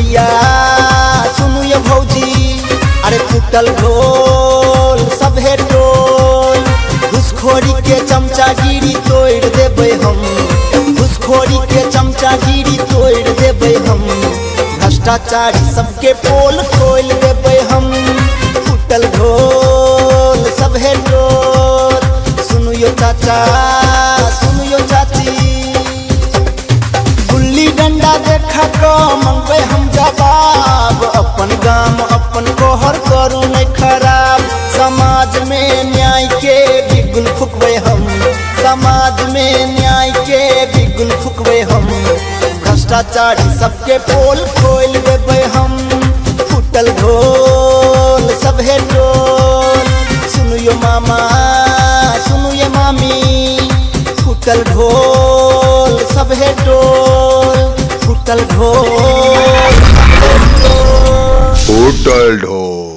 भैया, सुनू ये भौजी, अरे फूटल ढोल सभे टोल। घुसखोरी के चमचागिरी तोड़ देबै हम, घुसखोरी के चमचागिरी तोड़ देबै हम। भ्रष्टाचारी सबके पोल खोल देबै हम। फूटल ढोल सभे टोल। सुनू यो चाचा, सुनू यो चाची, गुल्ली डंडा देखा क मंगबै हम जवाब। अपन गाम अपन कोहर करू नहीं खराब। समाज में न्याय के बिगुल फुकबै हम, समाज में न्याय के बिगुल फुकबै हम। भ्रष्टाचारी सबके पोल खोल देबै हम। फूटल ढोल सभे टोल। सुनू यो मामा, सुनू ये मामी, फूटल ढोल सभे टोल। फूटल ढोल सभे टोल। फूटल ढोल।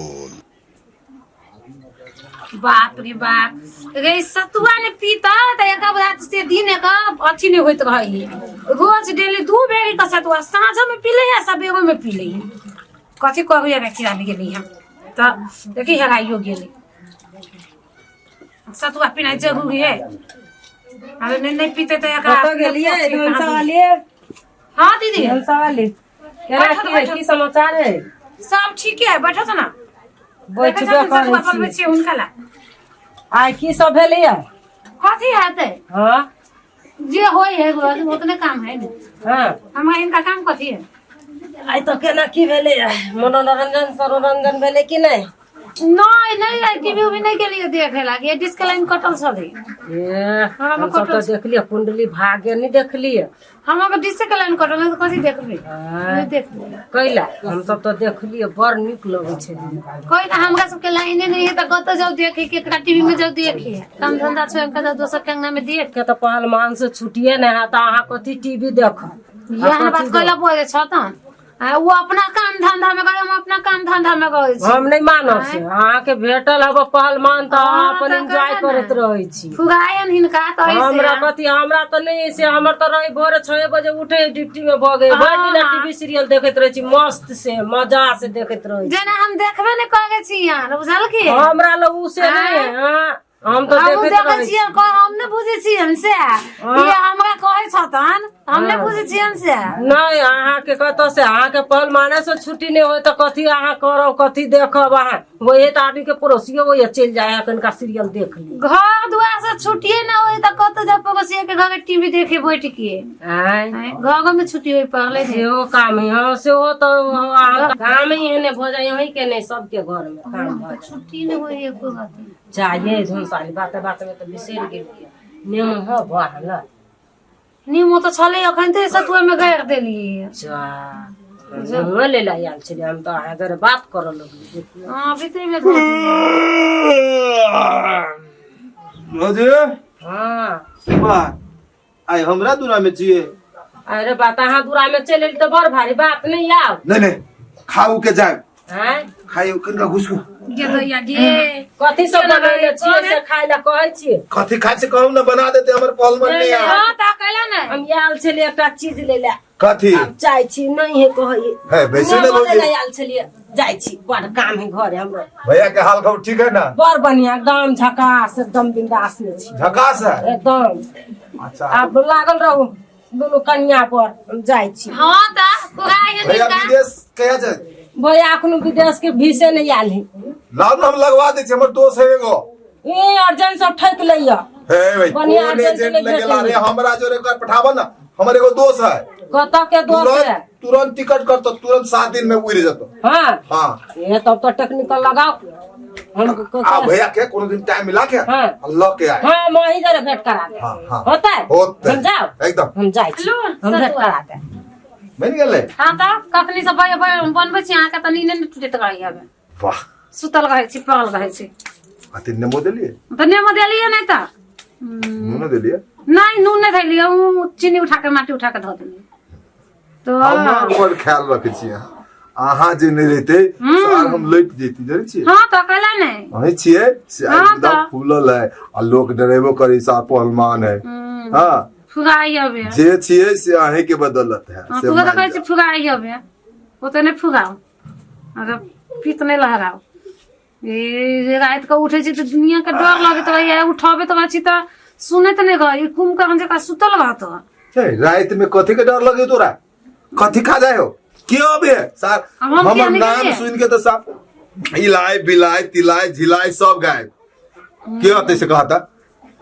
बाप रे बाप रे, सतुआ ने पीता तऽ एक रात से दिन एक अथी नहि होइत रहै है। रोज डेली दू बेर के सतुआ साँझो में पी लै है, सबेरो में पी लै है। कथी कहू, एकरा खिलाबी गेलै हम तऽ देखी हेराइयो गेलै। सतुआ पीनाइ जरूरी है। अरे नहीं, नहीं पीते तऽ एकरा कतऽ गेलियै धनसा वाली? हाँ दीदी। धनसा वाली, केना बैठो की है? बैठो। की समाचार है? सब ठीक है, बैठो तो ना। बैठबे सतुआ करै बनबै छी। छियै हुनका ला। आइ की सब भेलैया? कथी हेतै? हाँ। जे होय है उतने काम है ने। हाँ। हमरा इनका काम कथी है? आइ तऽ केना की भेलैया? मनोरंजन सरोरंजन भेलै कि नहि? नहीं नहीं, आई टीवी उवी नहीं गेलियै देखे लागी, डिश के लाइन कटल छलै। ए, हमरा हमसब कटल तऽ देखलियै कुंडली भाग्य, नहि देखलियै? हमरा के डिश के लाइन कटल है तऽ कथी देखबै? आँय, नहीं देखबै। कैला? हमसब तऽ देखलियै, बड़ नीक लगै छै। कोई ना, हमरा सबके लाइने नहीं है तऽ कतऽ जाउ देखे? केकरा टीवी में जाउ देखे? काम धंधा छोड़ के जाउ दोसर के अंगना में देख? के तऽ पहलमान से छुटिए नहि हैत, अहाँ कथी टीवी देखब? यह बात कैला बोले छ तहन? आ, वो अपना काम धंधा में करे, हम अपना काम धंधा में करे छी। हम नहि मानब से। अहाँके भेटल हब पहलमान तऽ अहाँ हाँ, अपन तऽ एंजॉय कहे ने। करैत रहै छी। फुगायन हिनका तऽ ऐसे। हमरा कथी, हमरा तऽ नहि से, हमर तऽ रही भोरे 6 बजे उठे, ड्यूटी में भऽ गेल। भरि दिन हाँ। टीवी सीरियल देखैत रहै छी, मस्त से मजा से देखैत रहै छी। जेना हम देखबे नहि करे छी यहाँ, बुझल की? हमरा लग उ से नहि है, हाँ, हम तऽ हमहूँ देखैत देखै रहै छी। छियै, हम नहि बुझै छियनि से। ई हमरा कहै छथन, हम नहि बुझै छियनि से। नहि, अहाँके कतऽ से, अहाँके पहलमाने से छुट्टी नहि होय तऽ कथी अहाँ करब, कथी देखब अहाँ? वही तऽ आदमी के पड़ोसियो वही चलि जाइ है, कनिका सीरियल देख ली। घर दुआर से छुट्टिए ना होई तऽ कतऽ जाउ पड़ोसिया के घर टीवी देखे बैठ के? आँय? आँय, घर में छुट्टी होई पड़लै ने। सेहो काम है, हँ, सेहो तऽ अहाँ काम ही एहने भऽ जाइ, अहीं के नहि, सबके घर में काम भऽ जाइ। छुट्टी नहि होई एको रति। जाइए धनसाली, बाते बात में तऽ बिसरि गेलियै, नेमो हो भऽ ने? नीमो तऽ छलै, अखन तऽ सतुआ में गाड़ि देलियै। जा, नेमुए लै लए आयल छलियै हम तऽ, अहाँ जरे बात करऽ लगलियै, देखियौ। हँ, भीतरी में धऽ देलियै। भौजी। हँ। वाह, आइ हमरा दुरा में छियै। अरे बात, अहाँ दूरा में चलि एली तऽ बड़ भारी बात नहि आउ। नहीं नहीं, खाऊ के जाए। आँय? खाइयो कनिका घुसकू। गे दैया गे। कथी सब बनैले छियै से खाय लए कहै छियै? कथी खाइ से कहू ने, बना देते हमर पहलवान ने। हँ तऽ कैला ने। हम आयल छलियै एकटा चीज लै लए। कथी? आब जाइ छी, नहीं है कहै। है वैसे ने नेबो लै भौजी। लए आयल छलियै, जाइ छी, बड़ काम है घरे हमरो। भैया के हाल खबर ठीक है ना? बड़ बढ़िया, एकदम झकास, एकदम बिंदास में छी। झकास है। एकदम। अच्छा। आब लागल रहू दुनू कनिया पर, हम जाइ छी। हँ तऽ फुगायन भैया हिनका। विदेश कहिया जाए? भैया अखनो विदेश के भीसे नहीं आयल है। लाउ ने, हम लगवा दै छी, हमर दोस्त है एगो। ए, अर्जेंट सब ठकि लैया। हे भाई। बढ़िया कोन अर्जेंट एजेंट नहि लगेला रे? भेटै। हमरा जोरे एक बार पठाबऽ ना, हमर एगो दोस्त है। कतऽ के दोस्त है? तुरंत तुरंत टिकट करतो, तुरंत 7 दिन में उड़ जेतो। हाँ? हाँ। ए, तब तो टेक्निकल लगाओ हम। आ भैया के कोनो दिन टाइम मिला के हाँ। ल के आए। हाँ, हम वही जरा भेंट करा दे। हाँ हाँ। होता है? होते। हम जाओ। एकदम। हम जाइ छी। लू, हम भेंट सतुआ। करा दे। बनि गेलै। हँ तऽ कखनी से बनबै छी अहाँके, तऽ नींद नहि टूटैत रहै हवे। वाह। सुतल रहै छी, पड़ल रहै छी। अति नेबो देलियै? तऽ नेबो देलियै नहि तऽ। नूनो देलियै? नहि, नून नहि देलियै, ओ चीनी उठा के माटी उठा के धऽ देलियै तऽ। हमर बड़ ख्याल रखै छी अहाँ। अहाँ जे नहि रहिते सार हम लटि जैती, जानै छियै? हँ तऽ कैला नहि? अहीं छियै से आइ। हाँ गुदा तऽ। फूलल है आ लोक डरेबो करी, सार पहलवान है। हाँ। फुगाई हवे। जे छियै से अहीं के बदौलत है। हाँ, से तू तऽ मानि कहै छी जाउ। फुगाई हवे। ओते नहि फुगाउ, अगर पीत नहि लहराउ। ई राति कऽ उठै छी तऽ दुनिया के डर लगैत रहैया, उठबैत रहै छी तऽ सुनैत नहि रहै, कुम्भकर्ण जकाँ सुतल रहत। हे, राति में कथी के डर लगे तोरा? कथी खा जाए हो के अबे सार? अब हम किया हमर नहीं नाम गेलियै? सुन के तो साफ इलाय बिलाय तिलाय झिलाय सब गायब के अते से कहता।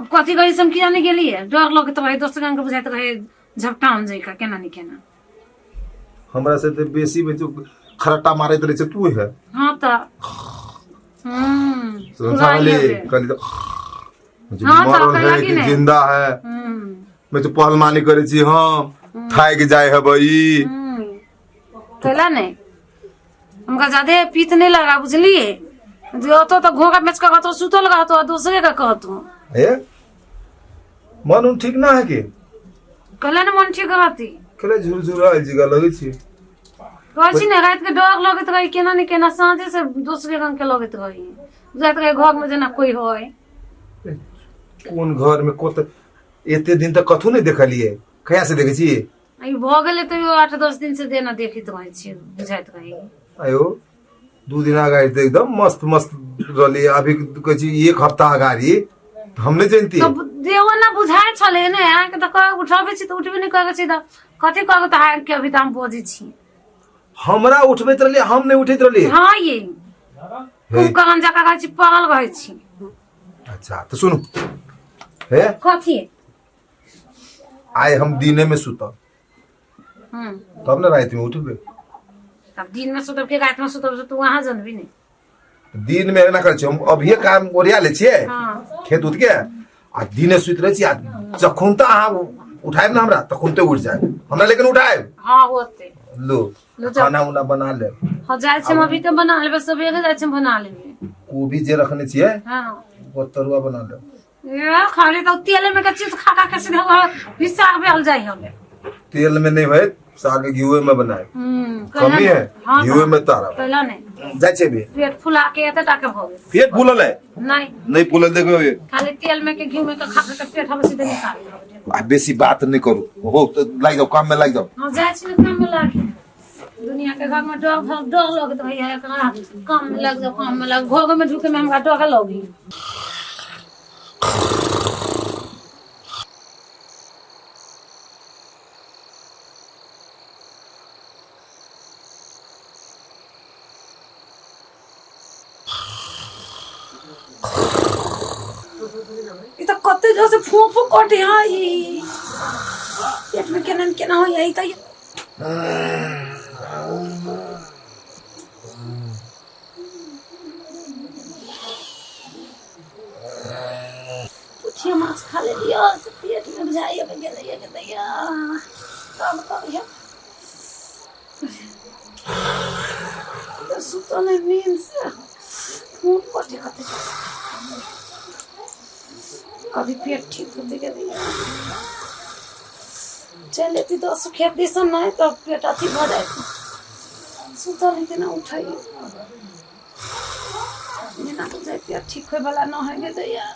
अब कथी कही से हम किया नहीं गेलियै? डर लगैत रहै, दोसर गाम के बुझाइत रहै झपटाउन जकाँ केना नहि केना। हमरा से तऽ बेसी बेसी खरट्टा मारैत रहै छै तू है। हाँ तऽ समझावली कहली तऽ हाँ, तऽ मरल कहला है कि कि नहि? जिंदा है। मैं तो पहलवानी करै छी हम, थाकि जाइ हेबै ई। कैला नहि हमका ज्यादे पीत नहीं लगा बुझलिए, जे ओतो तऽ घोघा बेच कऽ कहतो सुतल रहतो आ दोसरे के कहतो। हे, मन उन ठीक ना है कि? कहले ने मन ठीक रहती। खेले झुरझुरायल जिगा लगै छी। कहै छी ने राति के डर लगैत रही केना ने केना, साँझे से दोसरे रंग के लगैत रही, बुझाइत रही घर में जेना कोई होय। कोन घर में कोत एते दिन तक कथू नहीं देखलिए, कहिया से देखै छी? ई भऽ गेलै तैयो 8-10 दिन से देना देखैत रहै छी, बुझाइत रही। आयो 2 दिन अगाडि तऽ एकदम मस्त मस्त रहली, अभी कहै छी एक हफ्ता अगाडि हम नहि जानती। तब देहो ना बुझाइ छलै ने अहाँके, तऽ कह उठबै छी तऽ उठबे नहि करै छी, तऽ कथी कहब तऽ अहाँके अभी तऽ हम बजै छी। हमरा उठबैत रहली, हम नहि उठैत रहली। हँ ये कुम्भकर्ण जकाँ रहै छी, पड़ल रहै छी। अच्छा तऽ सुनू हे। कथी? आइ हम दिने में सुतब तब ने राति में उठबे। तब दिन में सुतब के रात में सुतब से तू वहां जानबी नहीं। दिन में एना करै छियै, हम अभिये काम ओरिया लै छियै। हाँ। खेत उत के आ दिने सुति रहै छी, आ जखन तऽ अहाँ उठायब ने हमरा तखन तऽ उठि जायब हमरा, लेकिन उठायब। हाँ होते। लो। लो जाओ। खाना उना बना लेब। हाँ जाइ छी हम अभी तऽ बना लेबै, सबेरे जाइ छी हम बना लेबै। कोबी जे रखने छियै हाँ। ओकर तरुआ बना लेब। ए खाली तो तेल में के चीज खा खा के सीधा हिस्सा भेल जाइ हमे। तेल में नहीं होयत, साग घीवे में बनाए। कमी है। हाँ। घीवे में तारा पहला नहीं जाइ छै भी। पेट फुला के एते टा के भऽ गेल। पेट फूलल है? नहीं। नहीं फूलल, देखो ये। खाली तेल में के घी में के खा खा के पेट हम सीधे निकाल देबै। आ बेसी बात नहीं करू हो तो लागि जाओ काम में लागि जाओ। हाँ जाइ छी ने काम में लागे, दुनिया के घर में डर डर लगत रहैया, एकरा काम में लग जाओ काम में लग, घर में ढुके में हमरा डर लगी। ई तऽ कते जोर से फूं फूं कटे है, ई पेट में केना न केना होइया ई तऽ। पोठिया माछ खा लेलियै से पेट में बुझाइया गेलैया गेलैया तब करिया तऽ सुतल है नींद से फूं कटे कते, कभी पेट ठीक होते गेलैया। चलि एती 10 खेत दिसन नहि तऽ पेट अथी भऽ जाइत, सुतल है केना उठै जेना बुझाइ पेट ठीक होय वाला न है गेलैया।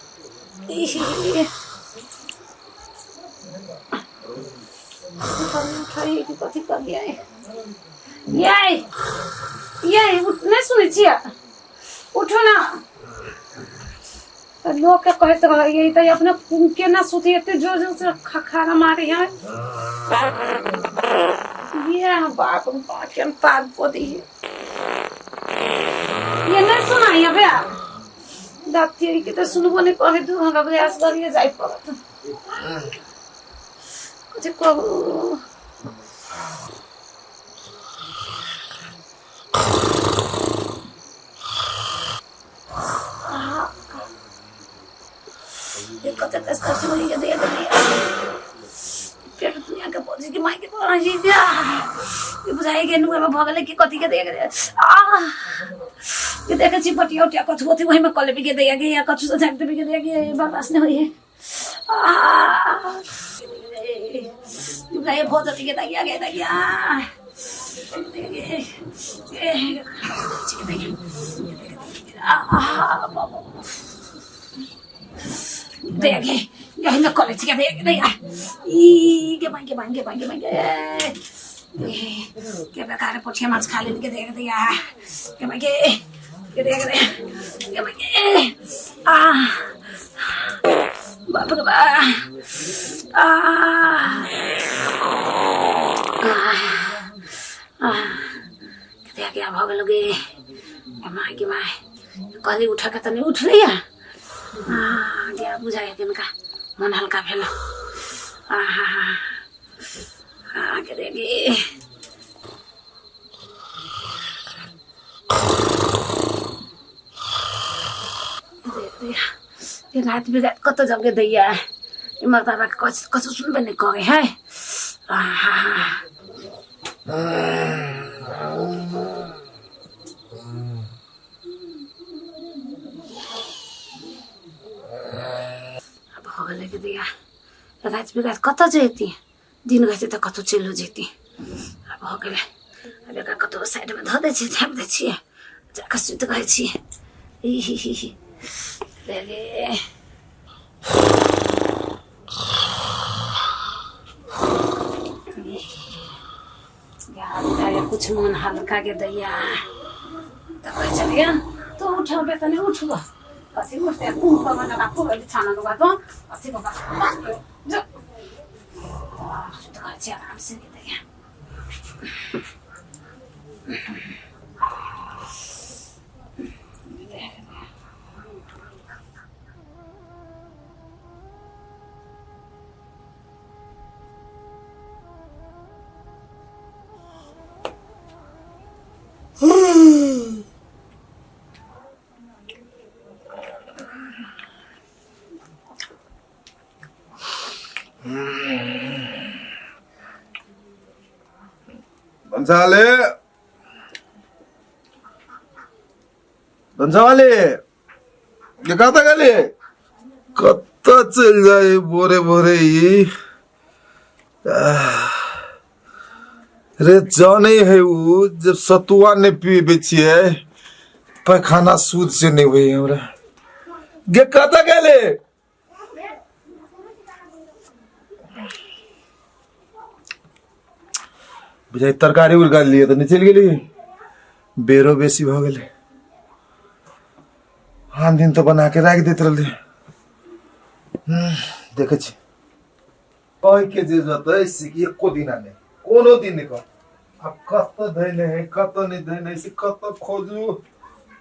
उठै कि कथी करियै? यै यै नहि सुनै छियै? उठू ना। तऽ लोकके कहैत रहैए तऽ अपने केना सुती, एते जोर जोर से खखारा मारे है। ये बाप रे बाप, केहन पाग पदी है। ये नहीं सुनाई बे दाती के तऽ सुनबो नहीं करे, 2 घंटा प्रयास करिए जाय पड़त। कथी कहू? ये कते कस कस होई ये दे दे पेट दुनिया के बोझ के माई के जी ये बुझाई के नुआ में भऽ गेलै कि कथी के दे के आ ये देखे छी बटिया उटिया कथु अथी वही में कले भी के दे के या कथु से झाँक देबी के दे के बर्दाश्त नहीं होई है। आ बुझाई बहुत अथी के दगिया के दगिया दे के कॉलेज के दे दे ई के मांगे मांगे मांगे मांगे। के बेकार पोठिया माछ खा लेल के देख दिया के भाई के देख रे के भाई के आ बाप रे बा आ आ के क्या भऽ गेल गे माय के माय कहली उठऽ के तऽ नहि उठलैया आ जा बुझाइ किनका मन हल्का भेल आ हा हा आ के देगी रात बिरात कतऽ जाऊ गे दैया ई मर्दाबा के कछु कछु सुनबे नहि करे है आहा भऽ गेलै गे दैया राति बिराति कतऽ जैती दिन रहतै तऽ कतहु चलियो जैती आब भऽ गेलै आब एकरा कतहु साइडमे धऽ दै छियै झाँपि दै छियै जाकऽ सुति रहै छियै ई ही ही ही रे गे कुछ मन हल्का के दैया तऽ कहै छलियै तू उठबे तऽ नहि उठबऽ अथी उठते कुह पर लगा खूब बिछाना लगा तो अथी बाबा जो सुति रहै छै आराम से के दैया भन्साले भन्सावाले ये कतऽ गेलियै कतऽ चलि जाइ भोरे भोरे ई आह। रे जानै है उ जब सतुआ नहि पीबै छियै पैखाना सूद से नहि होइ हमरा गे कतऽ गेलै बुझाइ तरकारी उरकारी लिए तऽ नहि चलि गेली बेरो बेसी भऽ गेलै आन दिन तऽ बना के राखि दैत रहली देखै छी कहि के जे जतै से एको दिना नहि कोनो दिन नहि कह आब कतऽ धैने है कतऽ नहि धैने है से कतऽ खोजू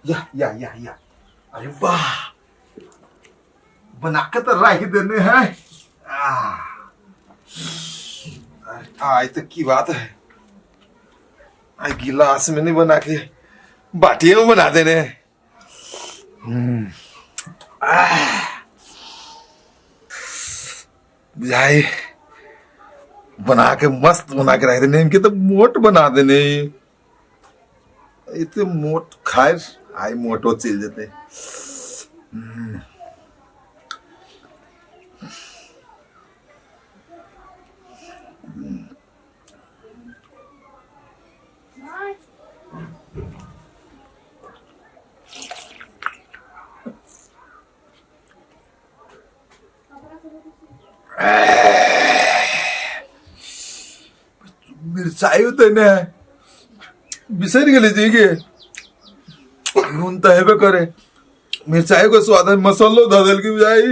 या या या या अरे वाह बना के तो राखि देने है आय तो की बात है आई गिलास में नहीं बना के बाटिए में बना देने हैं। बुझाई बना के मस्त बना के रख देने इनके तो मोट बना देने इतने मोट खाए आई मोटो चल जेते। मिरचाइ देने है बिसरि गेलै जे के नून तऽ हेबे करे मिरचाइ के स्वाद है मसालो धऽ देलकै बुझाइ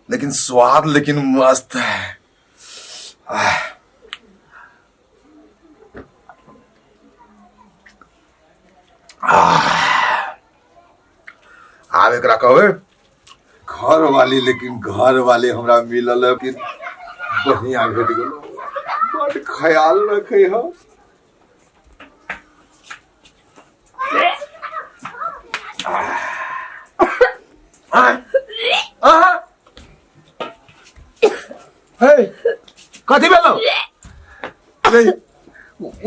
लेकिन स्वाद लेकिन मस्त है। आह। आब एकरा कहबै घर वाली लेकिन घर वाली हमरा मिलल है कि बढ़िया भेट गेल बड ख्याल रखे हो। हे कथी भेलो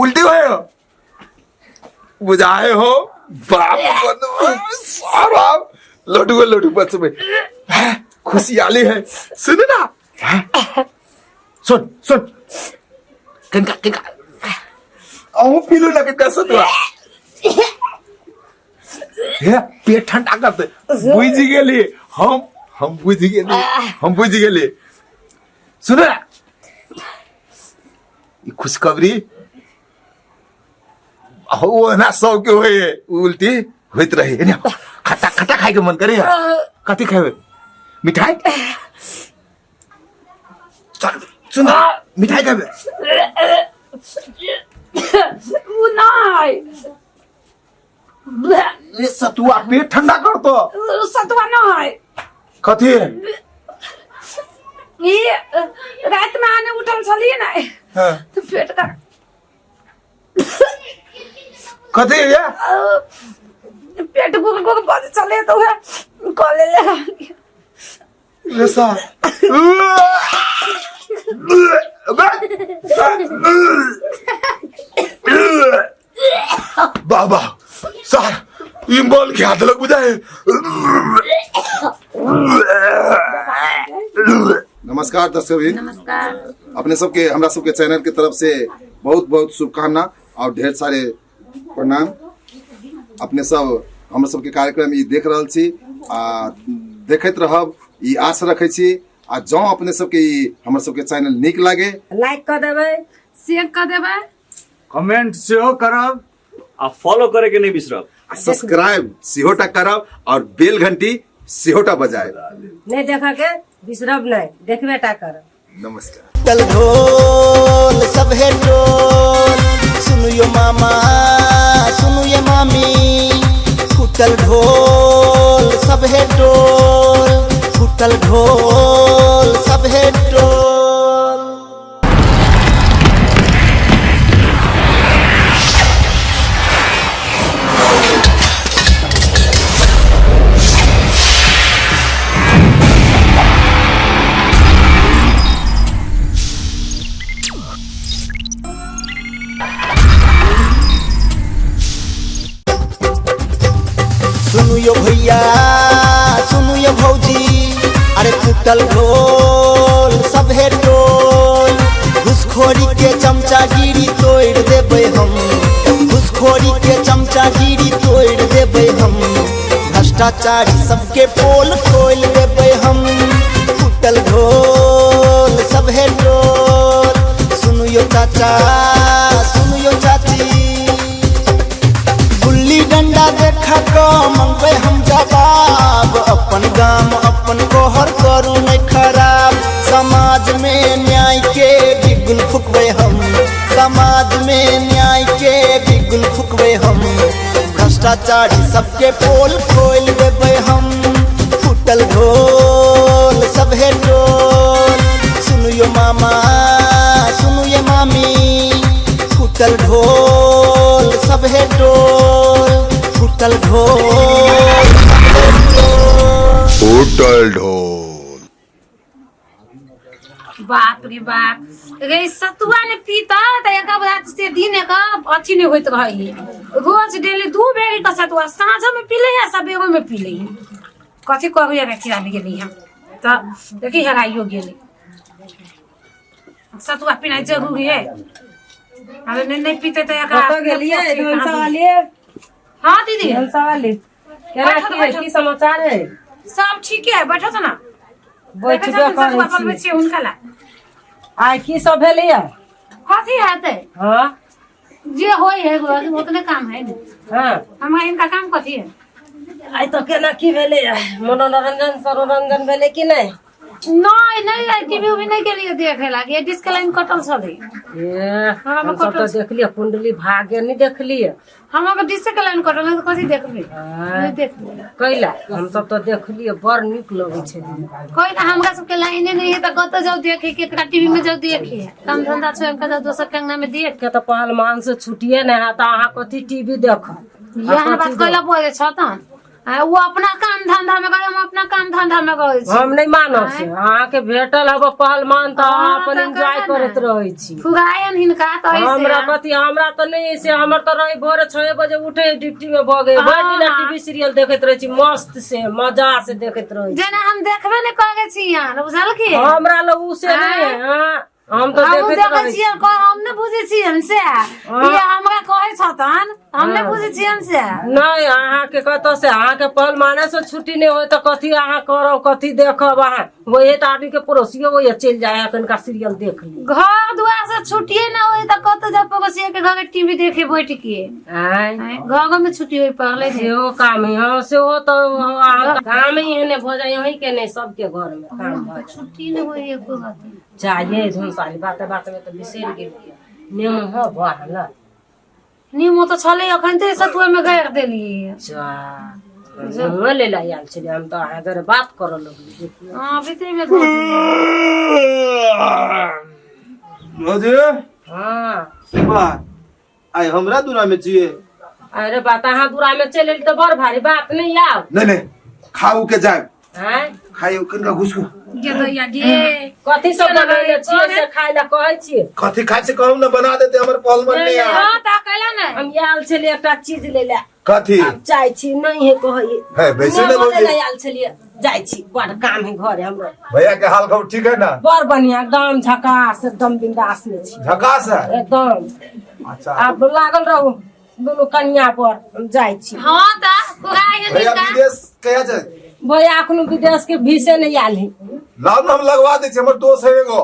उल्टी भयो बुझाए हो बाप सारा लड्डू लड्डू बचबे खुशियाली है सुन ना सुन सुन कनका कनका अहूँ पीलू ना कनका सतुआ हे पेट ठंडा करते बुझि गेली हम बुझि गेली हम बुझि गेली सुन ना ई खुशखबरी ओना सबके होइ है उल्टी होइत रहे है खट्टा खट्टा खाइके मन करे कथी खेबै मिठाई चल सुन मिठाई खेबै उ नहि ये सतुआ पेट ठंडा कर तो सतुआ नहि कथी ई राति में आने उठल छलियै ने हाँ। तऽ पेट का कथी ये पेट गुर गुर बजे छलै तऽ उएह कऽ लेले रहलियै। रे सा बाबा सर ई मल के हाथ लग बुझाए नमस्कार दर्शक नमस्कार अपने सबके हमरा सबके चैनल के तरफ से बहुत बहुत शुभकामना और ढेर सारे प्रणाम अपने सब हमर सबके कार्यक्रम ई देख रहल छी आ देखैत रहब ई आश रखै छी आ जँ अपने सबके ई हमर सबके चैनल नीक लागे लाइक कऽ देबै शेयर कऽ देबै कमेंट सेहो करब आ फॉलो करे के नहीं बिसरब आ सब्सक्राइब सेहो टा करब और बेल घंटी सेहो टा बजायब नहि देखऽ के बिसरब नहि देखबे टा करब नमस्कार टल ढोल सभे टोल सुनियो मामा सुनियो मामी फूटल ढोल सभे टोल फूटल ढोल सभे टोल सुनु यो भैया सुनु यो भौजी अरे फूटल ढोल सभे टोल घुसखोरी के चमचागिरी तोड़ देबै हम घुसखोरी के चमचागिरी तोड़ देबै हम भ्रष्टाचारी सबके पोल खोल देबै हम फूटल ढोल सभे टोल सुनु यो चाचा सुनु यो चाची गुल्ली डंडा देखा क मंगबै हम जवाब अपन गाम अपन कोहर करू नहीं खराब समाज में न्याय के बिगुल फुकबै हम समाज में न्याय के बिगुल फुकबै हम भ्रष्टाचारी सबके पोल खोल देबै हम फूटल ढोल सभे टोल सुनियो मामा सुनियो मामी फूटल ढोल सभे टोल फूटल ढोल सभे टोल फूटल ढोल बाप रे बाप रे सतुआ ने पीता तऽ एक रात से दिन एक अथी नहि होइत रहै रोज डेली दू बेर के सतुआ साँझो में पी ले है सबेरो में पी ले है कथी करू अथी आबि गेली हम तऽ देखी हेराइयो गेली सतुआ पीनाइ जरूरी है अरे नहीं नहीं पीते तऽ एकरा कतऽ गेलियै धनसा वाली हाँ दीदी धनसा वाली केना बैठो, की है बैठो। की समाचार है सब ठीक है बैठो तो ना बैठबे सतुआ करै बनबै छी छियै हुनका ला आइ की सब भेलैया कथी हेतै हाँ जे होय है उतने काम है ने हाँ हमरा इनका काम कथी है आइ तऽ केना की भेलैया मनोरंजन सरोरंजन भेलै कि नहि नहीं नहीं आई टीवी उवी नहीं गेलियै देखे लागी डिश के लाइन कटल छलै ए, हमरा हम सब कटल तऽ देखलियै कुंडली भाग्य नहि देखलियै हम अगर डिश के लाइन कटल है तऽ कथी देखबै आँय, नहीं देखबै कैला हम सब तऽ देखलियै बड़ नीक लगै छै कोई ना हमरा सबके लाइने नहीं है तऽ कतऽ जाउ देखे केकरा टीवी में जाउ देखे काम धंधा छोड़ के जाउ दोसर के अंगना में देख के तऽ पहलमान से छुटिए नहि हैत अहाँ कथी टीवी देखब यहन बात कैला बजै छ तहन आ ओ अपना काम धंधा में करे हम अपना काम धंधा में करै छी हम नहि मानब से अहाँके भेटल हब पहलमान तऽ अहाँ हाँ, अपन तऽ एंजॉय कहे करैत ने। रहै छी फुगायन हिनका तऽ ऐसे हमरा कथी हमरा तऽ नहि से हमर तऽ रही भोरे 6 बजे उठे ड्यूटी में भऽ गेल भरि दिन हाँ। टीवी सीरियल देखैत रहै छी मस्त से मजा से देखैत रहै छी जेना हम देखबे नहि करै छी यहाँ बुझल की हमरा लग उ से नहि है हाँ, हम तऽ हमहूँ देखैत देखै रहै छी छियै कह हम नहि बुझै छियनि से ई हमरा कहै छथन हम नहि बुझै छियनि से नहि अहाँके कतऽ से अहाँके पहलमाने से छुट्टी नहि होय तऽ कथी अहाँ करब कथी देखब अहाँ वही तऽ आदमी के पड़ोसियो वही चलि जाए है कनिका सीरियल देख ली। घर दुआर से छुट्टिए ना होई त कत जा पड़ोसिया के घर टीवी देखे बैठ के। आँय? आँय, घर में छुट्टी होई पड़ले ने। सेहो काम है, हाँ, सेहो तऽ अहाँ काम ही एहने भऽ जाइ अहीं के नहि, सबके घर में काम भऽ जाइ। छुट्टी नहीं होई एको राती। जाइए धुनसारी, बाते बात में तऽ बिसरि गेलियै, नेमो हो भऽ गेल। नीमो तऽ छलै अखन ते सतुआ में गाड़ि देलियै। जा, नेमो ले लए आयल छलियै हम तऽ, अहाँ जरे बात करऽ लगली, देखियौ। हाँ, भीतरी में धऽ देलियै। भौजी। हाँ। वाह, आइ हमरा दुरा में छियै। अरे बात, अहाँ दूरा में चलि एली तऽ बड़ भारी बात नहि आउ। नहीं नहीं, खाऊ के जाए। आँय? खाइयो, कनिका घुसकू। गे दैया गे। कथी सब बनैले छियै से खाय लए कहै छियै? कथी खाइ से कहू ने, बना देते हमर पहलवान ने। हाँ तऽ कैला ने। हम आयल छलियै एकटा चीज लै लए। कथी? आब जाइ छी, नहीं है कहै। है वैसे ने नेमो लै भौजी। लए आयल छलियै, जाइ छी, बड़ काम है घरे हमरो। भैया के हाल खबर ठीक है ना? बड़ बढ़िया, एकदम झकास, एकदम बिंदास में छी। झकास है। एकदम। अच्छा। आब लागल रहू दुनू कनिया पर, हम जाइ छी। हाँ तऽ पूरा है। भैया निका। विदेश कहिया जाए? भैया अखनो विदेश के भीसे नहीं आयल है। लाउ ने, हम लगवा दै छी, हमर दोस्त है एगो।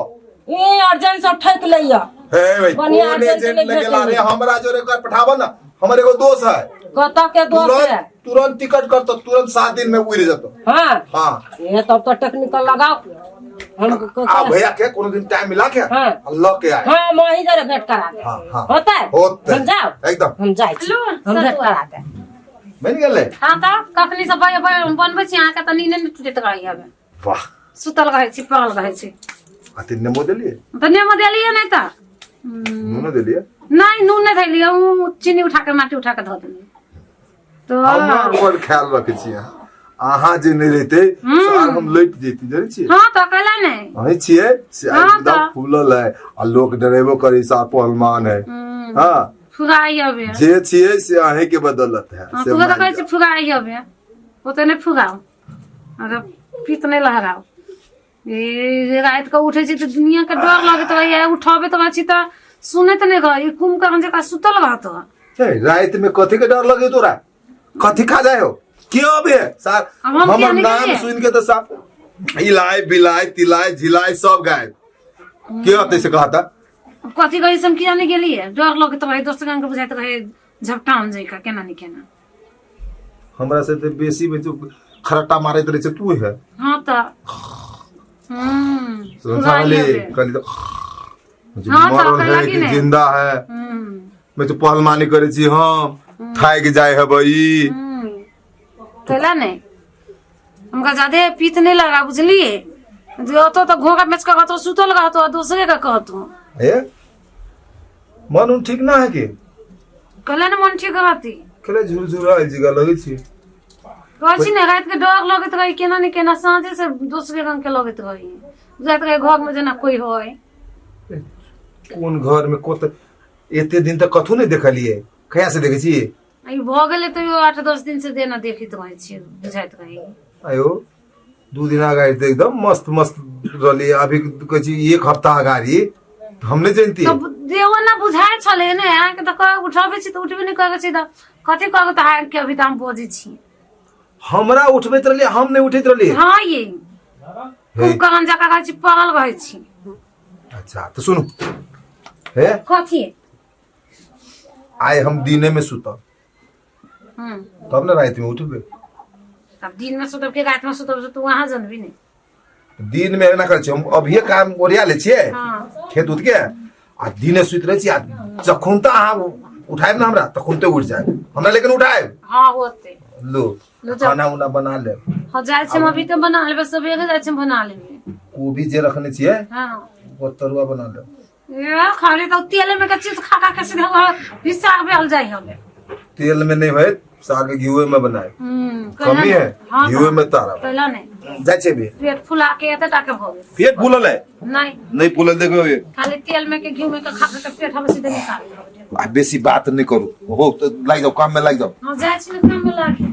ए अर्जेंट सब ठकि लैया। हे भाई। बढ़िया कोन अर्जेंट एजेंट नहि लगे ला रे? भेटै। हमरा जोरे कर पठाबो ना, हमर एगो दोस्त है। कतऽ के दोस्त है? तुरंत तुरंत टिकट करतो, तुरंत 7 दिन में उड़ जतो। हाँ? हाँ। ए तब तो टेक्निकल लगाओ हम। आ भैया के कोनो दिन टाइम मिला के हाँ। आ ल के आए। हाँ, वहीं जरा भेंट करा दे। हाँ, हाँ। होता है। होतै। हम जाओ। एकदम। हम जाइ छी। लू, हम भेंट सतुआ। करा दे। बनि गेलै। हाँ तऽ कखनी से बनबै छी अहाँके तऽ नींद नहि टूटैत रहै हमे। वाह। सुतल रहै छी, पड़ल रहै छी। अति नेमो देलियै? तऽ नेमो देलियै नहि तऽ। नूनो देलियै? नहि, नून नहि देलियै, उ चीनी उठा के माटी उठा के धऽ देलियै तऽ। हमर बड़ ख्याल रखै छी अहाँ। अहाँ जे नहि रहिते सार हम लटि जैती, जानै छियै? हाँ तऽ कैला नहि। अहीं छियै से आइ। हाँ मुदा तऽ। फूलल है आ लोक डरेबो करी, सार पहलवान है। हाँ। फुगाई हबे। जे छियै से अहीं के बदौलत है। हाँ, से तू तऽ मान कहै छी जाउ। फुगाई हबे, ओते नहि फुगाउ, अरे पीत नहि लहराउ। ए राति कऽ उठै छी तऽ दुनिया के डर लगैत रहैया, उठबैत रहै छी तऽ सुनैत नहि रहै, कुम्भकर्ण जकाँ सुतल रहत। हे, राति में कथी के डर लगे तोरा? कथी खा जाए हो के अबे सार? अब हम किया हमर नहि नाम गेलियै? सुन के तऽ साफ इलाय बिलाय तिलाय झिलाय सब गायब के अतै से कहता। कथी कहै से हम किया नहि गेलियै? डर लगैत रहै, दोसर गाम के बुझाइत रहै झपटाउन जकाँ, केना नहि केना। हमरा से तऽ बेसी बेसी खरट्टा मारैत रहै छै तू है। हाँ तऽ संसारली कहली तऽ हाँ तऽ मरल ओकरा है लागी कि ने। जिंदा है। मैं तो पहलवानी करै छी, हम थाकि जाइ हेबै ई। कैला नहि, हमरा ज्यादे पीत नहि लगा, बुझलियै? जे ओतऽ तऽ घोड़ा बेच कऽ कहतो सुतल रहतो आ दोसरे के कहतो। हे, मन उन ठीक ना है कि? कहले ने मन ठीक रहती। खेले झुरझुरा जिगा लगै छी। कहै छी ने, राति के डर लगैत रही केना ने केना, साँझे से दोसरे रंग के लगैत रही, बुझाइत रहे घर में जेना कोई होय। कोन घर में कोत एते दिन तक कथू नहीं देखलिए, कहिया से देखै छी? ई भऽ गेलै तैयो 8-10 दिन से देना देखैत रहै छियै, बुझाइत रही। आयो 2 दिन अगाडि तऽ एकदम मस्त मस्त रहली, अभी कहै छी एक हफ्ता अगाडि हम नहि जानती। तऽ देहो ना बुझाइ छलै ने अहाँके, तऽ कह उठबै छी तऽ उठबे नहि करै छी, तऽ कथी कहब तऽ अहाँके अभी तऽ हम बजै छी। हमरा उठबैत रहली, हम नहि उठैत रहली। हाँ ये हे। कुकरण जकाँ रहै छी, पड़ल रहै छी। अच्छा तऽ सुनू हे। कथी? आइ हम दिने में सुतब। तब ने राति में उठबै। तब दिन में सुतब कि राति में सुतब से तू अहाँ जानबी ने। दिन में एना करै छियै, हम अभिये काम ओरिया लै छियै। खेत उत के आ दिने सुति रहै छी, आ जखन तऽ अहाँ उठायब ने हमरा तखन तऽ उठि जायब हमरा, लेकिन उठायब। हाँ, होते। लो। लो जाओ। खाना उना बना लेब। हाँ, जाइ छी हम अभी तऽ बना लेबै, सबेरे जाइ छी हम बना लेबै। कोबी जे रखने छियै ओकर तरुआ बना लेब। ए, खाली तऽ तेले में के चीज खा खा के सीधा हिस्सा भेल जाइ हमे। तेल में नहीं होयत, साग घीवे में बनाए। कहिला कमी है। नहि। हाँ। घीवे में तारा कहिला नहि। जाइ छै भी। पेट फुला के एते टा के भऽ गेल। पेट फूलल है? नहि। नहीं फूलल, देखो ये। खाली तेल में के घी में के खा खा के पेट हम सीधे निकाल देबै। आ बेसी बात नहीं करू हो तऽ लागि जाओ, काम में लागि जाओ। हाँ, जाइ छी ने काम में लागे,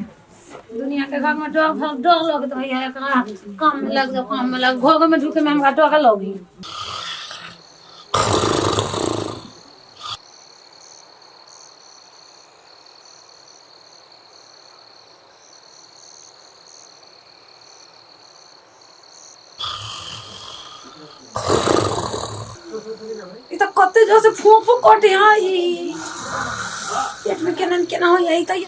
दुनिया के घर में डर डर लगत रहैया एकरा, काम में लग जाओ, काम में लग, घर में ढुके में हमरा डर लगी। ई तऽ कते जोर से फूं फूं कटे है ई पेट में केना न केना होइया ई तऽ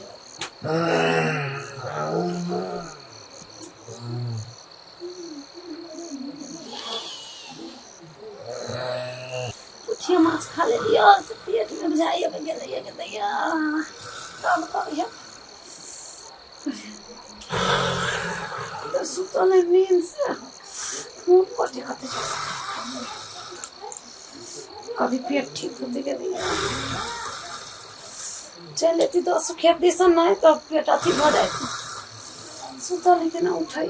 पोठिया माछ खा लेलियै से पेट में बुझाइया गेलैया गेलैया तब करिया तऽ सुतल है नींद से खूब कटे कते कभी पेट ठीक होते के नहीं चल लेती तो खेत दिसन नहीं तो पेट अथी भऽ जाइत सुतल है केना उठै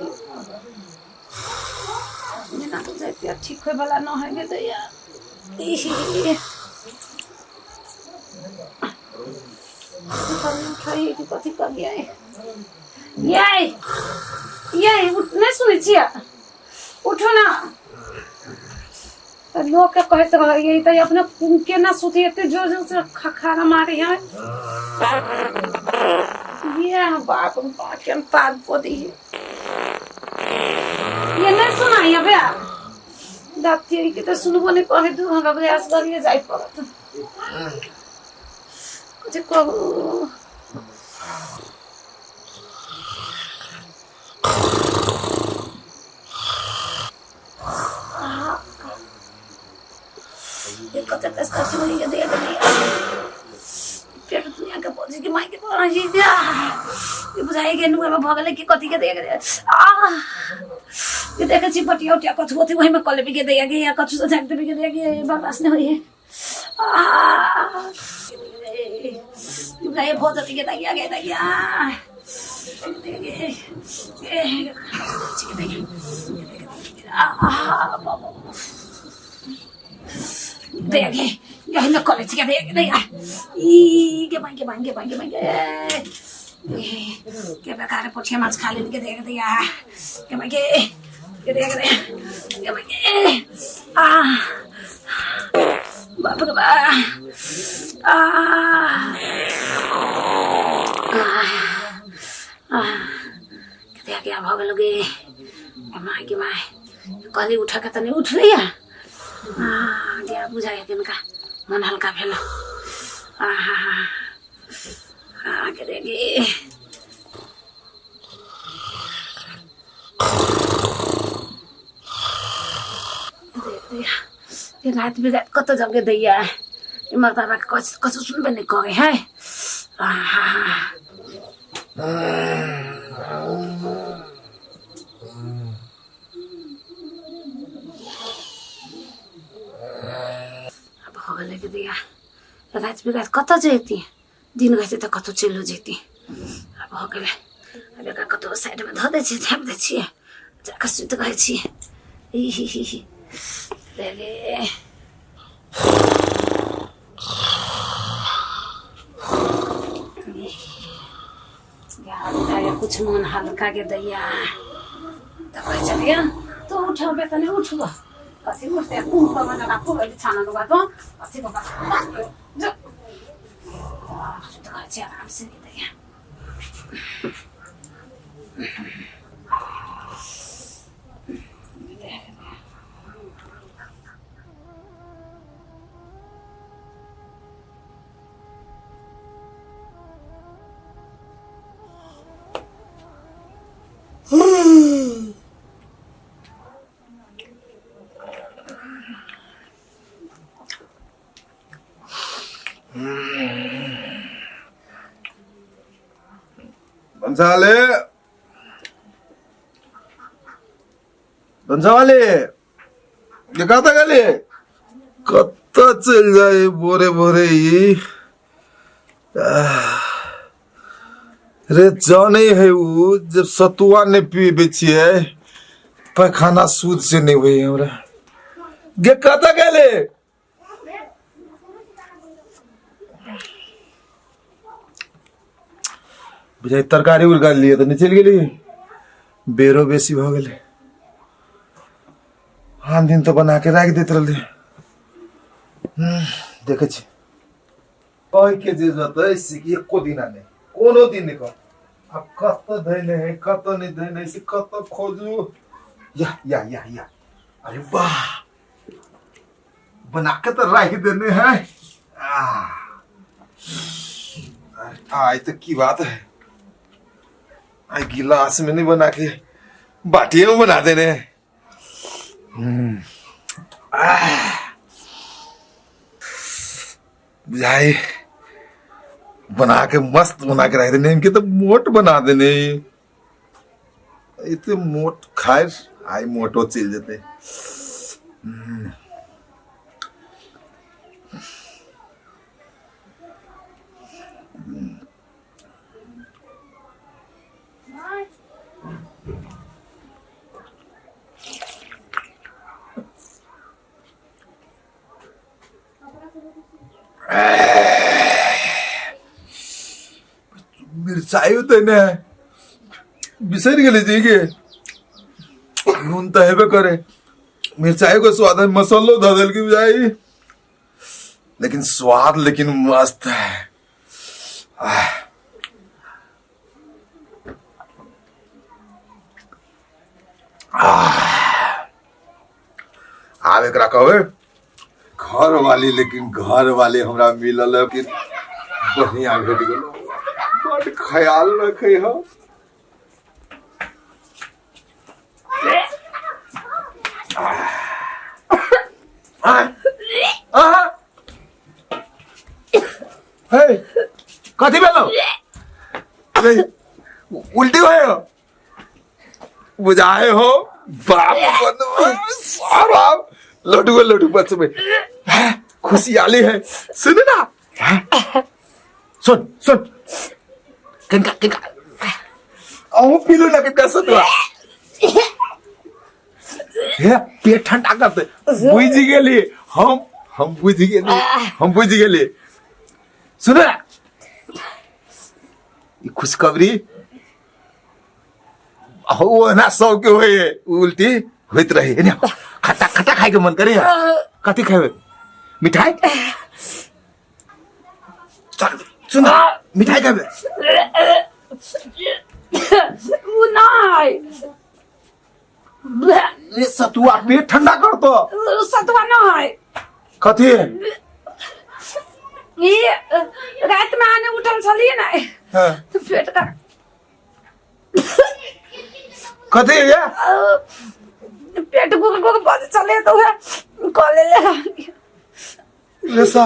जेना बुझाइ पेट ठीक होय वाला न है गे दैया कथी करियै यै यै नहि सुनै छियै उठू ना तऽ लोकके कहैत रहैए तऽ अपने केना सुती एते जोर जोर से खखारा मारे है ये बाप रे बाप केहन पाद पदी है ये नहीं सुनाई बे दाती के तऽ सुनबो नहि करै दू हमरा प्रयास करिए जाय पड़त कथी कहू कते पैसा कथी होइए दे दे पेट दुनिया के बोझ के माई के बोझ ये बुझाइ के नुआ में भऽ गेलै कि कथी के दे दे आ ये देखै छी बटिया उटिया कथु कथु ओहिमे कऽ लेबी के दैया के या कथु से झाँकि देबी के दैया के बर्दाश्त नहि होइए आ बुझाइए भऽ जती के दैया के दैया दैया के कॉलेज के दैया दैया ई के बांगे बांगे बांगे बांगे के बेकार पोठिया माछ खा लेली के दैया दैया के बांगे के दैया के बांगे आ बाप रे बा आ आ के दैया भऽ गेल गे my के my कहली उठऽ के तनी उठलै आ जे बुझाइ किनका मन हल्का भेल आहा आ के गे रात बिरात कतऽ जाउ गे दैया ई मर्दाबा के कछु कछु सुनबे नहि करै है आहा आब भऽ गेलै गे दैया राति बिराति कतऽ जैती दिन रहतै तऽ कतहु चलियो जैती आब भऽ गेलै आब एकरा कतहु साइडमे धऽ दै छियै झाँपि दै छियै जाकऽ सुति रहै छियै ई ही ही ही रे गे कुछ मन हल्का के दैया तऽ कहै छलियै तू उठबे तऽ नहि उठबह कथी उठते कुम पर मने राखू बिछाना लुगा तो अथी कऽ जो सुति रहै छै आराम से दैया भंसाले भंसावाले ये कतऽ गेलियै कतऽ चलि जाइ भोरे भोरे ई आह, रे जानै है उ जब सतुआ नहि पीबै छियै पैखाना शुद्ध से नहि होइ हमरा गे कतऽ गेलै बुझाइ तरकारी उरकारी लिए तऽ नहि चलि गेली बेरो बेसी भऽ गेलै आन दिन तऽ बना के राखि दैत रहली देखै छी कहि के जे जेतै से एको दिना नहि कोनो दिन नहि कह आब कतऽ धैने है कतऽ नहि धैने है से कतऽ खोजू या या या या अरे वाह बना के तो राख देने है। आय तो की बात है, आई गिलास में नहीं बना के बाटिए में बना देने हैं। बुझाई बना के मस्त बना के रख देने, इनके तो मोट बना देने, इतने मोट खाए आई मोटो चल जेते। मिरचाई होते ने बिसरि गेली जी के नून तो हेबे करे, मिरचाई के स्वाद है, मसालो धऽ देलकै बुझाई, लेकिन स्वाद लेकिन मस्त है। आब एकरा कहबै घर वाली, लेकिन घर वाली हमरा मिलल है कि बढ़िया भेट गेल, बड ख्याल रखे हो। हे कथी भेलो? उल्टी भयो बुझाए हो बाप सारा लड्डू लड्डू बचबे खुशियाली है। सुन ना, सुन सुन कनका कनका अहूँ पीलू ना कनका सतुआ, हे पेट ठंडा करते। बुझि गेली हम बुझि गेली, हम बुझि गेली। सुन ना ई खुशखबरी ओना सबके होय उल्टी होइत रहे, एने खट्टा खट्टा खाए के मन करे। कथी खेबै? मिठाई? चल सुन, मिठाई खेबै? उ नहि। ये सतुआ पेट ठंडा करतो। सतुआ नहि। कथी? ई राति में आने उठल छलियै ने पेट का कथी ये पेट गुर गुर बज चले तो उहे कॉले ले ले सा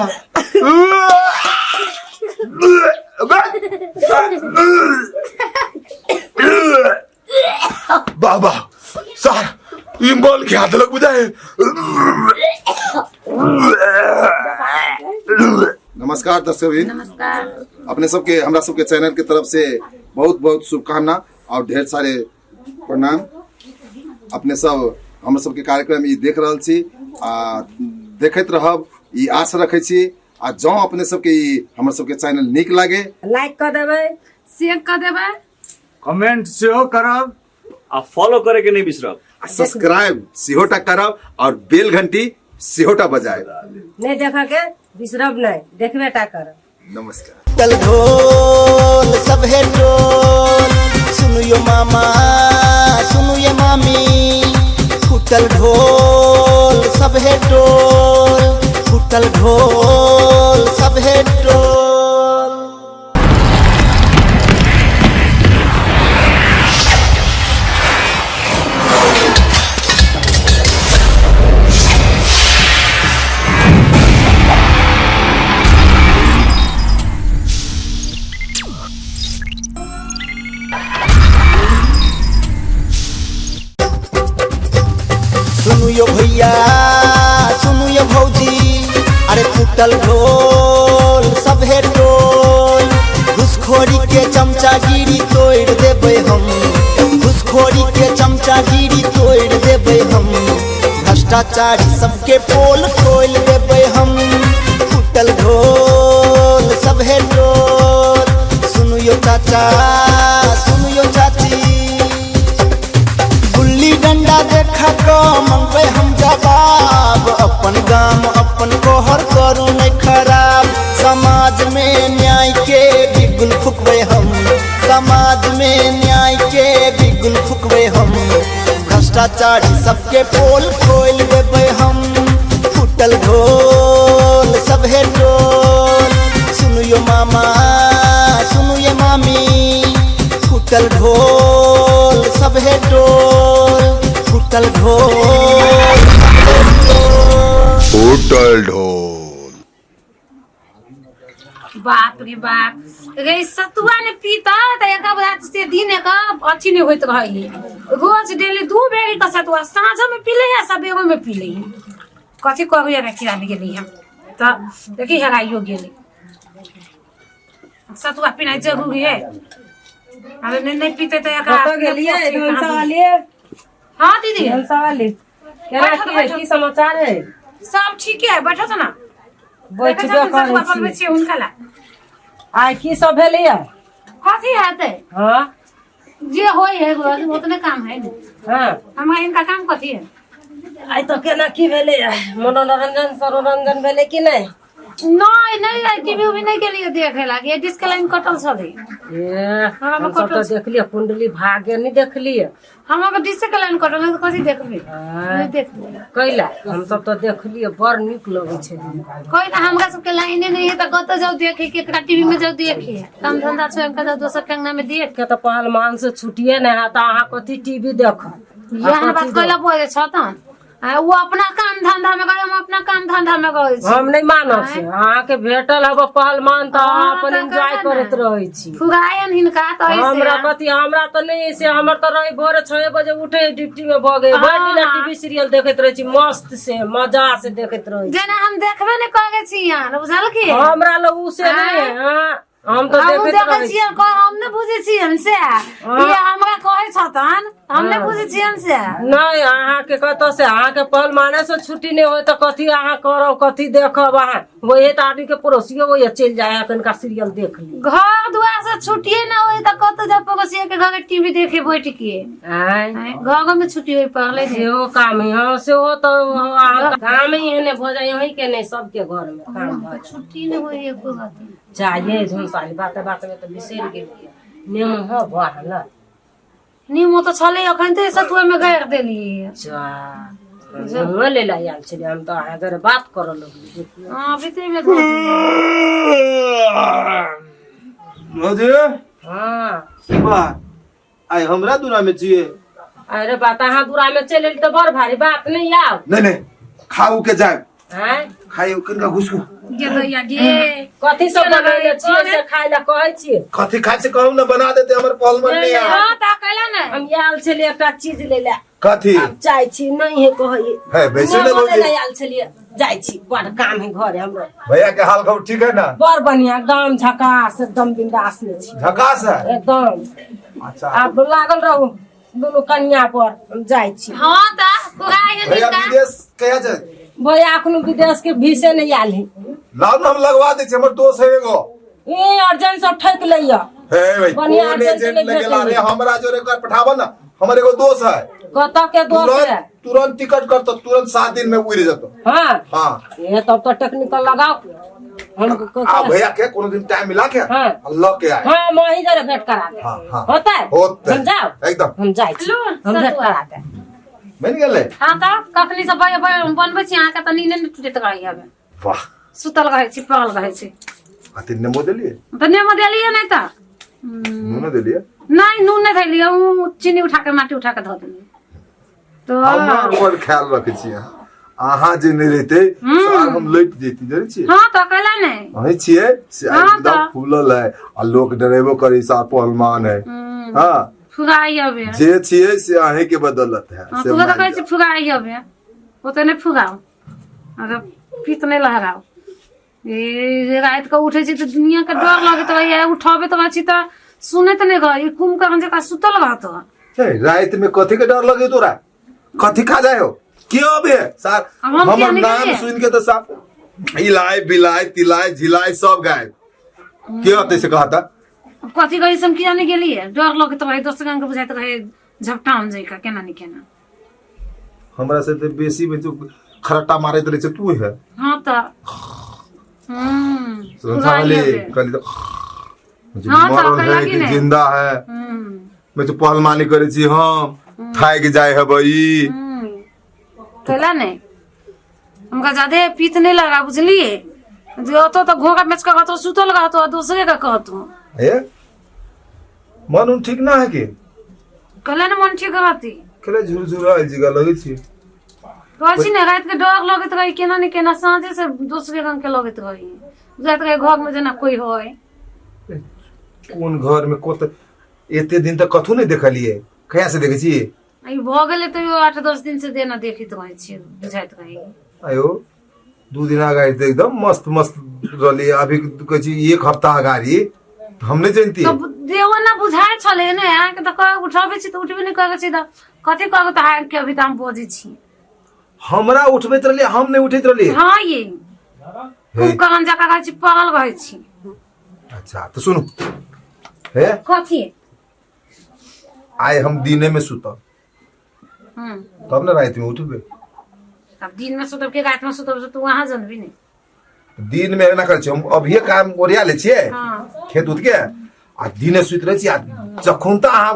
बाबा सर ई मल के हाथ लग बुझाए। नमस्कार दर्शकवृंद, नमस्कार। अपने सबके हमरा सबके चैनल के तरफ से बहुत बहुत शुभकामना और ढेर सारे प्रणाम। अपने सब हमरा सबके कार्यक्रम ई देख रहल छी आ देखैत रहब ई आश रखै छी। आ जँ अपने सबके ई हमर सबके चैनल नीक लागे लाइक कऽ देबै, शेयर कऽ देबै, कमेंट सेहो करब आ फॉलो करे के नहीं बिसरब, आ सब्सक्राइब सेहोटा करब और बेल घंटी सेहोटा बजायब। नहीं देखऽ के बिसरब नहीं, देखबे टा करब। नमस्कार। टल ढोल सब है टोल, सुनियो मामा सुनियो मामी, फूटल ढोल सब है टोल, फूटल ढोल सब है टोल। सुनियो भैया सुनियो भौजी, अरे फूटल ढोल सब है टोल, घुसखोरी के चमचागिरी तोड़ देबै हम, घुसखोरी के चमचागिरी तोड़ देबै हम, भ्रष्टाचारी सबके पोल खोल देबै हम, फूटल ढोल सब है टोल। सुनियो चाचा सुनियो चाची, गुल्ली डंडा देखा क मंगबै हम जवाब, अपन गाम अपन कोहर करू नहीं खराब, समाज में न्याय के बिगुल फुकबै हम, समाज में न्याय के बिगुल फुकबै हम, भ्रष्टाचारी सबके पोल खोल देबै हम, फूटल फूटल ढोल सभे टोल। सुनियो मामा सुनियो मामी, फूटल ढोल सभे टोल, फूटल ढोल सभे टोल। फूटल ढोल। बाप रे बाप रे, सतुआ ने पीता तऽ एक रात से दिन एक अथी नहीं होइत रहे। रोज डेली दू बेर के सतुआ, साँझो में पी ले है, सबेरो में पी ले। कथी करू एकरा, किरान गेली हम तऽ देखी हेराइयो गेली। सतुआ पीनाइ जरूरी है। अरे नहीं, नहीं पीते तऽ एकरा कतऽ गेलियै धनसा वाली? हाँ दीदी। धनसा वाली, केना बैठो की है? बैठो। की समाचार है? सब ठीक है, बैठो तो ना। बैठबे सतुआ करै बनबै छी। छियै हुनका ला। आइ की सब भेलैया? कथी हेतै? हाँ। जे होय है रोज उतने काम है ने। हाँ। हमरा इनका काम कथी है? आइ तऽ केना की भेलैया? मनोरंजन सरोरंजन भेलै कि नहि? नहीं नहीं, आई टीवी उवी नहीं के लिए देखे लागे, डिश के लाइन कटल छलै। ए, हमरा हमसब कटल तऽ देखलियै कुंडली भाग्य, नहि देखलियै? हमरा डिश के लाइन कटल है तऽ कथी देखबै? आँय। नहीं देखबै। कैला, हमसब तऽ देखलियै, बड़ नीक लगै छलै। कोई ना, हमरा सबके लाइने नहीं है तऽ कतऽ जाउ देखे के? एकरा टीवी में जाउ देखे? काम धंधा छोड़ के जाउ दोसर के अंगना में देख? के तऽ पहलमान से छुटिए नहि हैत, अहाँ कथी टीवी देखब? यह बात कैला बजै छ तहन? आ वो अपना काम धंधा में गए, हम अपना काम धंधा में गए छी। हम नहि मानब से। अहाँके भेटल हब पहलमान तऽ अहाँ हाँ, अपन तऽ एंजॉय कहे ने। करैत रहै छी। फुगायन हिनका तऽ ऐसे। हमरा कथी, हमरा तऽ नहि से। हमर तऽ रही भोरे 6 बजे उठे, ड्यूटी में भऽ गेल। भरि दिन हाँ। टीवी सीरियल देखैत रहै छी, मस्त से मजा से देखैत रहै छी। जेना हम देखबे नहि करै छी यहाँ, बुझल की? हमरा लग उ से नहि है, हाँ, हम तऽ हमहूँ देखैत देखै रहै छी। छियै, हम नहि बुझै छियनि से। ई हमरा कहै छथन, हम नहि बुझै छियनि से। नहि, अहाँके कतऽ से अहाँके पहलमाने से छुट्टी नहि होय तऽ कथी अहाँ करब, कथी देखब अहाँ? वही तऽ आदमी के पड़ोसियो वही चलि जाइ है, कनिका सीरियल देख ली। घर दुआर से छुट्टिए ना होई तऽ कतऽ जाय पड़ोसिया के घर टीवी देखे बैठ के? आँय? आँय, घर में छुट्टी होई पड़ले ने। सेहो काम है, हाँ, सेहो तऽ अहाँ काम ही एहने भऽ जाइ अहीं के नहि, सबके घर में काम भऽ जाइ। छुट्टी नहि होई एको रति। जाइए झुमसाली, बाते बातमे तऽ बिसरि गेलियै, नेमो हो भऽ ने। नीमो तऽ छलै अखन तऽ सतुआ में गाड़ि देलियै। जा, नेमुए लै लए आयल छलियै हम तऽ, अहाँ जरे बात करऽ लगलियै, देखियौ। हँ, बीते में धऽ देलियै। भौजी। हँ। वाह, आइ हमरा दुरा में छियै। अरे बात, अहाँ दूरामे चलि एली तऽ बड़ भारी बात नहि आउ। नहीं नहीं, खाऊ के जाए। आँय? खाई कनिका घुसकू। गे दैया गे। कथी सब बनैले छियै से खाय लए कहै छियै? कथी खाए से कहू ना, बना देते हमर पहलवान नहीं, नहीं। नहीं। हँ तऽ कैला ने। हम आयल छलियै एकटा चीज लै लए। कथी? आब जाइ छी, नहीं है कहै। है वैसे ने। नेमो लै भौजी। लए आयल छलियै, जाइ छी, बड़ काम है घरे हमरो। भैया के हाल खबर ठीक है ना? बड़ बढ़िया, एकदम झकास, एकदम बिंदास में छी। झकास है। एकदम। अच्छा। आब लागल रहू दुनू कनिया पर, हम जाइ छी। हँ तऽ पुराय भैया हिनका। विदेश कहिया जाए? भैया अखनो विदेश के भीसे नहीं आयल है। लाउ ना, हम लगवा दै छी, हमर दोस्त है एगो। ए, अर्जेंट सब ठकि लैया। हे भाई। बढ़िया कोन अर्जेंट एजेंट नहि लगेला रे? भेटै। हमरा जोरे एक बार पठाबो ना, हमर एगो दोस्त है। कतऽ के दोस्त है? तुरंत तुरंत टिकट करतो, तुरंत 7 दिन में उड़ जतो। हाँ। हाँ। ए, तब तो टेक्निकल लगाओ हम। आ भैया के कोनो दिन टाइम मिला के हाँ। आ ल के आए। हाँ, हम वहीं जरा भेंट करा दे। हाँ, हाँ। होता है। होतै। हम जाओ। एकदम। हम जाइ छी। लू, हम भेंट सतुआ। करा दे। बनि गेलै। हँ तऽ कखनी से बनबै छी अहाँके, तऽ नींद नहि टूटैत रहै हवे। वाह। सुतल रहै छी, पड़ल रहै छी। अति नेबो देलियै? तऽ नेबो देलियै नहि तऽ। नूनो देलियै? नहि, नून नहि देलियै, उ चीनी उठा के माटी उठा के धऽ देलियै तऽ। हमर बड़ ख्याल रखै छी अहाँ। अहाँ जे नहि रहिते सार हम लटि जैती, जनै छियै? हँ तऽ कैला नहि? अहीं छियै से आइ। हाँ एकदम तऽ। फूलल है आ लोक डरेबो करी, सार पहलवान है। हाँ। फुगाई हवे। जे छियै से अहीं के बदौलत है। हँ, से तू तऽ मान कहै छी जाउ। फुगाई हवे, ओते नहि फुगाओ, अगर पीत नहि लहराओ। ए, राति कऽ उठै छी तऽ दुनिया के डर लगैत रहैया। उठबैत रहै छी तऽ सुनैत नहि रहै, कुम्भकर्ण जकाँ सुतल रहत। हे, राति में कथी के डर लगे तोरा? कथी खा जाए हो के अबे सार? अब हम हमर किया नाम निकलिए? सुन के तो साफ इलाय बिलाय तिलाय झिलाय सब गायब। के अते से कहता? अब कथी कही से हम किया नहि गेलियै? डर लगैत रहै, दोसर के बुझाइत रहै झपटाउन जकाँ, केना नहि केना। हमरा से तऽ बेसी बेसी खरट्टा मारैत रहै छै तू है। हँ तऽ संसारली कहली तऽ हाँ, तऽ मरल कहला है कि कि नहि? जिंदा है। मैं तो पहलवानी करै छी, हम थाकि जाइ हेबै ई। कैला नहि? हमरा ज्यादे पीत नहीं लगा बुझलिए जे ओतऽ तऽ घोड़ा बेच कऽ कतौ सुतल रहतो आ दोसरे के कहतो। हे, मन उन ठीक ना है की? कहले ने मन ठीक रहती। खेले झुरझुरायल जगह लगै छी। कहै छी ने राति के डर लगैत रही, केना ने केना साँझे से दोसरे रंग के लगैत रही, बुझाइत रही घर में जेना कोई होय। कोन घर में कोत एते दिन तक कथू नहीं देखलिए, कहिया से देखै छी? ई भऽ गेलै तैयो 8-10 दिन से देना देखैत रहै छियै, बुझाइत रही। आयो 2 दिन अगाडि तऽ एकदम मस्त मस्त रहली, अभी कहै छी 1 हफ्ता अगाडि हम नहि जानती। तऽ देहो ना बुझाइ छलै ने अहाँके, तऽ कह उठबै छी तऽ उठबे नहि करै छी, तऽ कथी कहू तऽ अहाँके अभी तऽ हम बजै छी। हमरा उठबैत रहली, हम नहि उठैत रहली। हँ ये कुम्भकर्ण जकाँ रहै छी, पड़ल रहै छी। अच्छा तऽ सुनू हे। कथी? आइ हम दिने में सुतब तब ने राति में उठबे। तब दिन में सुतब के राति में सुतब से तू वहां जानबी नहीं। दिन में एना करै छियै, हम अभिये काम ओरिया लै छियै। हाँ। खेत उत के आ दिने सुति रहै छी, आ जखन तऽ अहाँ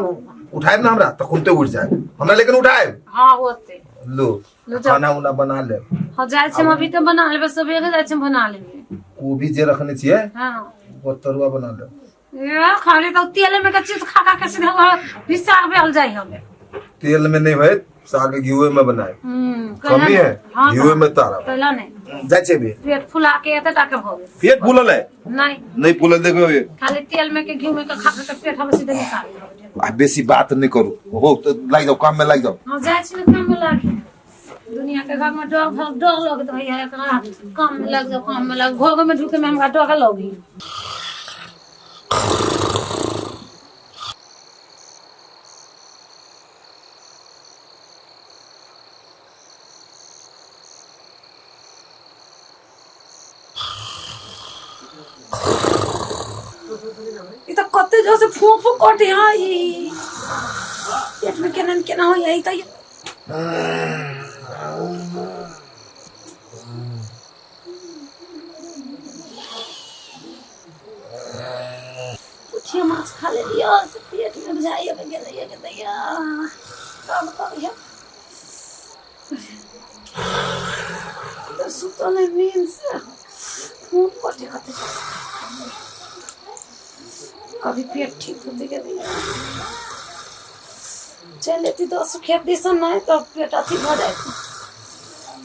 उठायब ने हमरा तखन तऽ उठि जायब हमरा, लेकिन उठायब। हाँ होते। लो। लो जाओ। खाना उना बना लेब। हाँ जाइ छी हम अभी तऽ बना लेबै, सबेरे जाइ छी हम बना लेबै। कोबी जे रखने छियै हाँ। ओकर तरुआ बना लेब। ए, खाली तो तेल में के चीज खा खा के सीधा विसार भेल जाइ हमे। तेल में नहीं होयत, साग घीवे में बनाए। कमी कमी है। हाँ, घीवे में तारब। कहला नहीं। जाइ छै भी। पेट फुला के एते टा के भऽ गेल। पेट फूलल है? नहीं। नहीं फूलल, देखो ये। खाली तेल में के घी में के खा खा के पेट हमे सीधे निकाल देलक। आ बेसी बात नहीं करू हो तो लागि जाओ काम में लागि जाओ। हाँ जाइ छी ने काम में लागे, दुनिया के घर में डर भर डर लगत है, एकरा काम में लग जाओ, काम में लग, घर में ढुके में हमरा डर लगी। ई तऽ कते जोर से फू फू कटे है, ई पेट में केना न केना होइया ई तऽ। पोठिया माछ खा लेलियै से पेट में बुझाइए के गेलैया के दैया काम करिया तऽ सुतल है नींद से खूब कटे कटे, कभी पेट ठीक होते के दैया चलि जेती 10 खेत दिसन नहि तऽ पेट अथी भऽ जाइत।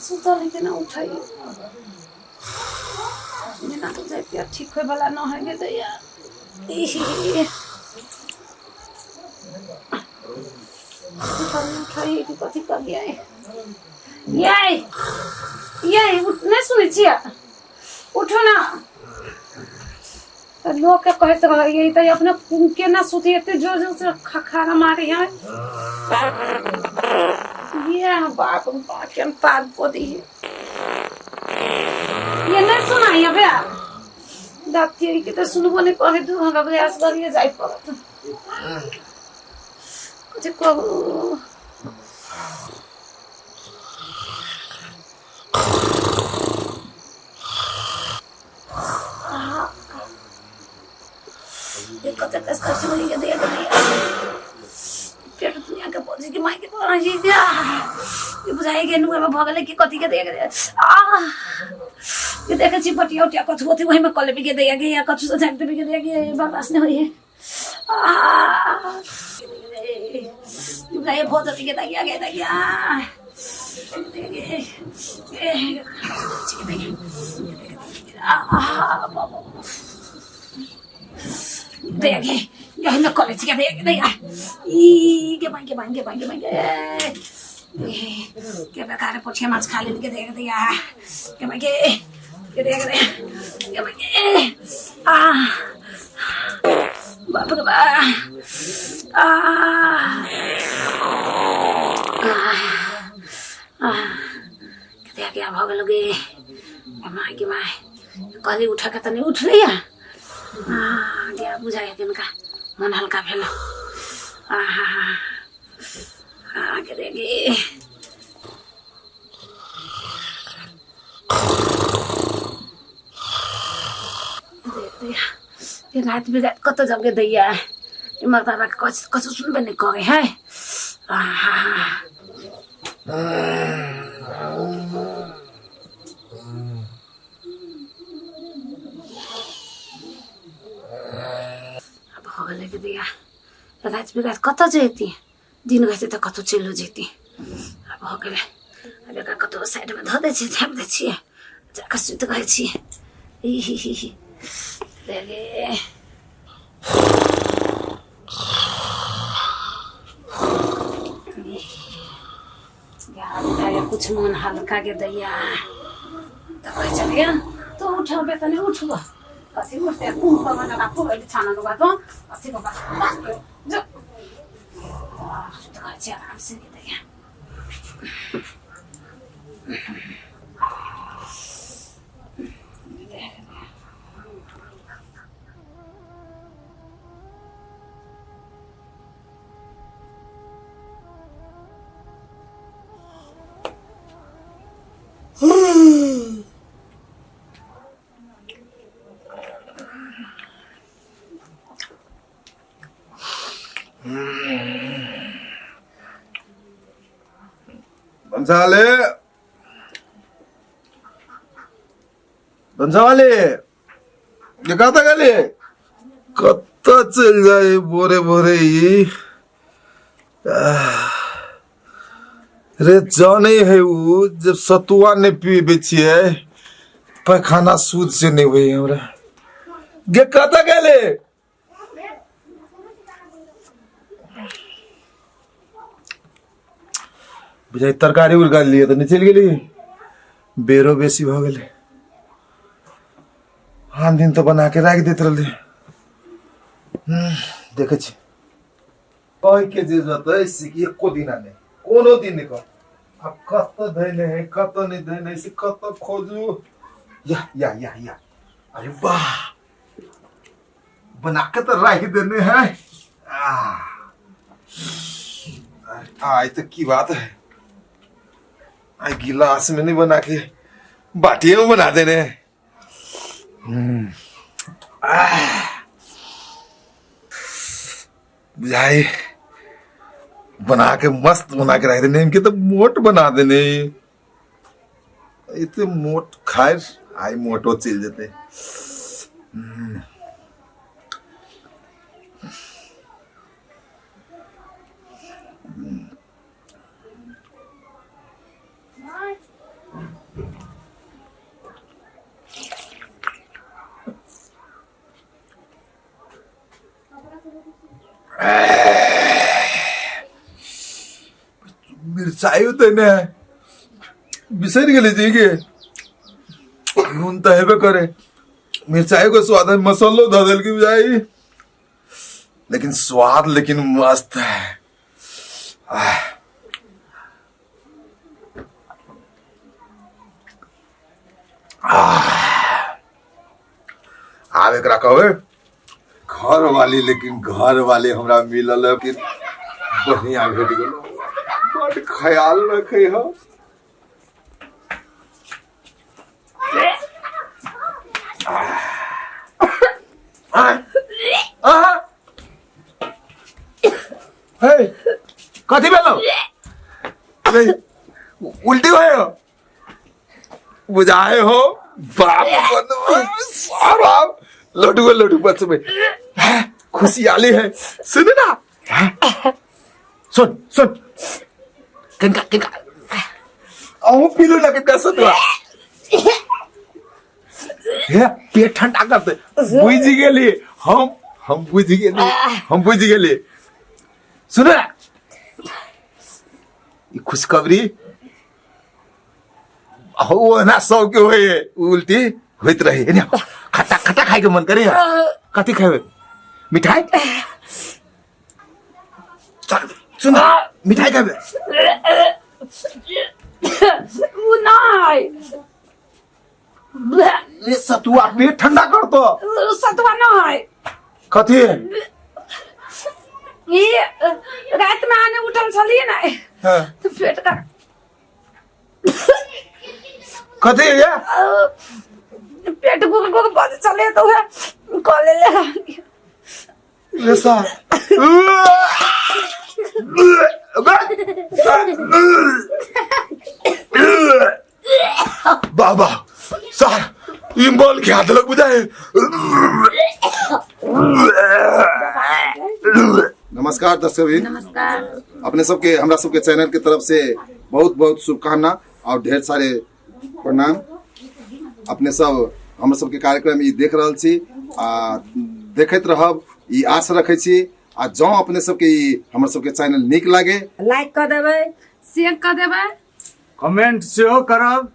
सुतल है केना उठै जेना बुझाइ पेट ठीक होय वाला न है गे दैया। उठै कि कथी करियै? यै यै, नहि सुनै छियै? उठू ना। तऽ लोकके कहैत रहैए तऽ अपने केना सुती, एते जोर जोर से खखारा मारै है। ये बाप रे बाप, केहन पार कऽ दी ये। नहि सुनाइए बे दाँत के तऽ सुनबो नहि करै, 2 घंटा प्रयास करिए जाय पड़त। कथी कहू? ये कते कस कस होई के दे दे पेट दुनिया के बोझ के माई के बोझ के ये बुझाई के नुआ में भगले कि कथी के दे के आ ये देखे छी बटिया उटिया कथु अथी वही में कले भी के दे के या कथु से झाक देबे के दे के बर्दाश्त नहीं होई है। आ ये बहुत अथी के दे के दे के आ बाबा दे के ये न कॉलेज के दे दे ई के बांगे बांगे बांगे बांगे के बेकार पोठिया माछ खा लेल के दे दे के बांगे के दे दे के बांगे आ बाप रे बा आ आ के दे भऽ गेल गे my के my. कहली उठऽ के तऽ नहि उठलैया। आ गे बुझाइया किनका मन हल्का भेल। आहा आ के दे गे ये रात बिरात कतऽ जाब गे दैया, ई मर्दाना के कछु कछु सुनबे नहि करै है। आहा राति बिराति कतऽ जैती दिन रहतै तऽ कतहु चलियो जैती आब भऽ गेलै आब एकरा कतहु साइडमे धऽ दै छियै झाँपि दै छियै जाकऽ सुति रहै छियै ई ही ही ही रे रे कुछ मन हल्का के दैया तऽ कहै छलियै तो उठबे तऽ नहि उठबऽ कथी उठतै कुम पर मने राखू बिछाना नुका तो अथी कऽ जो सुति रहै छै आराम से के दैया भन्साले भन्सावाले ये कतऽ गेलियै कतऽ चलि जाइ भोरे भोरे ई आह। रे जानै है उ जब सतुआ नहि पीबै छियै पैखाना शुद्ध से नहि होइ हमरा गे कतऽ गेलै बुझाइ तरकारी उरकारी लिए तऽ नहि चलि गेली बेरो बेसी भऽ गेलै आन दिन तऽ बना के राखि दैत रहली देखै छी कहि के जे जतै से कि एको दिना नहि कोनो दिन नहि कह आब कतऽ धैने है कतऽ नहि धैने है से कतऽ खोजू या या या या अरे वाह बना के तो राखि देने है आइ तो की बात है आई गिलास में नहीं बना के बाटिए में बना देने हैं बुझाई बना के मस्त बना के रख देने इनके तो मोट बना देने इतने मोट खाए आई मोटो चल जेते मिरचाइयो देने है बिसरि गेलै जे के नून तऽ हेबे करे मिरचाइयो के स्वाद है मसालो धऽ देलकै बुझाइ लेकिन स्वाद लेकिन मस्त है आह। आब एकरा कहबै घर वाली लेकिन घर वाली हमरा मिलल है कि बढ़िया भेट गेल बड ख्याल रखे हो हे कथी भेलो उल्टी भयो बुझाए हो बाप सारा लड्डू लड्डू बचबे खुशियाली है सुन ना सुन सुन किनका किनका अहूँ पीलू ना किनका सतुआ हे पेट ठंडा करते बुझ गेली हम बुझ गेली हम बुझ गेली सुन ना ई खुशखबरी ओना सबके होइए उल्टी होइत रहे एने खट्टा खट्टा खाइके मन करे कथी खेबै मिठाई चल सुन मिठाई खेबै उ नहि ये सतुआ पेट ठंडा करतो सतुआ नहि कथी ई रातिमे आने उठल छलियै ने हाँ। तऽ पेट का कथी ये पेट गुर गुर बजै छलै तऽ उएह कऽ लेले रहलियै रे सा बाबा सर ई मल के हाथ लग बुझाए नमस्कार। नमस्कार दर्शक। नमस्कार। अपने सबके हमरा सबके चैनल के तरफ से बहुत बहुत शुभकामना और ढेर सारे प्रणाम। अपने सब हमरा सबके कार्यक्रम ई देख रहल छी आ देखैत रहब ई आश रखै छी। आ जँ अपने सबके ई हमर सबके चैनल नीक लागे लाइक कऽ देबै, शेयर कऽ देबै, कमेंट सेहो करब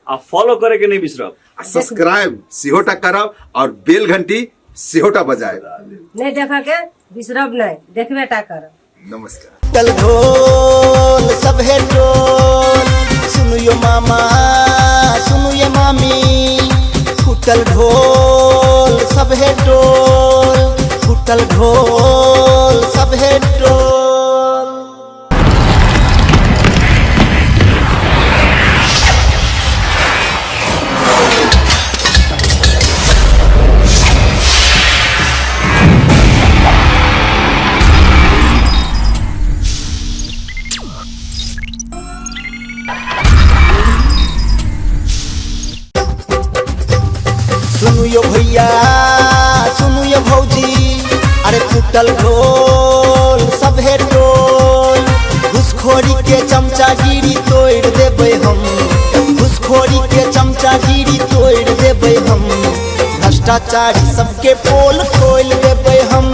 आ फॉलो करे के नहीं बिसरब। आ सब्सक्राइब सेहोटा करब और बेल घंटी सेहोटा बजायब। नहीं देखऽ के बिसरब नहीं, देखबे टा करब। नमस्कार। टल ढोल सभे टोल, सुनियो मामा सुनियो मामी, फूटल ढोल सभे टोल, फूटल ढोल सभे टोल। सुनियो भैया सुनियो भौजी, अरे फूटल ढोल सभे टोल, घुसखोरी के चमचागिरी तोड़ देबै हम, घुसखोरी के चमचागिरी तोड़ देबै हम, भ्रष्टाचारी सबके पोल खोल देबै हम,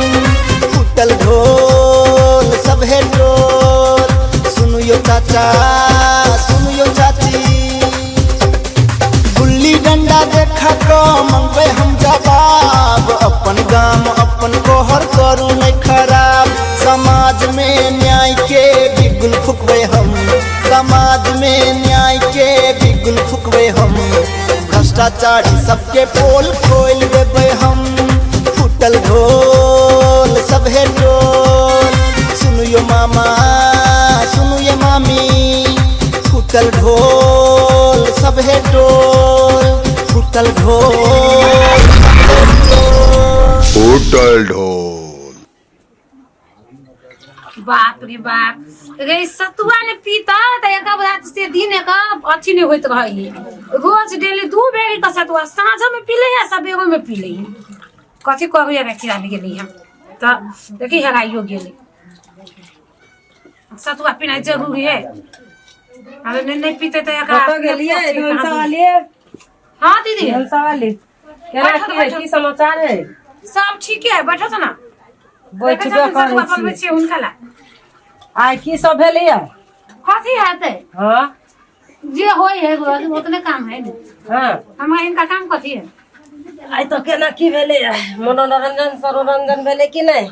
फूटल ढोल सभे टोल। सुनियो चाचा सुनियो चाची, गुल्ली डंडा देखा क मंगबै हम जवाब, अपन गाम अपन कोहर करू नहीं खराब, समाज में न्याय के बिगुल फुकबै हम, समाज में न्याय के बिगुल फुकबै हम, भ्रष्टाचारी सबके पोल खोल देबै हम, फूटल ढोल सभे टोल। सुनियो मामा सुनियो मामी, फूटल ढोल सभे टोल, फूटल ढोल सभे टोल। फूटल ढोल। बाप रे बाप रे, सतुआ ने पीता त एक रात से दिन एक अथी नहीं होइत रही। रोज डेली 2 बेरी के सतुआ साँझो में पी ले है सबेरो में पी ले। कथी करू रे, खिला गेली हम त देखी हेराइयो गेली। सतुआ पीना जरूरी है, अरे नहीं नहीं पीते तो एक कतऽ गेलियै धनसा वाली? हाँ दीदी। धनसा वाली केना बैठो की है, बैठो। की समाचार है? सब ठीक है, बैठो तो ना। बैठबे सतुआ करै बनबै छी। छियै हुनका ला। आइ की सब भेलैया? कथी हेतै? हाँ जे होय है उतने काम है ने। हाँ हमरा इनका काम कथी है? आइ तऽ केना की भेलैया? मनोरंजन सरोरंजन भेलै कि नहि?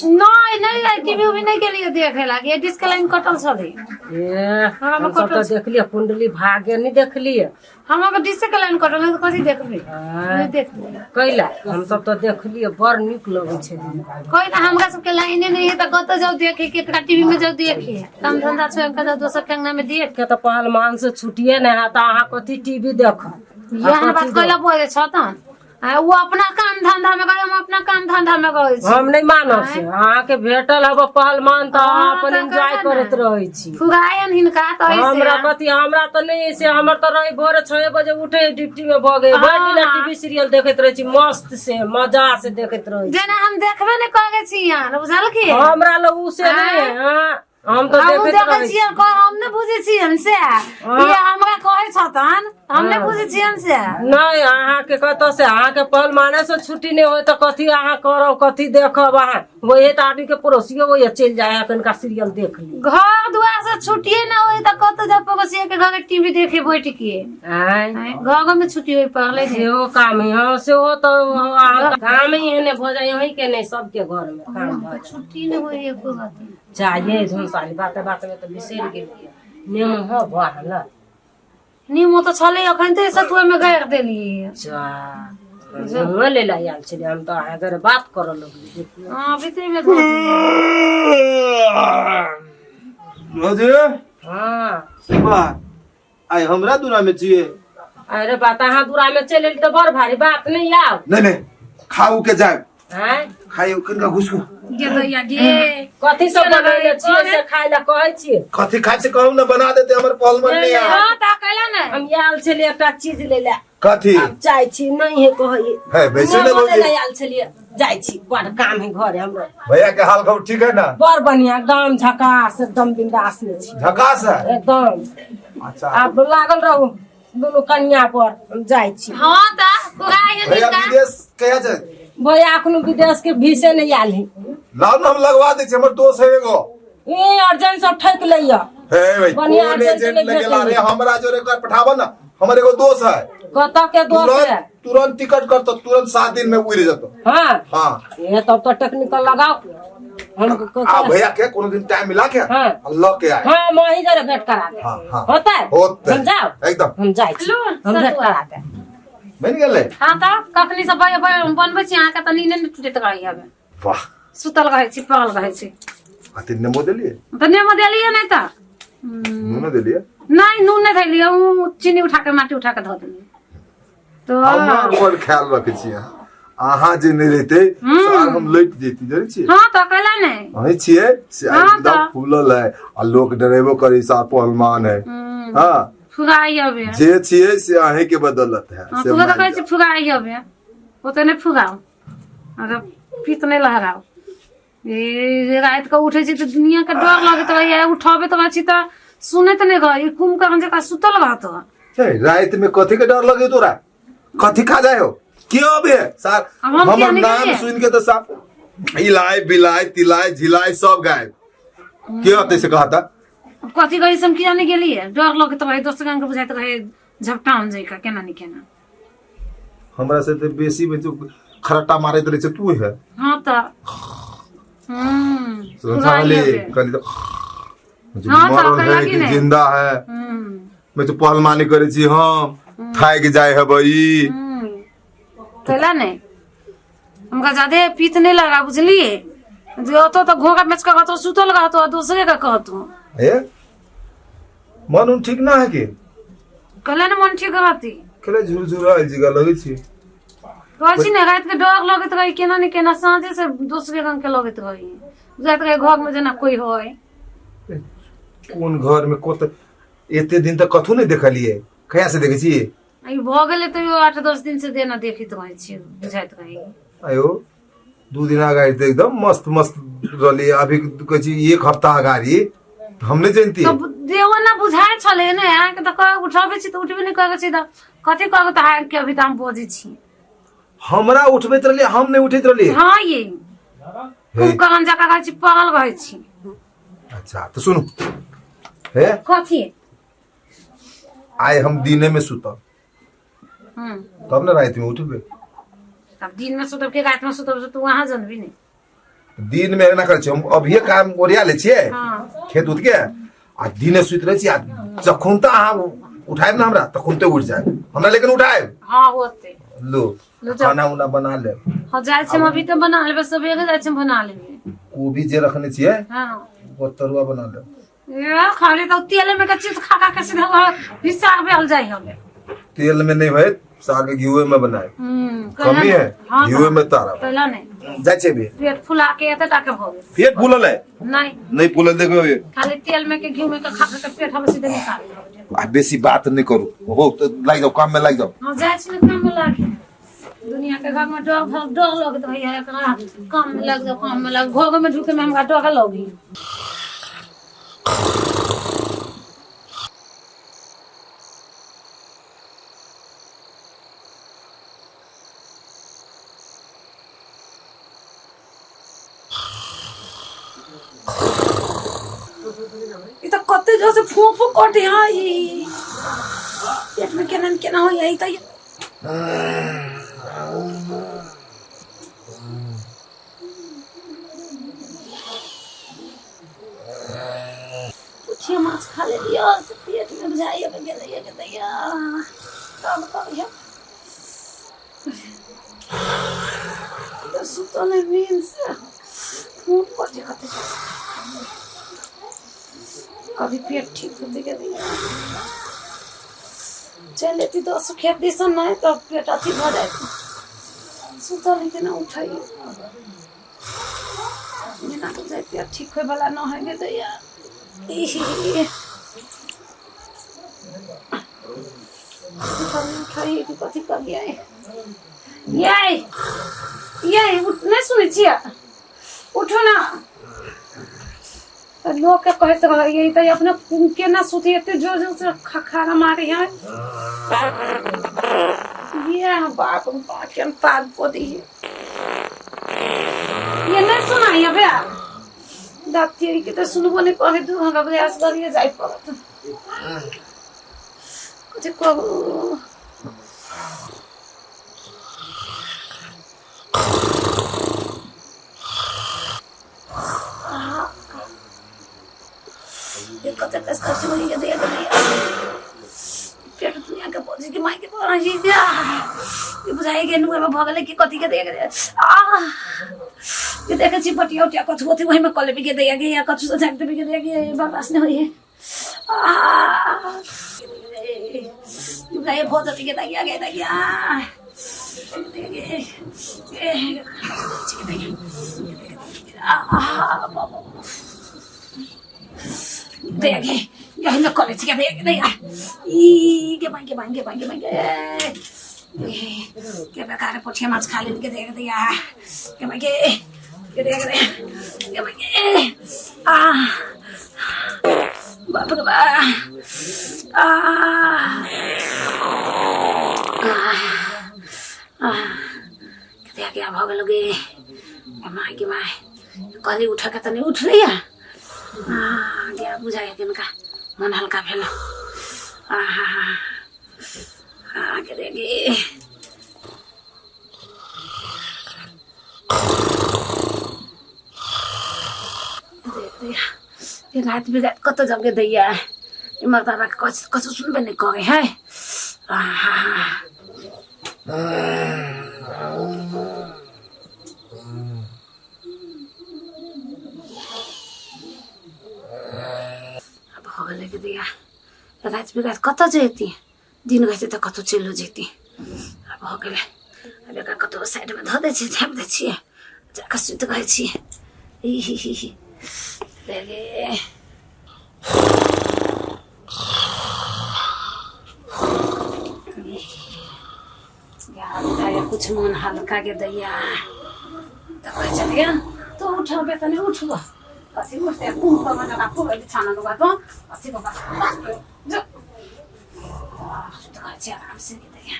नहीं नहीं, टीवी उवी नहीं गेलियै देखे लागी, डिश के लाइन कटल छलै। ए, हाँ, हमसब तऽ देखलियै कुंडली भाग्य नहीं देखलियै। हमरा डिश के लाइन कटल है, तऽ कथी देखबै? हाँ। नहीं देखबै। कैला हमसब तऽ देखलियै, बड़ नीक लगै छै। कोई ना, हमरा सबके लाइने नहीं है तऽ कतऽ जाउ देखे, केकरा टीवी में जाउ देखे? काम धंधा छोड़ के जाउ दोसर के अंगना में देख। के तऽ पहलवान से छुटिए नहि हैत, अहाँ कथी टीवी देखब? यहन बात कैला बोले छ तहन? आ, वो अपना काम धंधा में गए, हम अपना काम धंधा में गए छी। हम नहीं मानब से, अहाँके भेटल हब पहलवान तऽ अहाँ हाँ, अपन तऽ एंजॉय कहला करैत ने। रहै छी। फुगायन हिनका तऽ ऐसे। हमरा कथी, हमरा तऽ नहीं से, हमर तऽ रही भोरे 6 बजे उठे ड्यूटी में भऽ गए, भरि दिन हाँ। टीवी सीरियल देखैत रहै छी, मस्त से मजा से देखैत रहै छी। जेना हम देखबे नहीं करे छी यहाँ, बुझल की? हमरा लग उ से नहीं है, हाँ, हम तऽ हमहूँ देखैत देखै रहै छियै, हम नहि बुझै छियनि से। ई हमरा कहै छथन, हम नहि बुझै छियनि से। नहीं, अहाँके कतऽ से अहाँके पहलवाने से छुट्टी नहीं होय तऽ कथी अहाँ करब, कथी देखब अहाँ? वही तऽ आदमी के पड़ोसियो वही चलि जाय है, कनिका सीरियल देख ली। घर दुआर से छुट्टिए ना होय तऽ कतऽ जाउ पड़ोसिया के घर टीवी देखे बैठ के? आँय? आँय, घर में छुट्टी होय पड़लै ने। सेहो काम है, हाँ, सेहो तऽ अहाँ काम ही एहने भऽ जाइ, अहीं के नहि सबके घर में काम भऽ जाइ। छुट्टी नहि होय एको रति। चाहिए धनसाली बात बात में तऽ बिसरि गेलियै, नेमो हो भऽ गेल। नीमो तऽ छलै अखन तऽ सतुआ में गाड़ि देलियै। जा, नेमो लै लए आयल छलियै हम तऽ, अहाँ जरे बात करऽ लगलियै, देखियौ। हाँ, भीतरी में धऽ देलियै। अजय। हाँ। वाह, आइ हमरा दूरा में छियै। अरे बात, अहाँ दूरा में चलि एली तऽ बड़ भारी बात नहीं आउ। नहीं नहीं, खाऊ के जायब। आँय? खाइ कनिका घुसकू। गे दैया गे। कथी सब बनैले छियै से खाय लए कहै छियै? कथी खाइ से कहू ने, बना देते हमर पहलवान ने। हाँ, तऽ कैला ने। हम आयल छलियै एकटा चीज लै लए। कथी आब जाइ छी नहीं है कहै है वैसे ने भौजी नहि आयल छलियै जाइ छी बड़ काम है घरे हमरो भैया के हाल खबर ठीक है ना बड़ बढ़िया एकदम झकास एकदम बिंदास में छी झकास है एकदम अच्छा आब लागल रहू दुनू कनिया पर हम जाइ छी हँ तऽ पुराइ है भैया निका विदेश कहिया जाए भैया अखनो विदेश के भीसे नहीं आयल है लाओ ना हम लगवा दै छी हमर दोस्त है एगो ए अर्जेंट सब ठकि लैया हे भाई बढ़िया कोन अर्जेंट एजेंट नहीं लगे ला रे भेटै। हमरा जोरे कर पठाबो ना हमर एगो दोस्त है कतऽ के दोस्त है तुरंत तुरंत टिकट करतो तुरंत 7 दिन में उड़ जतो हाँ हाँ ये तब तो टेक्निकल लगाओ हम आ भैया के कोनो दिन टाइम मिला के हाँ। आ ल के आए हाँ हम वहीं जरा भेंट करा दे हाँ, हाँ। होता है होतै। हम जाओ एकदम। हम जाइ छी लू, हम भेंट सतुआ। करा दे बनि गेलै हँ तऽ कखनी से बनबै छी अहाँके तऽ नींदे नहि टूटैत रहैया हमे वाह सुतल रहै छी पड़ल रहै छी अति नेमो देलियै तऽ नेमो देलियै नहि तऽ नूनो देलियै नहि नून नहि धैलियै उ चीनी उठा के माटी उठा के धऽ देलियै तऽ हमर बड़ ख्याल रखै छी अहाँ अहाँ जे नहि रहितै सार हम लटि जैती जानै छियै हँ तऽ कैला नहि अहीं छियै से आइ हाँ मुदा तऽ। फूलल है आ लोक डरेबो करी सार पहलवान है हाँ फुगाई हबे जे छियै से अहीं के बदौलत है हँ से तू तऽ मानि कहै छी फुगाई हबे ओते नहि फुगाउ अगर पीत नहि लहराउ ई राति कऽ उठै छी तऽ दुनिया के डर लगैत रहैया उठबैत रहै छी तऽ सुनैत नहि रहै कुम्भकर्ण जकाँ सुतल रहत जाउ। हे, राति में कथी के डर लगे तोरा कथी खा जाए हो के अबे सार अब हम किया हमर नहि नाम गेलियै? सुन के तऽ साफ इलाय बिलाय तिलाय झिलाय सब गायब के अतै से कहता कथी कही से हम किया नहि गेलियै डर लगैत रहै दोसर रंग के बुझाइत रहै झपटाउन जकाँ केना नहि केना हमरा से तऽ बेसी बेसी खरट्टा मारैत रहै छै तू है हँ तऽ हम्म समझली कनी तऽ हाँ, तऽ मरल ओकरा है लागी कि ने। जिंदा है मैं तो पहलवानी करे छी हम थाकि जाय हेबै ई कैला नहि हमका ज्यादे पीत नहीं लगा बुझलिए जे ओतो तऽ घोघा बेच कऽ कहतो सुतल रहतो आ दोसरे के कहतो हे मन उन ठीक ना है कि कहले ने मन ठीक रहती खेले झुरझुरायल जगह लगै छी कहै छी ने राति के डर लगैत रही केना ने केना साँझे से दोसरे रंग के लगैत रही बुझाइत रही घर में जेना कोई होय कोन घर में कोत एते दिन तक कथू नहीं देखलिए कहिया से देखै छी आ ई भऽ गेलै तैयो 8-10 दिन से देना देखैत रहै छी बुझाइत रही आयो 2 दिन अगाडि तऽ एकदम मस्त मस्त रहलियै अभी कहै छी एक हफ्ता अगाडि हम नहि जानती तऽ देहो ना बुझाइ छलै ने अहाँके तऽ कह उठबै छी तऽ उठबे नहि करै छी तऽ कथी कहबै तऽ अहाँके अभी तऽ हम बजै छी हमरा उठबैत रहलियै हम नहि उठैत रहलियै हँ ये हे कुम्भकर्ण जकाँ रहै छी पड़ल रहै छी अच्छा तऽ सुनू हे कथी आइ हम दिने में सुतब तब ने राति में उठबै तब दिन में सुतब के रात में सुतब से तू वहां जनबी नहीं दिन में एना करै छियै हम अभिये काम ओरिया लै छियै हाँ खेत उत के आ दिने सुति रहै छियै आ जखन तऽ अहाँ उठायब ने हमरा तखन ते उठि जायब हमरा लेकिन उठायब हाँ होते लो लो जाओ। खाना उना बना लेब हाँ जाइ छी हम अभी तऽ बना लेबै सबेरे जाइ छी हम बना लेबै कोबी जे रखने छियै हाँ ओकर तरुआ बना लेब ए, खाली तो तेल में के चीज खा खा के सीधा वहाँ हिस्सा भेल जाइ हमे तेल में नहीं होयत साग के घीवे में बनाए कमी कमी है हाँ घीवे में तारा पहला नहीं जाइ छै भी पेट फुला के एते टाके भऽ गेल पेट फूलल है नहीं नहीं फूलल देखो ये खाली तेल में के घी में के खा खा के पेट हम सीधे निकाल लेबै। आ बेसी बात नहीं करू हो तो लागि जाओ काम में लागि जाओ हाँ जाइ छी ने काम में लागे दुनिया के घर में डर डर डर लगत रहैया एकरा काम में लग जाओ काम में लग घर में ढुके में हमरा डर लगी ई तऽ कते जोर से फूं फूं कटे है ई पेट में केना न केना होइया ई तऽ पोठिया माछ खा लेलियै से पेट में बुझाइया के गेलैया के दैया तब करिया तऽ सुतल है नींद से फूट कटे कते कभी पेट ठीक होते के दैया चलि एती दस खेत दिसन नहि तऽ पेट अथी भऽ जाइत सुतल है केना उठै जेना बुझाइ पेट ठीक होइवला नहि है गे दैया ई उठै कि कथी करियै यै यै नहि सुनै छियै उठू ने तऽ लोकके कहैत रहैए तऽ अपने केना सुती एते जोर जोर से खखारा मारै है ये बाप रे बाप केहन पार कऽ दैए ये नहि सुनाइए बे दाँत के तऽ सुनबो नहि करै दू हमरा प्रयास करिए जाय पड़त कथी करू ये कते कस कस हो ये दे दे पेट दुनिया के बोझ के माई के बोझ ये ये बुझाई के नुआ में भगले कि कथी के दे के आ ये देखे छी पटिया उटिया कथु कथु वही में कले भी के दे के या कथु से झाक देबे के दे के बर्दाश्त नहीं होई आ ये बहुत अथी के दे के दे के बेकार पोठिया माछ खा लेली के दे दैया के माई के के दे के के माई के आ बाप रे बा आ कते क्या भऽ गेल गे माय के माय कहली उठऽ के तऽ नहि उठलैया आ गया बुझाइया किनका मन हल्का भेल आ हा हा आ के दे गे ये रात बिरात कतऽ जाउ दैया ई मर्दाबा के कछु कछु सुनबे नहि करै है आहा आब भऽ गेलै के दैया राति बिरात कतऽ जैती दिन रहतै तऽ कतहु चलियो जैती आब भऽ गेलै आब एकरा कतहु साइडमे धऽ दै छियै झाँपि दै छियै जाकऽ सुति रहै छियै ही ही ही ही रे गे कुछ मन हल्का के दैया तऽ कहै छलियै तू उठबे तऽ नहि उठबो कथी उठतै कुम्भ लगा खूब बिछाना लगा तो अथी कऽ कऽ जो सुति रहै छै आराम से के दैया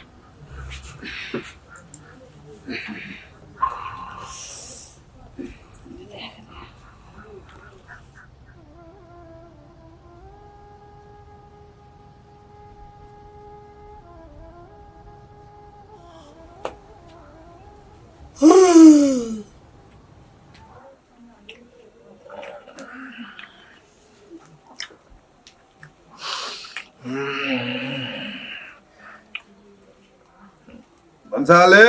भंसाले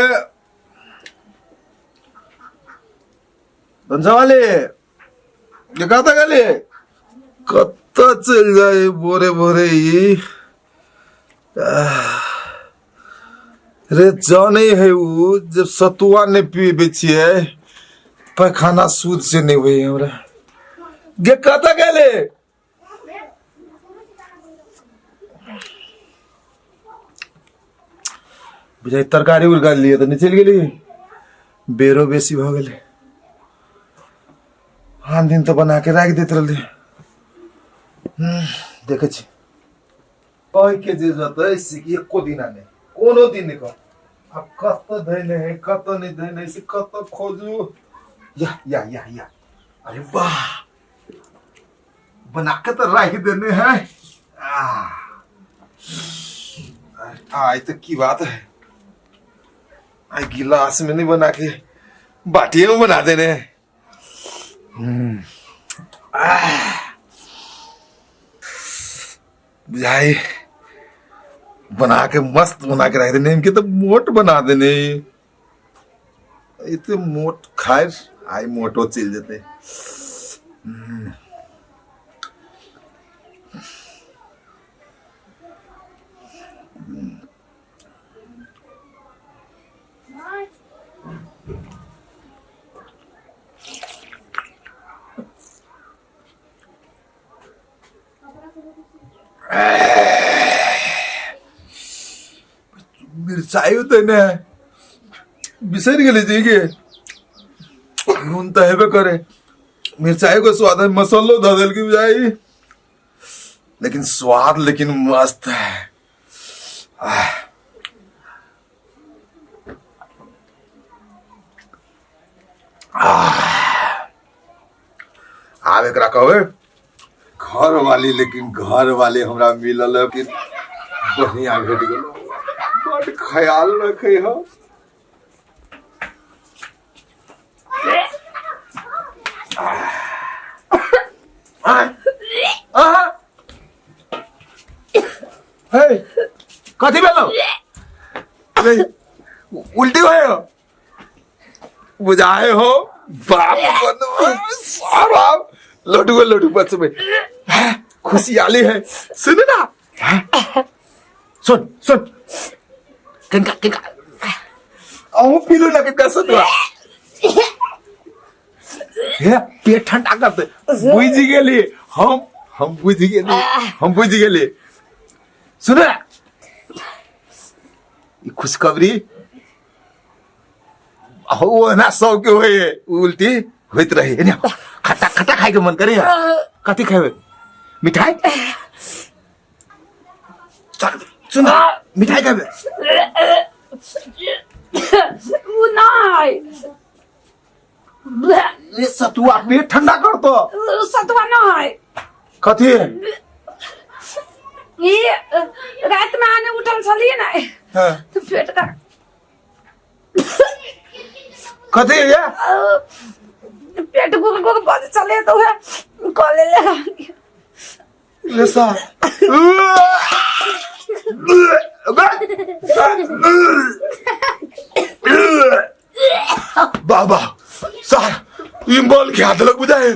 भंसावाले ये कतऽ गेलियै कतऽ चलि जाइ भोरे भोरे ई आह, रे जानै है उ जब सतुआ नहि पीबै छियै पैखाना शुद्ध से नहि होइ हमरा गे कतऽ गेलै बुझाइ तरकारी उरकारी लिए तऽ नहि चलि गेली बेरो बेसी भऽ गेलै आन दिन तऽ बना के राखि दैत रहली देखै छी कहि के जे जतै से कि एको दिना नहि कोनो दिन नहि कह आब कतऽ धैने है कतऽ नहि धैने है से कतऽ खोजू या या या या अरे वाह बना के तो राख देने है आय तो की बात है आई गिलास में नहीं बना के बाटिए में बना देने हैं बुझाई बना के मस्त बना के रख देने इनके तो मोट बना देने इतने मोट खाए आई मोटो चल जेते मिरचाइयो देने है बिसरि गेली जी के नून तऽ हेबे करे मिरचाइयो के स्वाद है मसालो धऽ देलकै बुझाइ लेकिन स्वाद लेकिन मस्त है आह। आब एकरा कहबै घर वाली लेकिन घर वाली हमरा मिलल है कि बढ़िया भेट गेल बड ख्याल रखे हो हे कथी भेलो उल्टी भयो बुझाए हो बाप सारा लड्डू लड्डू बचबे खुशियाली है सुन ना सुन सुन किनका किनका अहूँ पीलू ना किनका सतुआ हे पेट ठंडा करते बुझि गेली हम बुझि गेली हम बुझि गेली सुन ना ई खुशखबरी ओना सबके होय उल्टी होइत रहे एने खट्टा खट्टा खाए के मन करे कथी खेबै मिठाई चल सुन मिठाई खेबै उ नहि ये सतुआ पेट ठंडा कर तो सतुआ नहि कथी ई राति में आने उठल छलियै ने हाँ। तऽ पेट का कथी ये पेट गुर गुर बज चले तऽ उएह कऽ लेले ये सा बाबा सर ई मल के हाथ लग बुझाए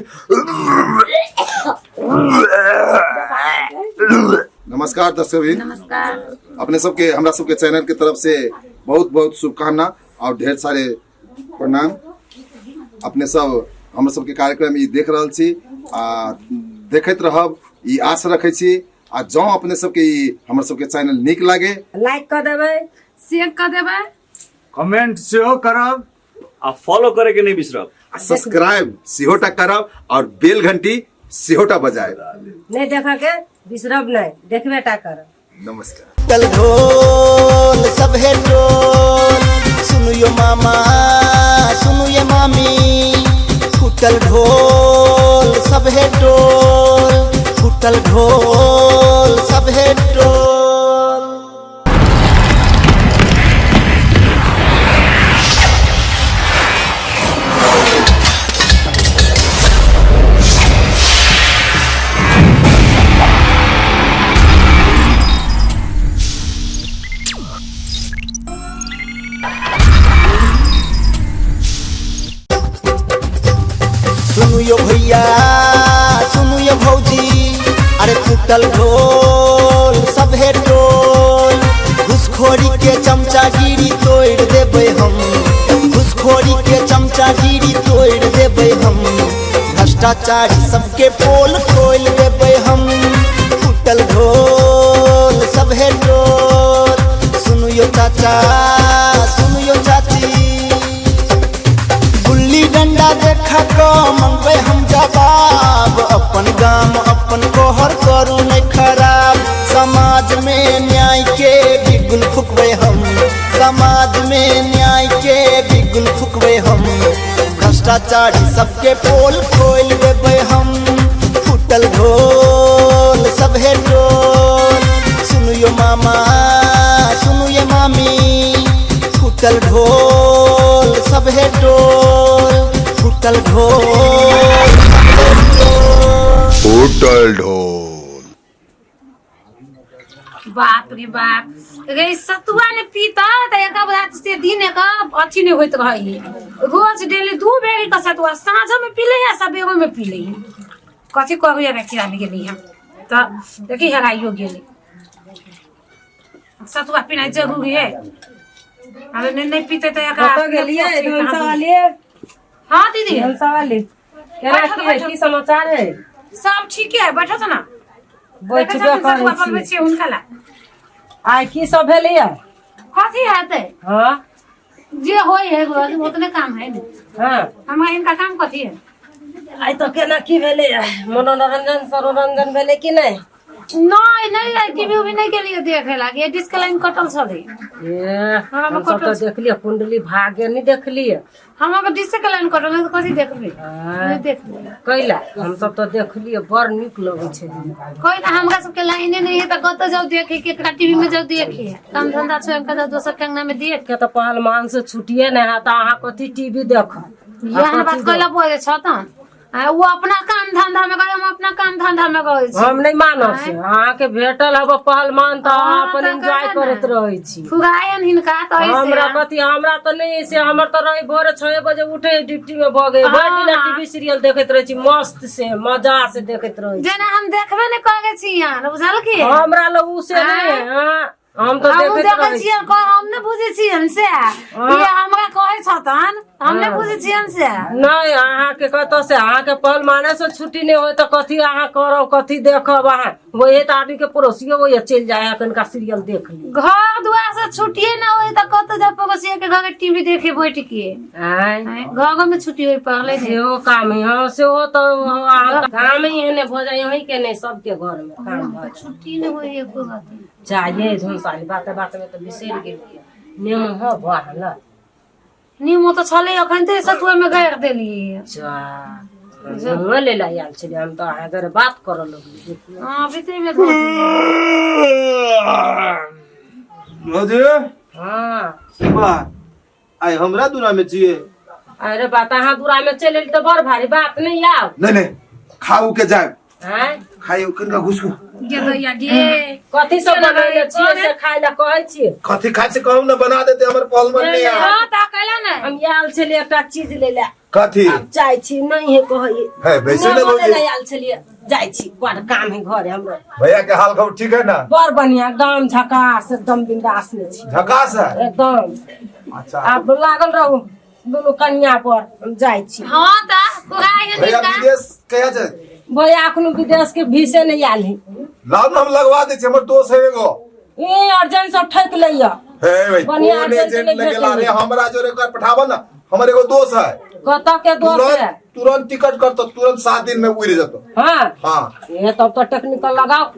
नमस्कार दर्शक नमस्कार अपने सबके हमरा सबके चैनल के तरफ से बहुत बहुत शुभकामना और ढेर सारे प्रणाम अपने सब हमर सबके कार्यक्रम ई देख रहल छी आ देखैत रहब ई आश रखै छी आ जँ अपने सबके ई हमर सबके चैनल नीक लागे लाइक कऽ देबै शेयर कऽ देबै कमेंट सेहो करब आ फॉलो करे के नहीं बिसरब आ सब्सक्राइब सेहोटा करब और बेल घंटी सेहोटा बजायब नहि देखऽ के बिसरब नहि देखबे टा करब नमस्कार टल ढोल सब है टोल सुनियो मामा सुनियो मामी फूटल ढोल सब है टोल फूटल ढोल सब है टोल सुनियो भैया सुनियो भौजी अरे फूटल ढोल सभे टोल घुसखोरी के चमचागिरी तोड़ देबै हम घुसखोरी के चमचागिरी तोड़ देबै हम भ्रष्टाचारी सबके पोल खोल देबै हम फूटल ढोल सभे टोल सुनियो चाचा सुनियो चाची गुल्ली डंडा देखा क मंगबै हम जवाब अपन गाम अपन कोहर करू नहीं खराब समाज में न्याय के बिगुल फुकबै हम समाज में न्याय के बिगुल फुकबै हम भ्रष्टाचारी सबके पोल खोल देबै हम फूटल ढोल सभे टोल सुनियो मामा सुनियो मामी फूटल ढोल सभे टोल फूटल ढोल सभे टोल फूटल ढोल बाप रे बाप रे सतुआ ने पीता तऽ एक रात से दिन एक अथी नहीं होइत रहे रोज डेली दू बेर के सतुआ साँझो में पी ले है सबेरो में पी ले कथी करू रे किरानी गेली हम तऽ देखी हेराइयो गेली सतुआ पीनाइ जरूरी है अरे नहीं नहीं पीते तऽ एकरा कतऽ गेलियै धनसा वाली हाँ दीदी धनसा वाली केना बैठो की है बैठो। की समाचार है सब ठीक है बैठो तो ना बैठबे सतुआ करै बनबै छी छियै हुनका ला आइ की सब भेलैया कथी हेतै हाँ जे होय है उतने काम है ने हाँ हमरा इनका काम कथी है आइ तऽ केना की भेलै मनोरंजन सरोरंजन भेलै कि नहि नहीं नहीं टीवी उवी नहीं गेलियै देखे लागी डिश के लाइन कटल छलै ए हमसब तऽ देखलियै कुंडली भाग्य नहि देखलियै हमरा डिश के लाइन कटल है तऽ कथी देखबै नहीं देखबै कैला हमसब तऽ देखलियै बड़ नीक लगै छै कोई ना हमरा सबके लाइने नहीं है तऽ कतऽ जाउ देखे केकरा टीवी में जाउ देखे काम धंधा छोड़ के जाउ दोसर के अंगना में देख के तऽ पहलमान से छुटिए नहि हैत अहाँ कथी टीवी देखब यह बात कैला बजै छ तहन आ ओ अपना काम धंधा में गए हम अपना काम धंधा में गए छी हम नहि मानब से अहाँके भेटल हब पहलमान तऽ अहाँ हाँ, अपन तऽ एंजॉय कहे करैत ने। रहै छी फुगायन हिनका तऽ ऐसे हमरा कथी हमरा तऽ नहि से हमर तऽ रही भोरे 6 बजे उठे ड्यूटी में भऽ गेल भरि दिन टीवी सीरियल देखैत रहै छी मस्त से मजा से देखैत रहै छी जेना हम देखबे नहि करै छी यहाँ बुझल की हमरा लग उ से नहि हाँ, हम तऽ हमहूँ देखैत देखै रहै छी छियै कह हम नहि बुझै छियनि से ई हमरा कहै छतन हम नहि बुझै छियनि से नहि अहाँके कतऽ से अहाँके पहलमाने से छुट्टी नहि होय तऽ कथी अहाँ करब कथी देखब अहाँ वही तऽ आदमी के पड़ोसियो वही चलि जाय है कनिका सीरियल देख ली घर दुआर से छुट्टिए ना होई तऽ कतऽ जा पड़ोसिया के घर टीवी देखे बैठ के आँय आँय, घर में छुट्टी होई पड़लै ने सेहो काम है हाँ सेहो तऽ अहाँ काम ही एहने भऽ जाइ अहीं के नहि सबके घर में काम भऽ जाइ छुट्टी नहि होई एको रति जाइए धुनसाली बाते बात में तऽ बिसरि गेलियै नेमो हो भऽ न नीमो तऽ छलै अखन तऽ सतुआ में गाड़ि देलियै जा नेमुए ले ला आयल छलियै हम तऽ अहाँ जरे बात करऽ लगलियै हँ भीतरी में धऽ देलियै। भौजी हाँ वाह आइ हमरा दुरा में छियै अरे बात अहाँ दूरा में चलि एली तऽ बड़ भारी बात नहि आउ नहीं नहीं खाऊ के जाए आँय खाई कनिका घुसकू गे दैया गे कथी सब बनैले छियै से खाय लए कहै छियै कथी खाए से कहू ना बना देते हमर पहलवान ने यार हँ तऽ कैला ने हम आयल छलियै एकटा चीज लै लए कथी आब जाइ छी नहीं है कहै है वैसे ने नेबो लै भौजी लए आयल छलियै जाइ छी बड़ काम है घरे हमरो भैया के हाल खबर ठीक है ना बड़ बढ़िया एकदम झकास एकदम बिंदास में छी झकास है एकदम अच्छा आब लागल रहू दुनू कनिया पर हम जाइ छी हँ तऽ फुगाइ है भैया हिनका विदेश कहिया जाए भैया अखनो विदेश के भीसे नहीं आयल है लाओ ना हम लगवा दे छी हमर दोस्त है एगो ए अर्जेंट सब ठकि लैया हे भाई बढ़िया कोन अर्जेंट एजेंट नहीं लगेला भेटै। रे हमरा जोरे कर पठाबो ना हमर एगो दोस्त है कतऽ के दोस्त है तुरंत तुरंत टिकट कर तो तुरंत 7 दिन में उड़ जतो हाँ हाँ ये तब तो टेक्निकल लगाओ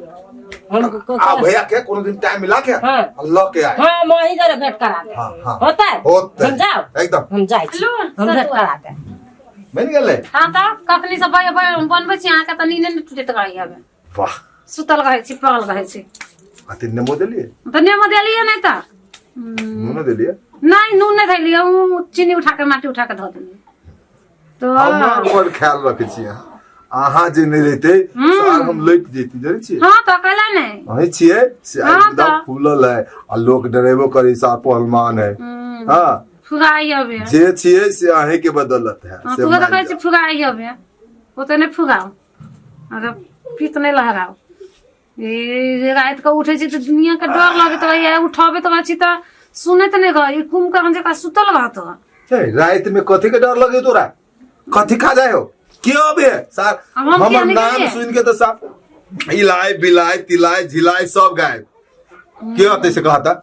हम आ भैया के कोनो दिन टाइम मिला के हाँ। आ ल के आए हाँ हम वहीं जरा भेंट करा दे हाँ, हाँ। होता है होतै। हम जाओ एकदम। हम जाइ छी लू, हम भेंट सतुआ। करा दे बनि गेलै हँ तऽ कखनी से बनबै छी अहाँके तऽ नींदे नहि टूटैत रहै हवे वाह सुतल रहै छी पड़ल रहै छी अति नेबो देलियै तऽ नेबो देलियै नहि तऽ नूनो देलियै नहि नून नहि देलियै उ चीनी उठा के माटी उठा के धऽ देलियै तऽ हमर बड़ ख्याल रखै छी अहाँ अहाँ जे नहि रहिते सार हम लटि जैती जनै छियै हँ तऽ कैला नहि अहीं छियै से आइ हाँ मुदा तऽ। फूलल है आ लोक डरेबो करी सार पहलवान है हाँ फुगाई हवे जे छियै से अहीं के बदौलत है हँ से तू तऽ मानि कहै छी जाउ। फुगाई हवे ओते नहि फुगाउ अगर पीत नहि लहराउ ए राति कऽ उठै छी तऽ दुनिया के डर लगैत रहैया उठबैत रहै छी तऽ सुनैत नहि रहै कुम्भकर्ण जकाँ सुतल रहत हे, राति में कथी के डर लगे तोरा कथी खा जाए हो क्यों अबे सार अब हम किया हमर नहीं नाम गेलियै? सुन के तो साफ इलाय बिलाय तिलाय झिलाय सब गायब क्यों अते से कहता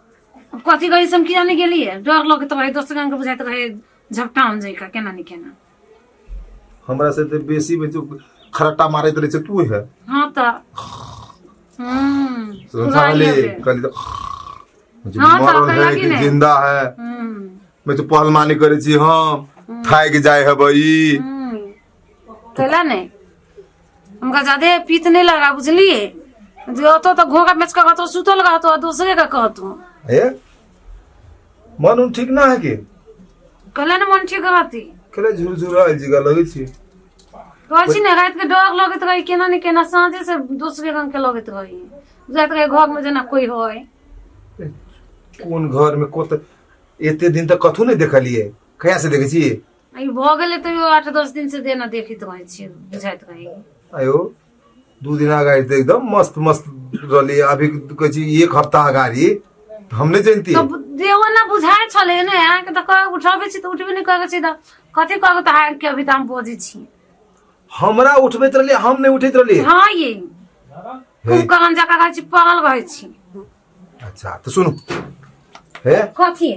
कथी कही से हम किया नहि गेलियै डर लगैत रहै दोसर गाम के बुझाइत रहै झपटाउन जकाँ केना नहि केना हमरा से तऽ बेसी बेसी खरट्टा मारैत रहै छै तू है हाँ तऽ हम्म संसारली कहली तऽ हाँ तऽ मरल कहला है कि कि नहि? जिंदा है हम्म मैं तो पहलवानी करै छी हम थाकि जाइ हेबै ई हम्म कैला नहि हमका ज्यादे पीत नहीं लगा बुझलिए जे ओतो तऽ घोघा बेच कऽ कहतो सुतल रहतो आ दोसरे के कहतो हे मन उन ठीक ना है कि कहले ने मन ठीक रहती केले झुरझुरायल जिगा लगै छी कहै छी ने राति के डर लगैत रही केना ने केना साँझे से दोसरे रंग के लगैत रही बुझाइत रहे घर में जेना कोई होय कोन घर में कोत एते दिन तक कथू नहीं देखलिए कहिया से देखै छी आ ई भऽ गेलै तैयो 8-10 दिन से देना देखैत रहै छियै बुझाइत रही आयो 2 दिन अगाडि तऽ एकदम मस्त मस्त रहली अभी कहै छी एक हफ्ता अगाडि तऽ हम नहि जानती तऽ देहो ना बुझाइ छलै ने अहाँके तऽ कह उठबै छी तऽ उठबे नहि करै छी तऽ कथी कहब तऽ अहाँके अभी तऽ हम बजै छी हमरा उठबैत रहली हम नहि उठैत रहली हँ ये हे कुम्भकर्ण जकाँ रहै छी पड़ल रहै छी अच्छा तऽ सुनू हे कथी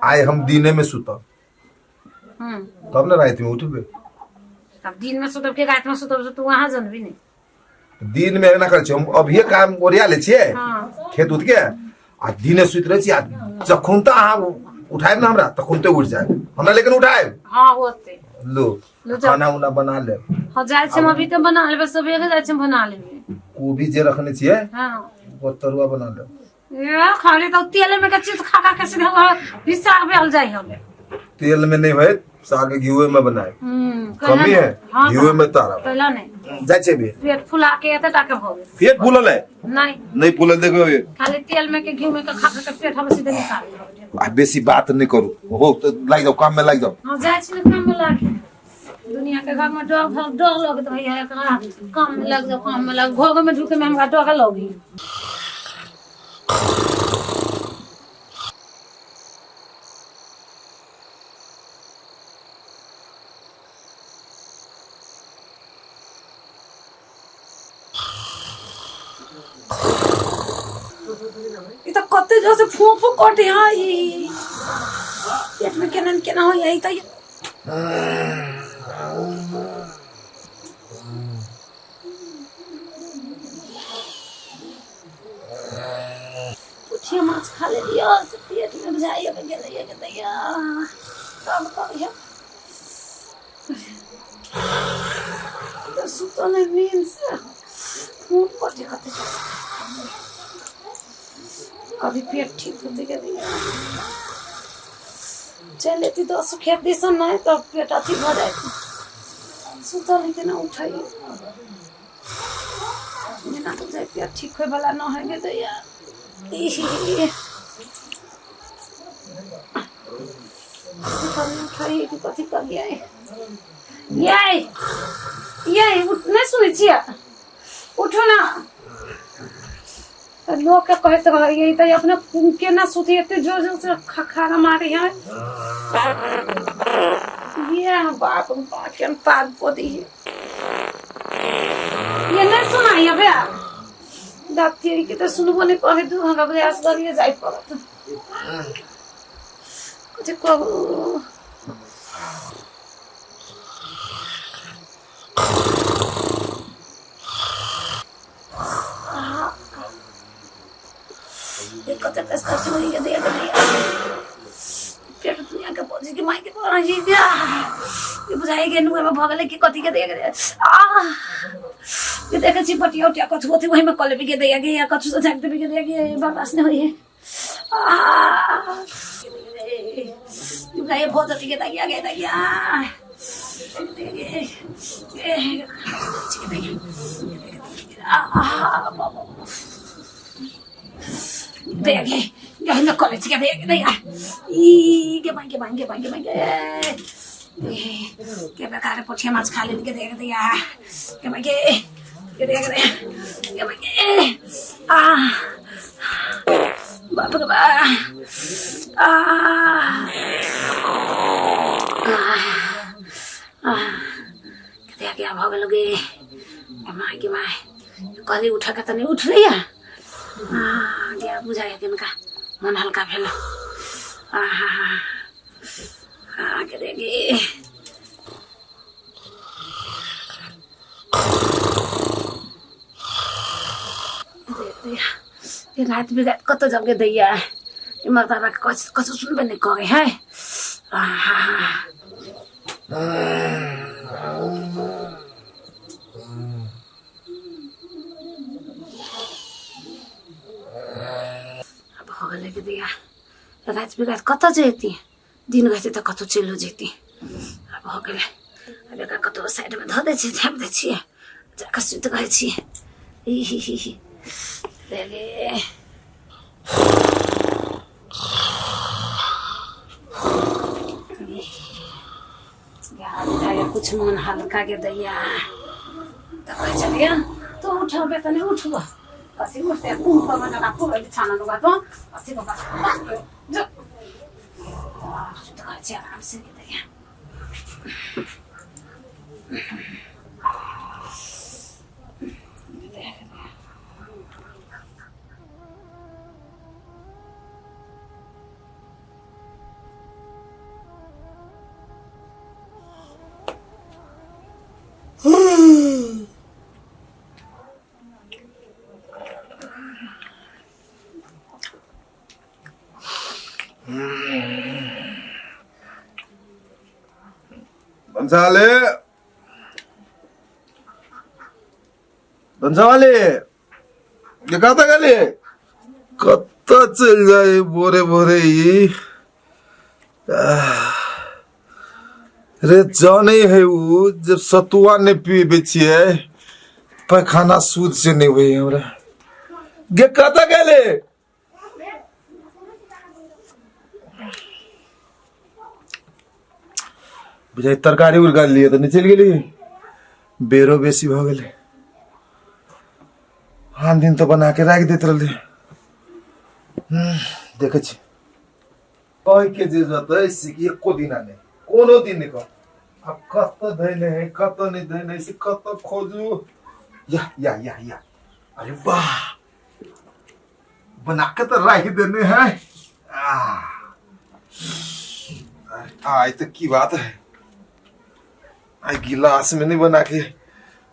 आइ हम दिने में सुतब तब ने राति में उठबे। तब दिन में सुतब के रात में सुतब से तू वहां जनबी नहीं। दिन में एना करै छियै हम, अभिये काम ओरिया लै छियै खेत उत के आ दिने सुति रहै छी आ जखन तऽ अहाँ उठायब ने हमरा तखन ते उठि जायब हमरा, लेकिन उठायब। हाँ होते लो लो जाओ। खाना उना बना लेब। हाँ जाइ छी हम अभी तो बना लेबे, सबेरे जाइ छी हम बना लेबे। कोबी जे रखने छियै ओकर तरुआ बना लेब। ए खाली तो तेल में के चीज खा खा के सीधा वहाँ हिसाब भेल जाइ हमे। तेल में नहीं होयत, साग घीवे में बनाए। कमी है। हाँ, घीवे में तारा पहला नहीं जाइ छै भी। पेट फुला के एते टाके भऽ गेल। पेट फूलल है? नहीं। नहीं फूलल, देखो ये। खाली तेल में के घी में के खा खा के पेट हम सीधे निकाल देलक। आ बेसी बात नहीं करू हो तो लागि जाओ काम में लागि जाओ। हाँ जाइ छी ने काम में लागे, दुनिया के घर में डर भर डर लगत रही है एकरा, काम में लग जाओ काम में लग, घर में ढुके में हमरा डर लगी। ई तऽ कते जोर से फूं फूं कटे है ई, पेट में केना न केना होइया ई तऽ। पोठिया माछ खा लेलियै से पेट में बुझाइया गेलैया के दैया काम करिया तऽ सुतल है नींद से फूट कटे कते कभी पेट ठीक होते के दैया चलि एती 10 खेत दिसन नहि तऽ पेट अथी भऽ जाइत। सुतल है केना उठै जेना तऽ बुझाइ पेट ठीक होइवला नहि होइ के दैया। उठै कि कथी करियै यै यै नहि सुनै छियै? उठू ना। तऽ लोकके कहैत रहैए तऽ अपने केना सुती, एते जोर जोर से खखारा मारे है ये बाप रे बाप, केहन पाग पदी है ये। नहीं सुनाइए बे दाती के तऽ सुनबो नहीं करे, दू हमरा प्रयास करिए जाय पड़त। कथी कहू कते कष्ट होइए दैया दैया पेट दुनिया के बोझ के माई के पड़ा जी गया ये बुझाई के नुए में भऽ गेलै कि कथी के दैया के आ ये देखै छी बटिया उटिया कथु अथी वही में कऽ लेबी के दैया के या कथु से झाँक देबी के दैया के बर्दाश्त नहीं होइए। आ बुझाइए बहुत अथी के दैया के दैया दैया के गहना कॉलेज के दैया के दैया ई के मांगे मांगे मांगे मांगे के बेकार पोठिया माछ खा लेली के दैया के दैया के मांगे के दैया के दैया के मांगे आ बाप रे बा आ आ के दैया के भऽ गेल गे my के my. कहली उठऽ के तऽ नहि उठलैया। आ गे बुझाइया किनका मन हल्का भेल। आ हा हा आ के रे गे दैया राति बिराति कतऽ जाउ गे दैया, ई मर्दाबा के कछु कछु सुनबे नहि करै है। आ हा हा भऽ गेलै गे दैया राति बिराति कतऽ जैती, दिन रहतै तऽ कतहु चलियो जैती। आब भऽ गेलै, आब एकरा कतहु साइडमे धऽ दै छियै, झाँपि दै छियै, जाकऽ सुति रहै छियै। ई ही ही ही रे गे कुछ मन हल्का के दैया तऽ कहै छलियै तो उठबे तऽ नहि उठबो कथी उठते कुम पर बना राखो बिछाना लगा तो अथी बाबा जो सुति रहै छै आराम से के दैया। भंसाले भंसावाले ये कतऽ गेलियै कतऽ चलि जाइ भोरे भोरे ई आह। रे जानै है उ जब सतुआ नहि पीबै छियै पैखाना सूद से नहि होइ हमरा गे कतऽ गेलै बुझाइ तरकारी उरकारी लिए तऽ नहि चलि गेली बेरो बेसी भऽ गेलै आन दिन तऽ बना के राखि दैत रहलै देखै छी कहि के जे जतै से एको दिना नहि कोनो दिन नहि कह आब कतऽ धैने है कतऽ नहि धैने है से कतऽ खोजू या या या या अरे वाह बना के तो राखि देने है आइ तो की बात है आई गिलास में नहीं बना के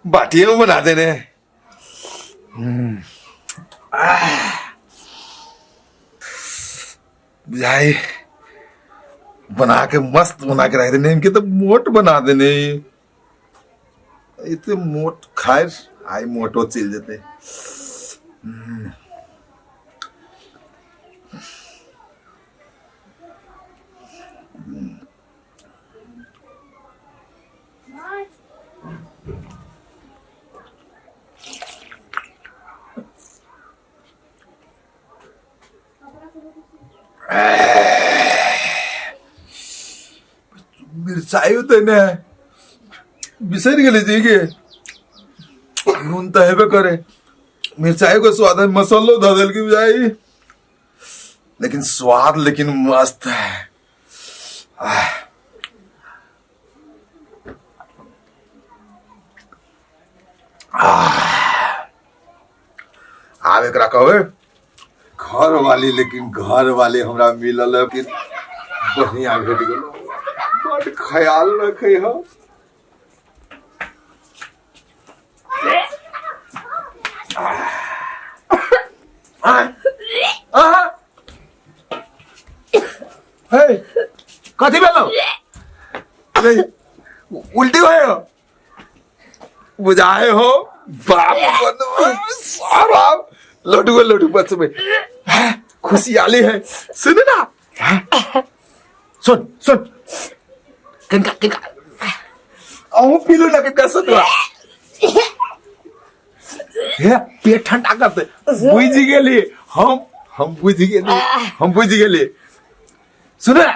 बाटिए में बना देने हैं बुझाई बना के मस्त बना के रख देने इनके तो मोट बना देने इतने मोट खाए आई मोटो चल जेते मिरचाइ देने बिसरि गेलै जे के नून तऽ हेबे करे मिरचाइ के स्वाद है मसालो धऽ देलकै बुझाइ लेकिन स्वाद लेकिन मस्त है आह। आब एकरा कहबै घर वाली लेकिन घर वाली हमरा मिलल है कि बढ़िया भेट गेल बड ख्याल रखे हो हे कथी भेलौ उल्टी भयो बुझाए हो बाप सारा लड्डू लड्डू बचबे खुशियाली है सुन ना सुन सुन कनका कनका अहूँ पीलू ना कनका सतुआ हे पेट ठंडा करते बुझ गेली हम बुझ गेली हम बुझ गेली सुन ना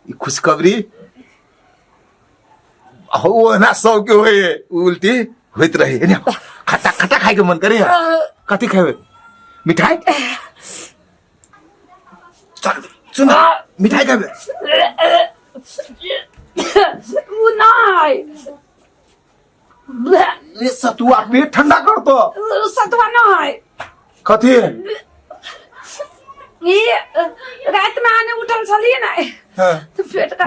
ई खुशखबरी ओना सबके होइए उल्टी होइत रहे ने खट्टा खट्टा खाइके मन करे कथी खेबै मिठाई चल सुन मिठाई खेबै ओ नहि ये सतुआ पेट ठंडा कर तो सतुआ नहि कथी ई राति में आने उठल छलियै ने हाँ। तऽ पेट का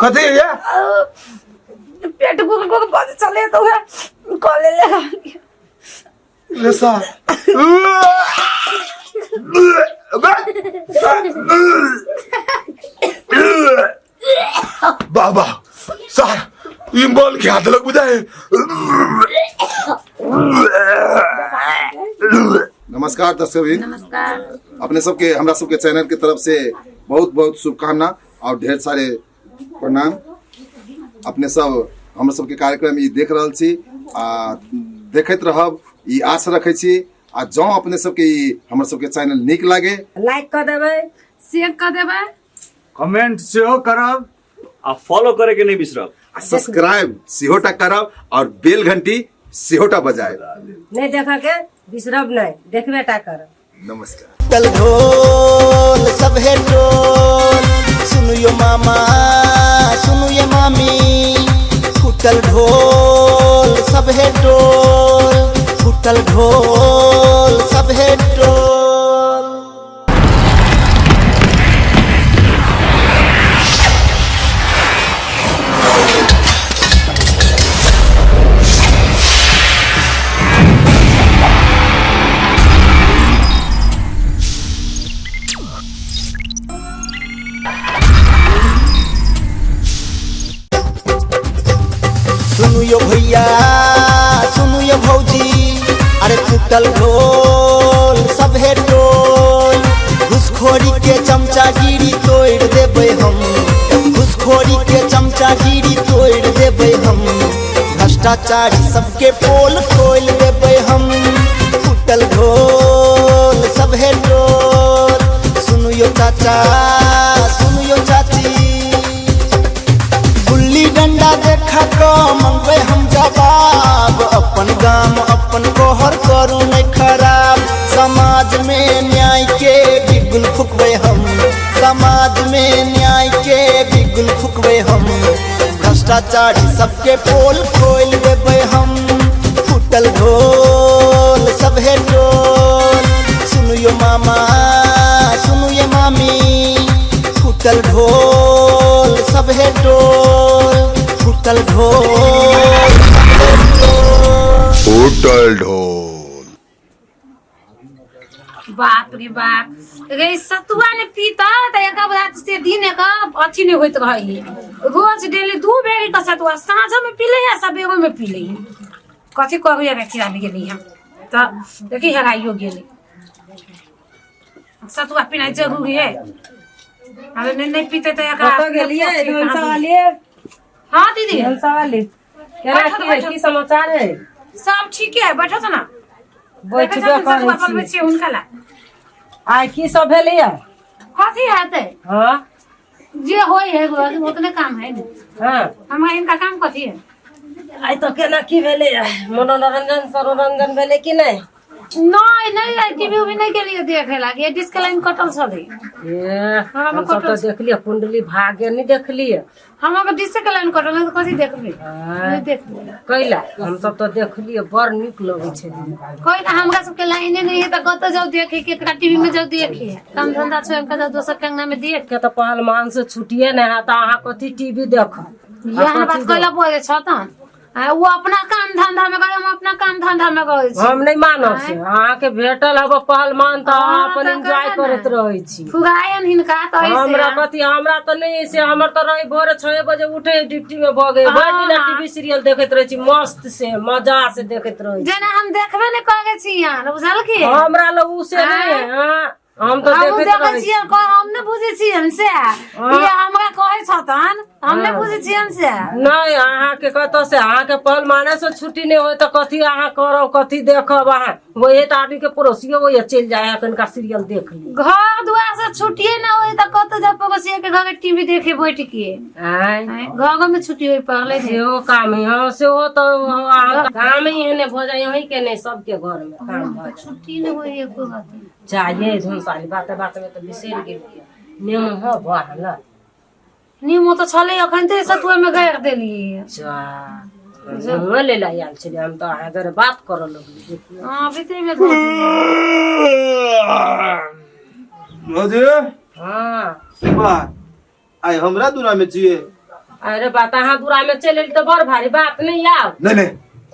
कथी ये पेट गुर गुर बज चले तो उहे कऽ लेले ले सा बाबा सर ई बॉल के हाथ लग बुझाए नमस्कार दर्शक नमस्कार अपने सबके हमरा सबके चैनल के तरफ से बहुत बहुत शुभकामना और ढेर सारे प्रणाम अपने सब हमर सबके कार्यक्रम ई देख रहल छी आ देखैत रहब ई आश रखै छी आ जँ अपने सबके ई हमर सबके चैनल नीक लागे लाइक कऽ देबै शेयर कऽ देबै कमेंट सेहो करब आ फॉलो करे के नहीं बिसरब आ सब्सक्राइब सेहोटा करब और बेल घंटी सेहोटा बजायब नहि देखऽ के बिसरब नहि देखबे टा करब नमस्कार टल ढोल सभे टोल सुनियो मामा सुनियो मामी फूटल ढोल सभे टोल फूटल ढोल सभे टोल। फूटल ढोल सभे टोल। घुसखोरी के चमचागिरी तोड़ देबै हम, घुसखोरी के चमचागिरी तोड़ देबै हम। भ्रष्टाचारी सबके पोल खोल देबै हम, फूटल ढोल सभे टोल। सुनियो चाचा, सुनियो चाची, गुल्ली डंडा देखा क मंगबै हम जवाब। अपन गाम अपन कोहर करू नहीं खराब। समाज में न्याय के बिगुल फुकबै हम, समाज में न्याय के बिगुल फुकबै हम। भ्रष्टाचारी सबके पोल खोल देबै हम, फूटल ढोल सभे टोल। सुनियो मामा, सुनियो मामी, फूटल ढोल सभे टोल, फूटल ढोल सभे टोल। फूटल ढोल। बाप रे बाप रे, सतुआ ने पीता तऽ एक रात से दिन एक अथी नहि होइत रहै। रोज डेली दू बेर के सतुआ, साँझो में पी ले है, सबेरो में पी ले। कथी करू रे, खिला गेली हम तऽ देखी हेराइयो गेली। सतुआ पीनाइ जरूरी है, अरे नहीं नहीं पीते तऽ एकरा कतऽ गेलियै धनसा वाली? हाँ दीदी। धनसा वाली, केना बैठो की तो, है? बैठो। की समाचार है? सब ठीक है, बैठो तो ना। बैठबे देखै छथिन, करै सतुआ बनबै छी। छियै हुनका ला। आइ की सब भेलैया? कथी हेतै? हाँ। जे होय है उतने काम है ने। हाँ। हमरा इनका काम कथी है? आइ तऽ केना की भेलैया, मनोरंजन सरोरंजन भेलै कि नहि? नहीं नहीं, आई टीवी उवी नहीं के लिए देखे लागे, डिस्क लाइन कटल छलै। ए, हमरा हम सब तऽ देखलियै कुंडली भाग्य, नहि देखलियै? हम अगर डिस्क के लाइन कटल है तऽ कथी देखबै? हाँ। नहीं देखबै। कैला, हम सब तऽ देखलियै, बड़ नीक लगै छै। कोई ना, हमरा सबके लाइने नहीं है तऽ कतऽ जाउ देखे के? एकरा टीवी में जाउ देखे, काम धंधा छोड़ के जाउ दोसर के अंगना में देख। के तऽ पहलवान से छुटिए नहि हैत, अहाँ कथी टीवी देखब? यह बात कैला बोले छ तहन? आ, वो अपना काम धंधा में गए, हम अपना काम धंधा में गए छी। हम नहि मानब से, अहाँके भेटल हब पहलवान तऽ अहाँ हाँ, अपन तऽ एंजॉय कहे करैत ने। रहै छी। फुगायन हिनका तऽ ऐसे। हमरा कथी, हमरा तऽ नहि से, हमर तऽ रही भोरे 6 बजे उठे, ड्यूटी में भऽ गेल, भरि दिन हाँ। टीवी सीरियल देखैत रहै छी, मस्त से मजा से देखैत रहै छी। जेना हम देखबे नहि करै छी यहाँ, बुझल की? हमरा लग उ से नहि है, हाँ, हम तऽ हमहूँ देखैत देखै रहै छियै, हम नहि बुझै छियनि से। ई हमरा कहै छथन, हम नहि बुझै छियनि से। नहि, अहाँके कतऽ से, अहाँके पहलवाने से छुट्टी नहि होय तऽ कथी अहाँ करब, कथी देखब अहाँ? वही तऽ आदमी के पड़ोसियो वही चलि जाइ है, कनिका सीरियल देख ली। घर दुआर से छुट्टिए ना होय तऽ कतऽ जाय पड़ोसिया के घर टीवी देखे बैठ के? आँय? आँय, घरो में छुट्टी होय पड़लै ने। सेहो काम है, हँ, सेहो तऽ अहाँ काम ही एहने भऽ जाइ, अहीं के नहि, सबके घर मे काम भऽ जाइ। छुट्टी नहि होय एको रत्ती। जाइए धुनसाली, बाते बातमे तऽ बिसरि गेलियै, नेमो हो भरल। नीमो तऽ छलै, अखन ते सतुआ में गाड़ि देलियै। जा, नेमो ले लए आयल छलियै, हम तऽ अहाँ जरे बात करऽ लगलियै, देखियौ। हँ, भीतरी में धऽ देलियै। भौजी। हँ। वाह, आइ हमरा दुरा में छियै। अरे बात, अहाँ दूरा में चलि एली तऽ बड़ भारी बात नहि आउ। नहीं नहीं,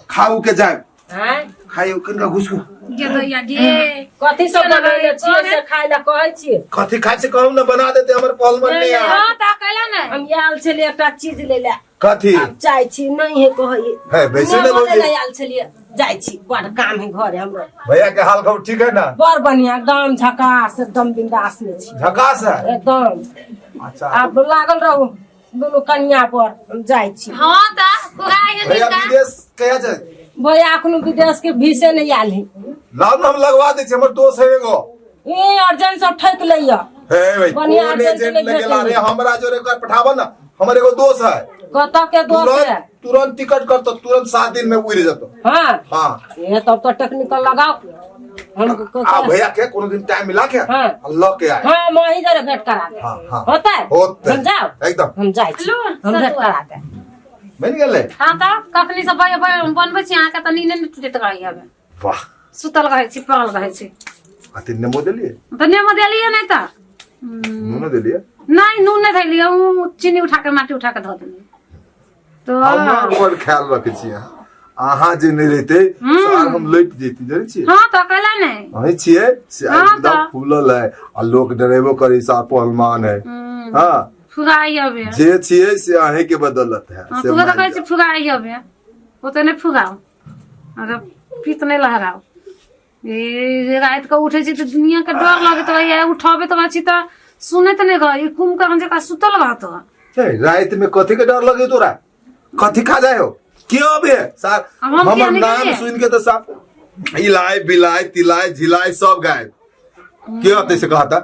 खाऊ के जाए। आँय? खाई कनिका घुसकू। गे दैया गे। कथी सब बनैले छियै से खाय लए कहै छियै? कथी खाए से कहू ना, बना देते हमर पहलवान ने यार। हँ तऽ कैला ने। हम आयल छलियै एकटा चीज लै लए। कथी? आब जाइ छी, नहीं है कहै। है वैसे ने नेबो लै भौजी। लए आयल छलियै, जाइ छी, बड़ काम है घरे हमरो। भैया के हाल खबर ठीक है ना? बड़ बढ़िया, एकदम झकास, एकदम बिंदास में छी। झकास है। एकदम। अच्छा। आब लागल रहू दुनू कनिया पर, हम जाइ छी। हँ तऽ पुराइ है भैया निका। विदेश कहिया जाए? भैया अखनो विदेश के भीसे नहीं आयल है। लाउ ना, हम लगवा दै छी, हमर दोस्त है एगो। ए, अर्जेंट सब ठकि लैया। हे भाई, बढ़िया कोन अर्जेंट एजेंट नहि लगेला रे? भेटै। हमरा जोरे कर पठाबो ना, हमर एगो दोस्त है। कतऽ के दोस्त है? तुरंत तुरंत टिकट करतो, तुरंत 7 दिन में उड़ जतो। हाँ। हाँ। ए, तब तो टेक्निकल लगाओ हम। आ भैया के कोनो दिन टाइम मिला के हाँ। आ ल के आए। हाँ, हम वहीं जरे भेंट करा दे। हाँ, हाँ। होतै? होतै। हम जाओ। एकदम। हम जाइ छी। लू, हम भेंट सतुआ। करा दे। बनि गेलै। हँ तऽ कखनी से बनबै छी अहाँके, तऽ नींद नहि टूटैत रहै हमे। वाह। सुतल रहै छी, पड़ल रहै छी। आ तीन नेमो देलियै? तऽ नेमो देलियै नहि तऽ। नूनो देलियै? नहि, नून नहि देलियै, उ चीनी उठा के माटी उठा के धऽ देलियै तऽ। हमर बड़ ख्याल रखै छी अहाँ। अहाँ जे नहि रहिते सार हम लटि जैती, जानै छियै? हँ तऽ कैला नहि? अहीं छियै से आइ हाँ मुदा तऽ। फूलल है आ लोक डरेबो करी, सार पहलवान है। हाँ। फुगाई हबे। जे छियै से अहीं के बदौलत है। हाँ, से तू तऽ मान कहै छी जाउ। फुगाई हबे, ओते नहि फुगाउ, अगर पीत नहि लहराउ। ए राति कऽ उठै छी तऽ दुनिया के डर लगैत रहैया उठबैत रहै छी तऽ सुनैत नहि रहै कुम्भकर्ण जकाँ सुतल रहत। राति में कथी के डर लगे तोरा? कथी खा जाए हो के अबे सार? अब हम हमर किया नहीं नाम गेलियै? सुन के तो साफ इलाय बिलाय तिलाय झिलाय सब गायब के अते से कहता।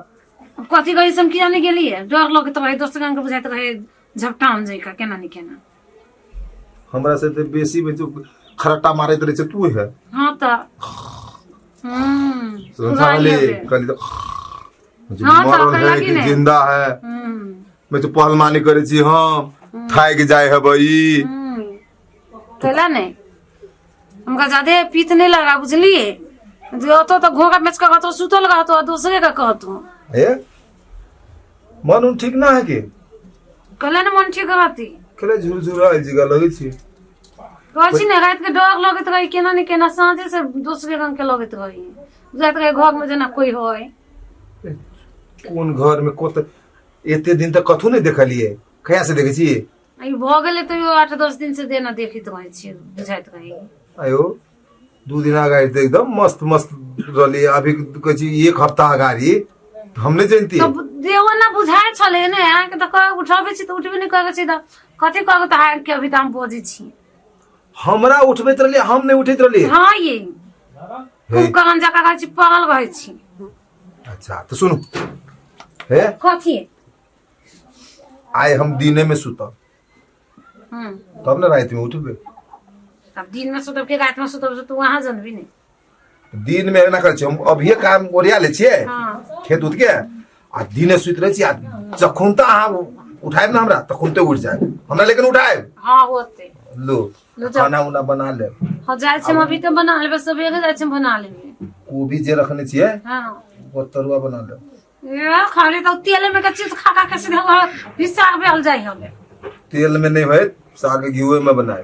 कथी कही से हम किया नहीं गेलियै? डर लगैत रहै, दोसर के बुझाइत रहै झपटाउन जकाँ केना नहि केना। हमरा से तो बेसी में जो खरट्टा मारैत रहे छै तू है। हाँ तऽ संसार कहली तो हाँ, तऽ मरल ओकरा है लागी कि ने। जिंदा है। मैं तो पहलवानी करे छी हम थाक जाय हेबै। कैला नहीं हमका ज्यादे पीत नहीं लगा बुझलिए, जे ओतो तो घोड़ा बेच के कहतो सुतल रहतो आ दोसरे के कहतो। ए मन उन ठीक ना है कि? कहले ने मन ठीक रहती। खेले झुरझुरायल जगह लगै छी। कहै छी ने राति के डर लगैत रही केना ने केना, साँझे से दोसरे रंग के लगैत रही, बुझाइत रहे घर में जेना कोई होय। कोन घर में कोत एते दिन तक कथू नहीं देखलिए, कहिया से देखै छी? ई भऽ गेलै तैयो 8-10 दिन से देना देखैत रहै छी, बुझाइत रही। आयो 2 दिन अगाडि त एकदम मस्त मस्त रहली, अभी कहै छी 1 हफ्ता अगाडि हम नहीं जानती। तब देहो ना बुझाइ छलै ने अहाँके तऽ कह उठबै छी तऽ उठबे नहि करै छी तऽ कथी कहू तऽ अहाँके अभी तऽ हम बजै छी। हमरा उठबैत रहली, हम नहीं उठैत रहली। हाँ ये कुम्भकर्ण जकाँ रहै छी, पड़ल रहै छी। अच्छा तो सुनू हे। कथी? आइ हम दिने में सुतब तब ने राति में उठबे। तब दिन में सुतब के राति में सुतब से तू वहाँ जानबी नहीं। दिन में एना करै छियै हम, अभिये काम ओरिया लै छियै। हाँ। खेत उत के आ दिने सुति रहै छी आ जखन तऽ अहाँ उठायब ने हमरा तखन तऽ उठि जायब हमरा, लेकिन उठायब। हाँ होते। लो। लो जाओ। खाना उना बना लेब। हाँ जाइ छी हम अभी तऽ बना लेबै, सबेरे जाइ छी हम बना लेबै। कोबी जे रखने छियै हाँ। ओकर तरुआ बना लेब। ए खाली तऽ तेल में के चीज खा खा के सीधा हिस्सा भेल जाइ हमे। तेल में नहीं होयत, साग घीवे में बनाए।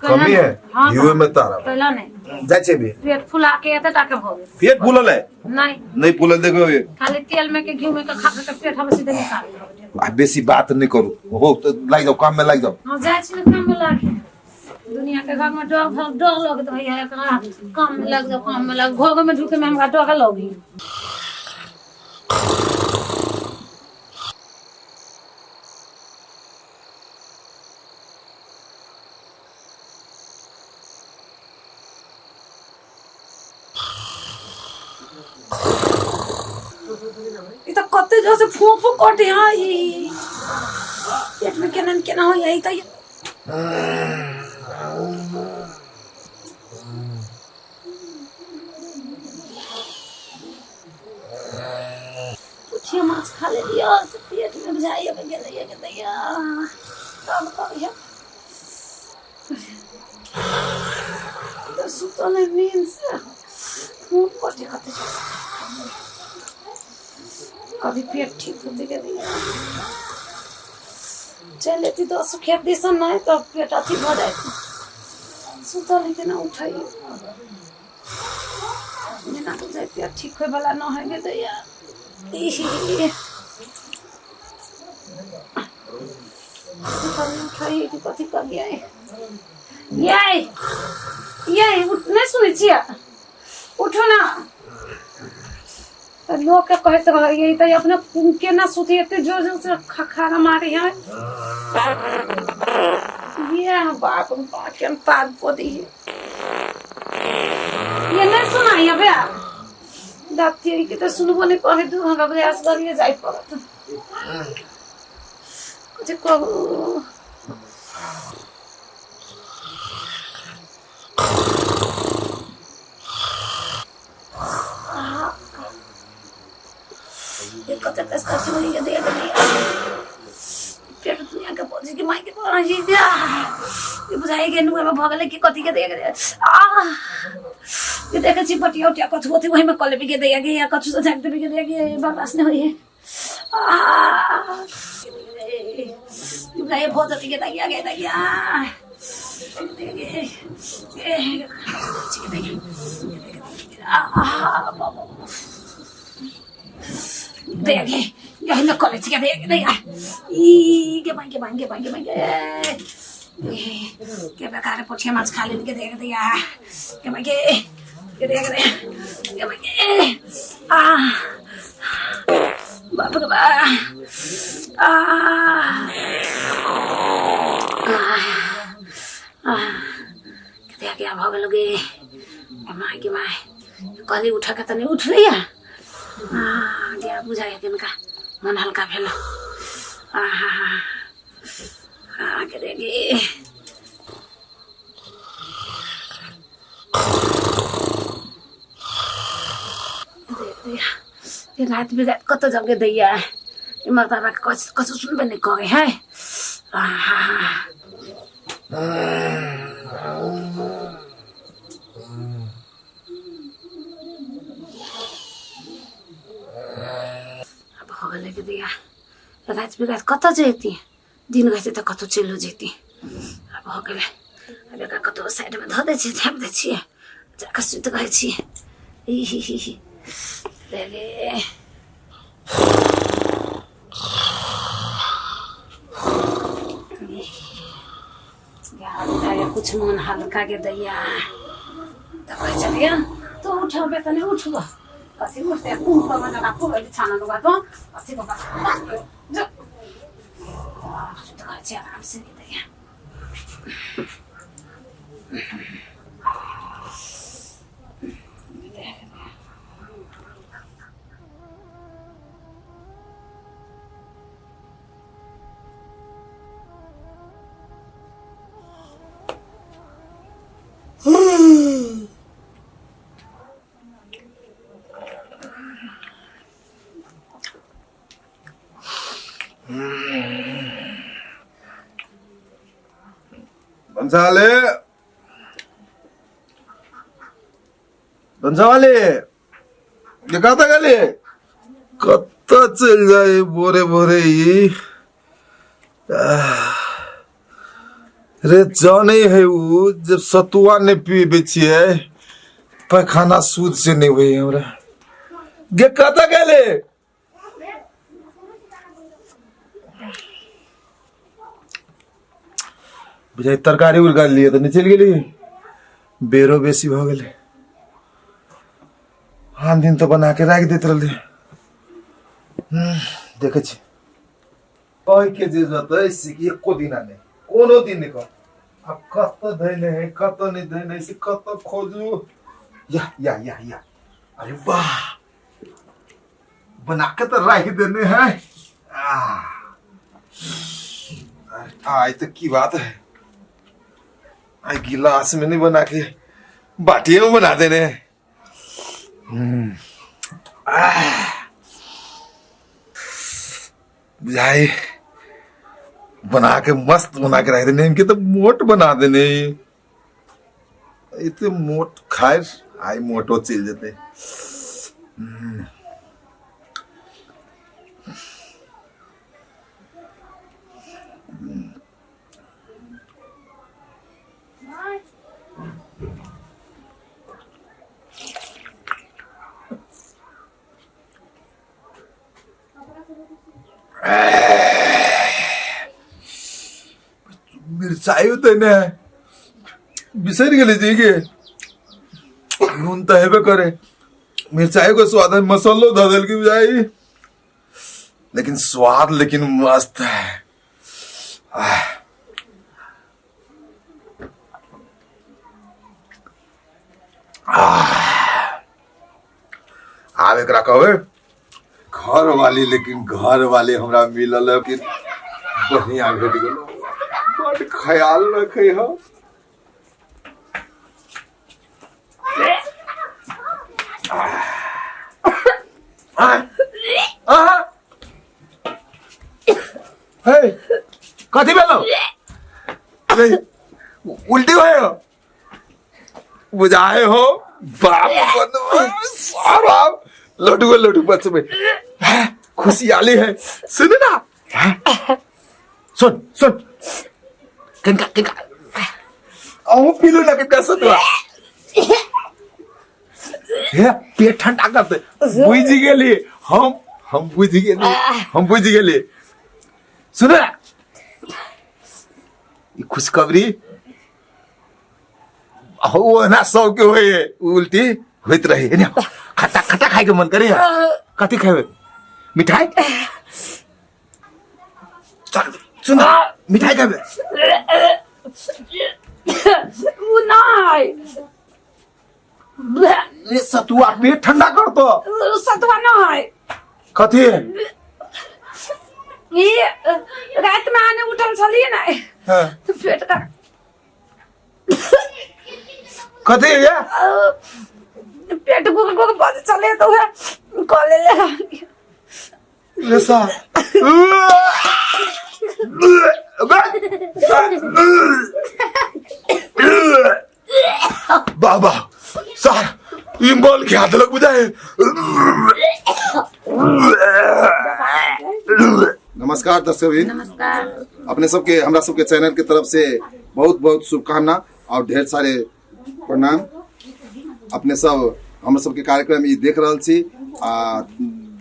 कमी है। हाँ। घीवे में तारब। पहला नहीं जाइ छै भी। पेट फुला के एते टा के भऽ गेल। पेट फूलल है? नहीं। नहीं फूलल, देखो ये। खाली तेल में के घी में के खा के पेट हमे सीधे निकाल लेबै। आ बेसी बात नहीं करू हो तो लागि जाओ काम में लागि जाओ। हाँ जाइ छी ने काम में लागे, दुनिया के घर में डर डर डर लगत है, एकरा काम में लग जाओ, काम में लग घर में ढुके में हमरा डर लगी। ई तऽ कते जोर से फूं फूं कटे है, ई पेट में केना न केना होइया ई तऽ। पोठिया माछ खा लेलियै से पेट में बुझाइया के गेलैया के दैया तब करिया तऽ सुतल है नींद से मुँह कटे कते जोर से। कभी पेट ठीक होते के दैया चलि जेती दस खेत दिसन नहि तऽ पेट अथी भऽ जाइत। सुतल है केना उठै जेना बुझाइ पेट ठीक होइवला नहि है गे दैया। उठै कि कथी करियै? यै यै उठ, नहि सुनै छियै? उठू ना। तऽ लोकके कहैत रहैए तऽ अपने केना सुती, एते जोर जोर से खखारा मारै है। ये बाप रे बाप, केहन पाद पदी है। ये नहीं सुनाई अबे दाती के तऽ सुनबो नहि करै, 2 घंटा प्रयास करिए जाय पड़त। कथी कहू? ये कते पैसा खर्च होई दे दे पेट दुनिया के बोझ के माई के जी जा ये बुझाई के नुआ में भगले कि कथी के दे के आ ये देखे छी पटिया उटिया कथु कथु वही में कले भी के दे के या कथु से झाक देबे के दे के बर्दाश्त नहीं होई है। आ ये बुझाई बहुत अथी के दगिया के दगिया दे यही में कॉलेज के दे दे ई के बांगे बांगे बांगे बांगे के बेकार पोठिया माछ खा ले के दे दे के बांगे आ बाप रे बा आ आ कते क्या भऽ गेल गे my गे my कहली उठऽ के तऽ नहि उठलैया आ गे बुझाइया किनका मन हल्का भेल आ हा हा आ गे गे राति बिराति कतऽ जाउ दैया ई मर्दाबा के कछु कछु सुनबे नहि करै है आहा आब भऽ गेलै गे दैया राति बिराति कतऽ जैती दिन रहतै तऽ कतहु चलियो जैती आब भऽ गेलै आब एकरा कतहु साइडमे धऽ दै छियै झाँपि दै छियै जाकऽ सुति रहै छियै ई ही ही ही रे रे कुछ मन हल्का के दैया तऽ कहै छलियै तो उठबे तऽ नहि उठबऽ अथी उठतै कुम पर बना खूब बिछाना लुगा तो अथी कऽ जो सुति रहै छै आरामसँ दैया भंसाले भंसावाले ये कतऽ गेलियै कतऽ चलि जाइ भोरे भोरे ई आह। रे जानै है उ जब सतुआ नहि पीबै छियै पैखाना सूद से नहि होइ हमरा गे कतऽ गेलै बुझाइ तरकारी उरकारी लिए तऽ नहि चलि गेली बेरो बेसी भऽ गेलै आन दिन तऽ बना के राखि दैत रहलै देखै छी कहि के जे जतै से कि एको दिना नहि कोनो दिन नहि कह आब कतऽ धैने है कतऽ नहि धैने है से कतऽ खोजू या या या या अरे वाह बना के तो राख देने है आय तो की बात है आई गिलास में नहीं बना के बाटिए में बना देने हैं बुझाई बना के मस्त बना के रख देने इनके तो मोट बना देने इतने मोट खाए आई मोटो चल जेते मिरचाइयो देने है बिसरि गेलै जे के नून तऽ हेबे करे मिरचाइयो के स्वाद है मसालो धऽ देलकै बुझाइ लेकिन स्वाद लेकिन मस्त है आह। आब एकरा कहबै घर वाली लेकिन घर वाली हमरा मिलल है कि बढ़िया भेट गेल बड ख्याल रखे हो हे कथी भेलो उल्टी भयो बुझाए हो बाप सारा लड्डू लड्डू बचबे खुशियाली है सुन ना सुन सुन कनका कनका अहूँ पीलू ना कनका सतुआ हे पेट ठंडा करते बुझ गेली हम बुझ गेली हम बुझ गेली सुन ना ई खुशखबरी ओना सबके होइए उल्टी होइत रहे एने खट्टा खट्टा खाए के मन करे कथी खेबै मिठाई चल सुन मिठाई खेबै उ नहीं ये सतुआ पेट ठंडा कर तो सतुआ नहीं कथी ई रात में आने उठल छलिए ना हाँ। तो पेट का कथी ये पेट गुर गुर बज चले तो वह कॉले ले ये सा बाबा सर ई मल के हाथ लग बुझाए नमस्कार दर्शक नमस्कार अपने सबके हमरा सबके चैनल के तरफ से बहुत बहुत शुभकामना और ढेर सारे प्रणाम अपने सब हमर सबके कार्यक्रम ई देख रहल छी आ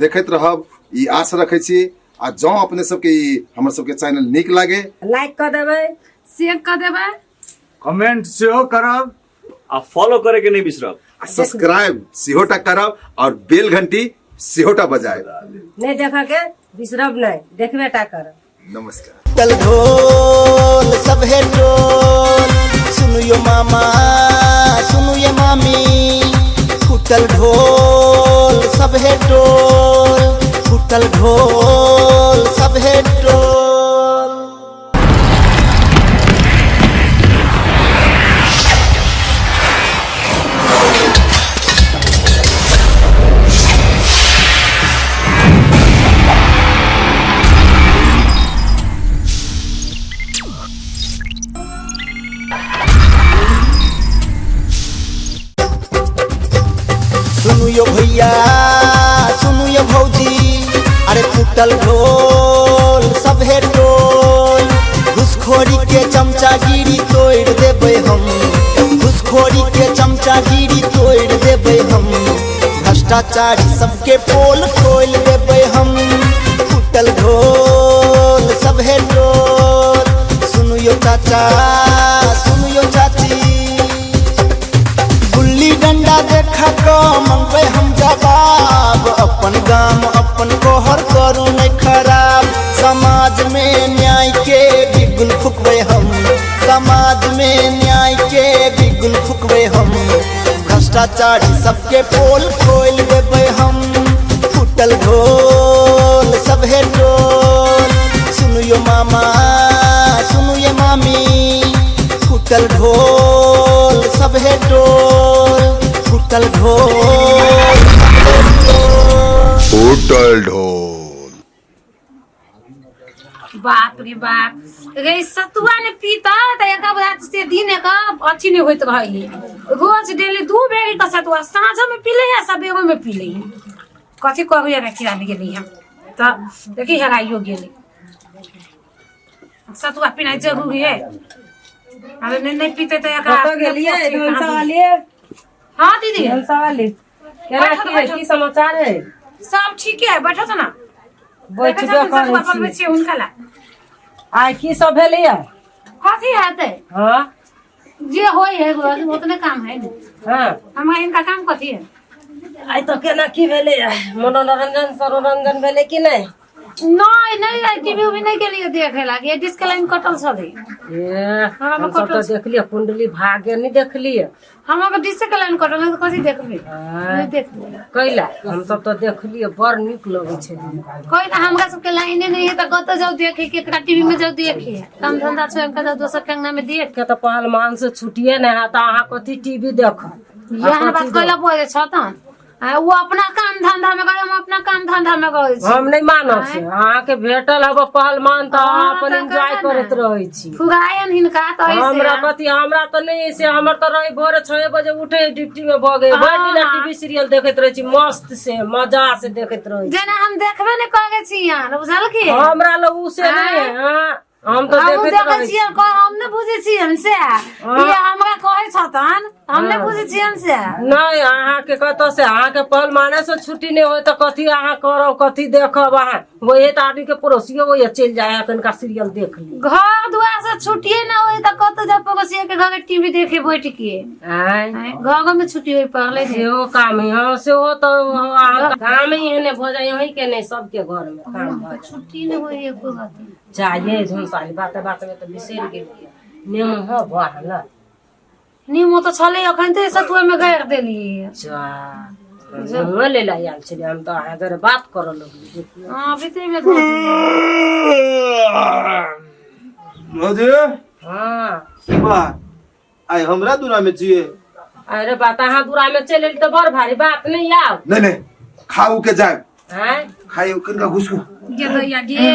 देखैत रहब ई आश रखै छी आ जँ अपने सबके ई हमर सबके चैनल नीक लागे लाइक कऽ देबै शेयर कऽ देबै कमेंट सेहो करब आ फॉलो करे के नहीं बिसरब आ सब्सक्राइब सेहोटा करब और बेल घंटी सेहोटा बजायब नहि देखऽ के बिसरब नहि देखबे टा करब नमस्कार टल ढोल सभे टोल सुनियो मामा सुनियो मामी फूटल ढोल सभे टोल फूटल ढोल सभे टोल सुनु यो भैया सुनु यो भौजी अरे फूटल ढोल सभे टोल घुसखोरी के चमचागिरी तोड़ देबै हम घुसखोरी के चमचागिरी तोड़ देबै हम भ्रष्टाचारी सबके पोल खोल देबै हम फूटल ढोल सभे टोल सुनु यो चाचा सुनु यो चाची गुल्ली डंडा देखा क मंगबै हम जवाब अपन गाम अपन कोहर करू नहीं खराब समाज में न्याय के बिगुल फुकबै हम समाज में न्याय के बिगुल फुकबै हम भ्रष्टाचारी सबके पोल खोल देबै हम फूटल ढोल सभे टोल सुनियो मामा सुनियो मामी फूटल ढोल सभे टोल फूटल ढोल सभे टोल फूटल ढोल बाप रे बाप रे सतुआ ने पीता त एक रात से दिन एक अथी नहीं होइत रही रोज डेली दू बेर के सतुआ साँझो में पी ले है सबेरो में पी ले है कथी करू रे खिलाने गेली हम त देखी हेराइयो गेली सतुआ पीनाइ जरूरी है अरे नहीं नहीं पीते तो एकरा कतऽ गेलियै धनसा वाली हाँ दीदी धनसा वाली केना बैठो, की है बैठो। की समाचार है सब ठीक है बैठो तो ना बैठबे सतुआ करै बनबै छी छियै हुनका ला आइ की सब भेलैया कथी हेतै हाँ जे होय है रोज उतने काम है ने हाँ हमरा इनका काम कथी है आइ तऽ केना की भेलैया मनोरंजन सरोरंजन भेलै कि नहि नहीं नहीं आई टीवी उवी नहीं गेलियै देखे लागी डिश के लाइन कटल छलै ए, हमरा हम सब कटल तऽ देखलियै कुंडली भाग्य नहि देखलियै हमरा के डिश के लाइन कटल है तऽ कथी देखबै आँय, नहीं देखबै कैला हम सब तऽ देखलियै बड़ नीक लगै छै कोई ना हमरा सबके लाइने नहीं है तऽ कतऽ जाउ देखे केकरा टीवी में जाउ देखे काम धंधा छोड़ के जाउ दोसर के अंगना में देख के तऽ पहलमान से छुटिए नहि हैत अहाँ कथी टीवी देखब यह बात कैला बोले छ तहन आ, वो अपना काम धंधा में करे हम अपना काम धंधा में करे छी हम नहि मानब से अहाँके भेटल हब पहलमान तऽ अहाँ हाँ, अपन तऽ एंजॉय करबै ने। करैत रहै छी फुगायन हिनका तऽ ऐसे हमरा कथी हमरा तऽ नहि से हमर तऽ रही भोरे 6 बजे उठे ड्यूटी में भऽ गेल भरि दिन हाँ। टीवी सीरियल देखैत रहै छी मस्त से मजा से देखैत रहै छी जेना हम देखबे नहि करे छी यहाँ बुझलखिन हमरा लग उ से नहि है हाँ। हम तऽ हमहूँ देखैत देखै रहै छियनि कह हम नहि बुझै छियनि से ई हमरा कहै छथन हम नहि बुझै छियनि से नहि अहाँके कतऽ से अहाँके पहलमाने से छुट्टी नहि होय तऽ कथी अहाँ करब कथी देखब अहाँ वही तऽ आदमी के पड़ोसियो वही चलि जाय है कनिका सीरियल देख ली घर दुआर से छुट्टिए ना होई तऽ कतऽ जा पड़ोसिया के घर टीवी देखे बैठ के आँय आँय, घर में छुट्टी होई पड़ले ने सेहो काम है हाँ सेहो तऽ अहाँ काम ही एहने भऽ जाइ अहीं के नहि सबके घर में काम भऽ जाइ छुट्टी नहि होई एको रति जाइए झुनसाली बात बात में तऽ बिसरि गेलियै नेमो हो भऽ ने नीमो तऽ छलै अखन तऽ सतुआ में गाड़ि देलियै जा नेमुओ लै लए आयल छलियै हम तऽ अहाँ जरे बात करऽ लगलियै देखियौ हँ बीते में धऽ देलियै। भौजी हँ वाह आइ हमरा दुरा में छियै अरे बात अहाँ दूरा में चलि एली तऽ बड़ भारी बात नहि आउ नहीं नहीं खाऊ के जाए आँय खाई कनिका घुसकू गे दैया गे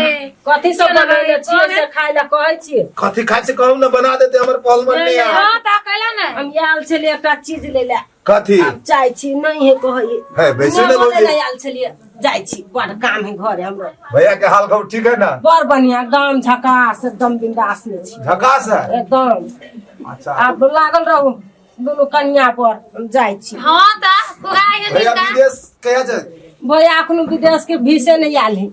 कथी सब बनैले छियै से खाय लए कहै छियै कथी खाए से कहू ना बना देते हमर पहलवान नहीं आ हँ तऽ कैला ने हम आयल छलियै एकटा चीज लै लए कथी आब जाइ छी नहीं है कहै है वैसे ने नेमो लै भौजी लए आयल छलियै जाइ छी बड़ काम है घरे हमरो भैया के हाल खबर ठीक है ना बड़ बढ़िया एकदम झकास एकदम बिंदास में छी झकास है एकदम अच्छा आब लागल रहू दुनू कनिया पर हम जाइ छी हँ तऽ पुराइ है भैया निका विदेश कहिया जाए भैया अखनो विदेश के भीसे नहीं आयल है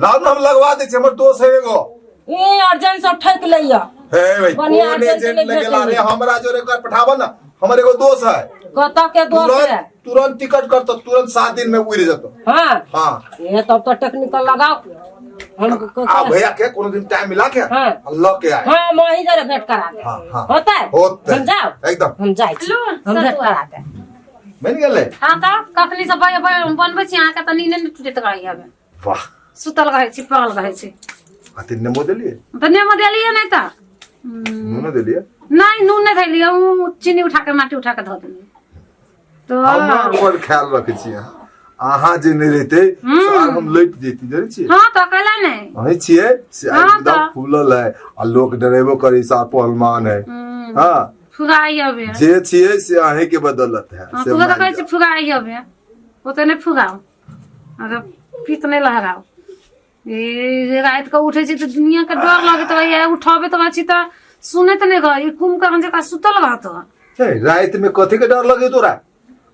लाउ ना हम लगवा दै छी हमर दोस्त है एगो ए अर्जन सब ठकि लैया हे भाई बढ़िया कोन अर्जेंट एजेंट नहीं लगे ला रे भेटै। हमरा जोरे कर पठाबो ना हमर एगो दोस्त है कतऽ के दोस्त है तुरंत तुरंत टिकट करतो तुरंत 7 दिन में उड़ जतो हाँ हाँ ये तब तो टेक्निकल लगाओ हम आ भैया के कोनो दिन टाइम मिला के हाँ। आ ल के आए हाँ वहीं जरा भेंट करा दे हाँ, हाँ। होता है होतै। हम जाओ एकदम। हम जाइ छी लू, हम भेंट सतुआ। करा दे बनि गेलै हँ तऽ कखनी से बनबै छी अहाँके तऽ नींद नहि टूटैत रहैया हमे वाह सुतल रहै छी पड़ल रहै छी अति नेबो देलियै तऽ नेमो देलियै नहि तऽ नूनो देलियै नहि नून नहि देलियै उ चीनी उठा के माटी उठा के धऽ देलियै तऽ हमर बड़ ख्याल रखै छी अहाँ अहाँ जे नहि रहिते सार हम लटि जैती जानै छियै हँ तऽ कैला नहि अहीं छियै से आइ हाँ एकदम तऽ। फूलल है आ लोक डरेबो करी सार पहलवान है हाँ फुगाई हबे जे छियै से अहीं के बदौलत है हँ से तू तऽ मान कहै छी जाउ। फुगाई हबे ओते नहि फुगाउ अगर पीत नहि लहराउ ए राति कऽ उठै छी तऽ दुनिया के डर लगैत रहैया उठबैत रहै छी तऽ सुनैत नहि रहै कुम्भकर्ण जकाँ सुतल रहत हे, राति में कथी के डर लगे तोरा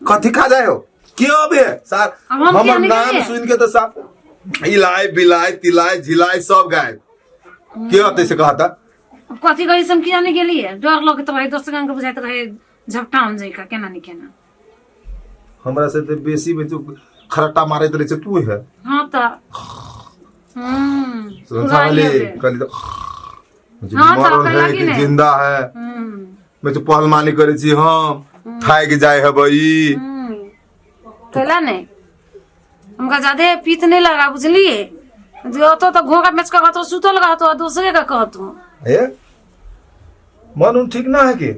कथी खा जाए हो के अबे सार अब हम किया हमर नहीं नाम गेलियै? सुन के तो साफ इलाय बिलाय तिलाय झिलाय सब गायब के अते से कहता कथी कही से हम किया नहि गेलियै डर लगैत रहै दोसर गाम के बुझाइत रहै झपटाउन जकाँ केना नहि केना हमरा से तऽ बेसी बेसी खरट्टा मारैत रहै छै तू है हँ तऽ हम्म संसारली कहली तऽ हाँ, तऽ मरल कहला है कि कि नहि? जिंदा है हम्म मैं तो पहलवानी करै छी हम थाकि जाइ हेबै ई हम्म कैला नहि हमरा ज्यादे पीत नहि लगा बुझलियै जे ओतऽ तऽ घोड़ा बेच कऽ कहतो सुतल रहतो आ दोसरे के कहतो हे मन उन ठीक ना है कि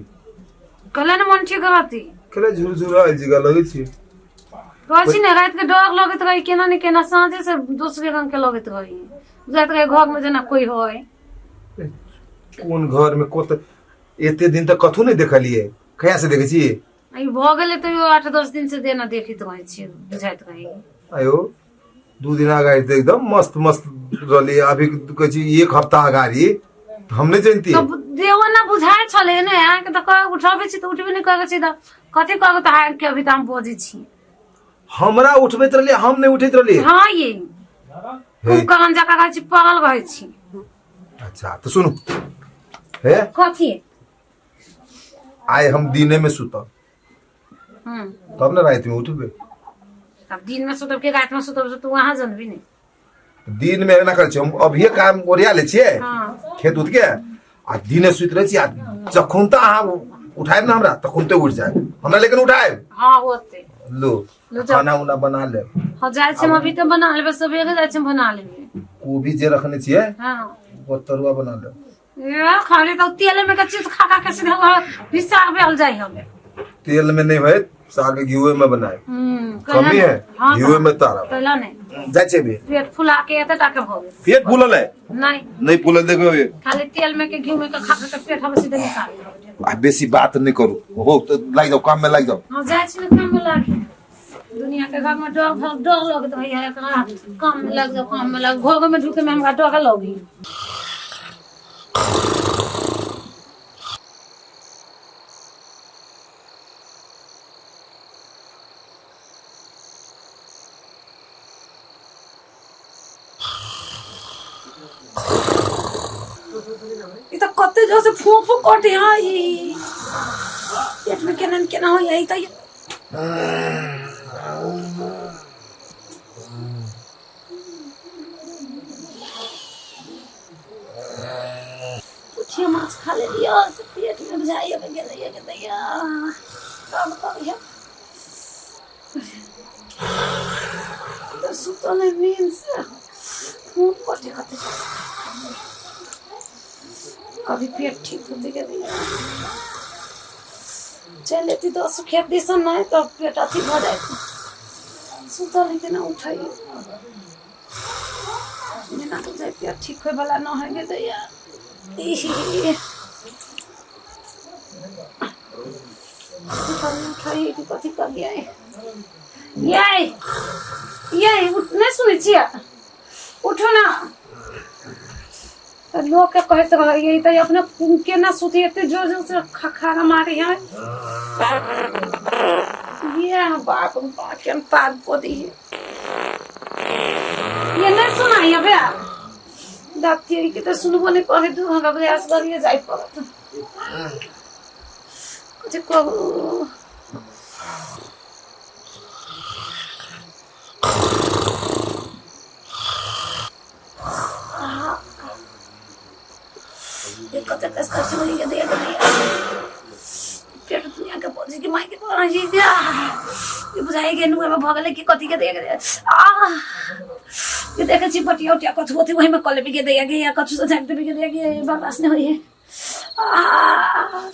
कहले ने मन ठीक रहती खेले झुरझुरा जिगा लगै छी कहै छी ने राति के डर लगैत रही केना ने केना साँझे से दोसरे रंग के लगैत रही बुझाइत रही घर में जेना कोई होय कोन घर में कोत एते दिन तक कथू नहीं देखलिए कहिया से देखै छी आ ई भऽ गेलै तैयो 8-10 दिन से देना देखैत रहै छियै बुझाइत रही आयो 2 दिन अगाडि तऽ एकदम मस्त मस्त रहली अभी कहै छी एक हफ्ता अगाडि तऽ हम नहि जानती तऽ देहो ना बुझाइ छलै ने अहाँके तऽ कह उठबै छी तऽ उठबे नहि करै छी तऽ कथी कहू तऽ अहाँके अभी तऽ हम बजै छी हमरा उठबैत रहली हम नहि उठैत रहली हँ ये हे कुम्भकर्ण जकाँ रहै छी पड़ल रहै छी अच्छा तऽ सुनू हे कथी आइ हम दिने में सुतब तब ने राति में उठबै तब दिन में सुतब के रात में सुतब से तू वहां जनबी नहीं दिन में एना करै छियै हम अभिये काम ओरिया लै छियै हाँ खेत उत के आ दिने सुति रहै छी आ जखन तऽ अहाँ उठायब ने हमरा तखन तऽ उठि जायब हमरा लेकिन उठायब हाँ होते लो लो जाओ। खाना उना बना लेब हाँ जाइ छी हम अभी तऽ बना लेबै सबेरे जाइ छी हम बना लेबै कोबी जे रखने छियै हाँ ओकर तरुआ बना लेब ए खाली तो तेल में के चीज खा खा के सीधा वहाँ हिसाब भेल जाइ हमे तेल में नहीं होयत साग घीवे में बनाए कमी कमी है हाँ घीवे में तारा पहला नहीं जाइ छै भी पेट फुला के एते टा के भऽ गेल पेट फूलल है नहीं नहीं फूलल देखो ये। खाली तेल में के घी में के खा खा के पेट हम सीधे निकाल देबै। आ बेसी बात नहीं करू हो तो लागि जाओ काम में लागि जाओ हाँ जाइ छी ने काम में लागे दुनिया के घर में डर डर लगैत रहैया एकरा काम में लग जाओ काम में लग घर में ढुके में हमरा डर लगी ई तऽ कते जोर से फूं फूं कटे है ई पेट में केना न केना होइया ई तऽ। पोठिया माछ खा लेलियै से पेट में बुझाइए गेलैया के दैया काम करिया तऽ सुतल है नींद से खूब कटे कते कभी पेट ठीक होते के दैया चलि जेती दस खेत दिसन नहि तऽ पेट अथी भऽ जाइत। सुतल है केना उठै जेना बुझाइ पेट ठीक होइवला नहि है गे दैया। उठै कि कथी करियै यै यै नहि सुनै छियै? उठू ना। तऽ लोकके कहैत रहैए तऽ अपने केना सुती एते जोर जोर से खखारा मारै है। ये बाप रे बाप केहन पाग पोदी है। ये नहीं सुनाई अबे दाती के तऽ सुनबो नहीं करे दू हमरा प्रयास करिए जाय पड़त। कथी कहू कते कस कस होई के दिया दिया पेट दुनिया के बोझ के माई के जी ये बुझाई के नुआ में भऽ गेलै कि कथी के दिया के आ ये देखै छी बटिया उटिया कथु कथु वही में कले भी के दिया के या कथु से झाँक देबे के दिया के बर्दाश्त नहीं होई है। आ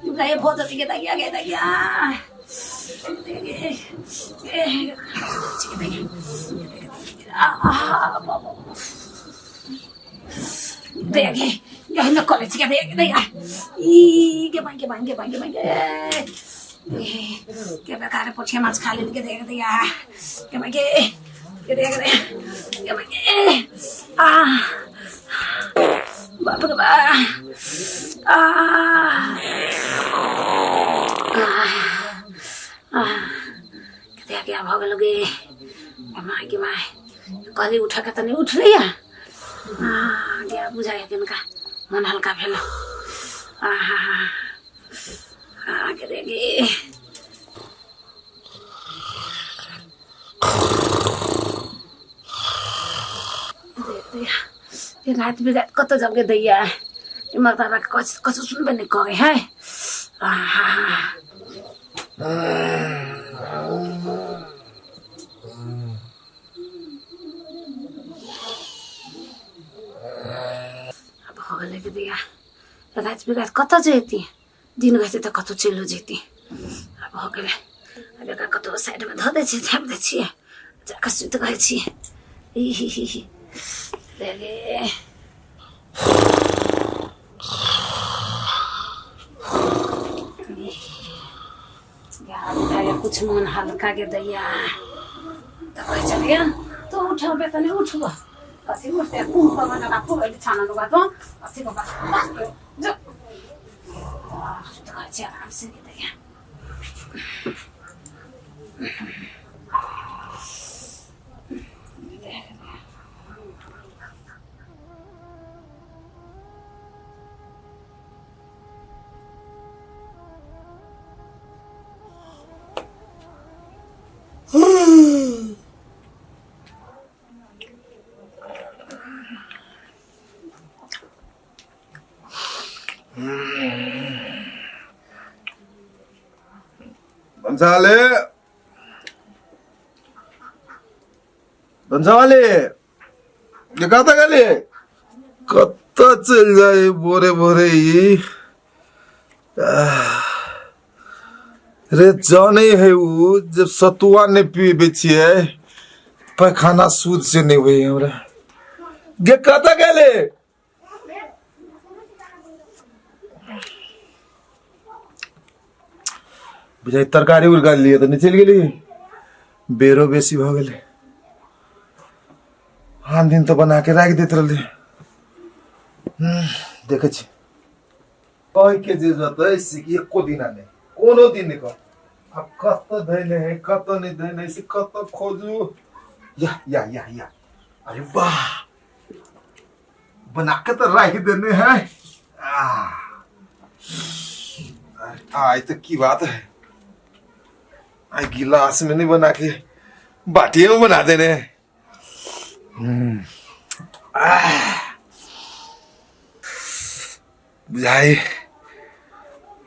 बुझाई बहुत अथी के दिया के दिया गे गे कॉलेज के दे दे ई गे बाई गे बाई गे बाई गे बाई गे के बेकार पोठिया माछ खा लेल के दे दे गे बाई गे गे दे दे गे बाई गे आ बाप रे बा आ आ के दे भऽ गेल गे my गे my. कहली उठऽ के तऽ नहि उठलैया। आ गे बुझाइया किनका मन हल्का भेल। आहा आ गे रे गे दैया राति बिराति कतऽ जाउ गे दैया ई मर्दाना के कछु कछु सुनबे नहि करै है। आहा आब भऽ गेलै गे दैया राति बिराति कतऽ जैती दिन रहितै तऽ कतहु चलियो जैती। आब भऽ गेलै आब एकरा कतहु साइडमे धऽ दै छियै झाँपि दै छियै जाकऽ सुति रहै छियै। ई ही ही ही रे गे कुछ मन हल्का के दैया तऽ कहै छलियै तो उठबे तऽ नहि उठबऽ कथी उठतै कुम पर लगा खूब बिछाना लगा तो अथी कऽ जो सुति रहै छै आराम से गे दैया। भंसाले भंसावाले ये कतऽ गेलियै? कतऽ चलि जाइ भोरे भोरे ई? रे जानै है उ जब सतुआ नहि पीबै छियै पैखाना शुद्ध से नहि होइ हमरा। गे कतऽ गेलै? बुझाइ तरकारी उड़का लिए तऽ नहि चलि गेली। बेरो बेसी भऽ गेलै। आन दिन तऽ बना के राखि दैत रहलै। देखै छी कहि के जे जेतै से एको दिना नहि कोनो दिन नहि कह। आब कतऽ धैने है कतऽ नहि धैने है से कतऽ खोजू। या या या या अरे वाह बना के तो राखि देने है। आय तो की बात है, आई गिलास में नहीं बना के बाटिए में बना देने हैं। बुझाई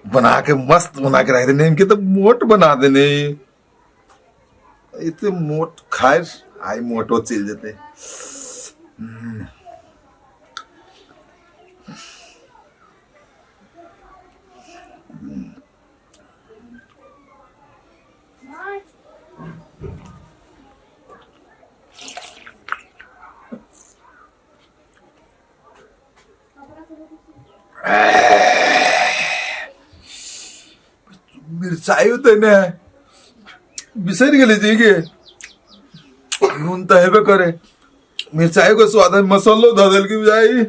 बना के मस्त बना के रख देने, इनके तो मोट बना देने, इतने मोट खाए आई मोटो चल जेते। मिरचाई देने बिसरि गेली जी के नून तो हेबे करे, मिरचाई के स्वाद है, मसालो धऽ देलकै बुझाई,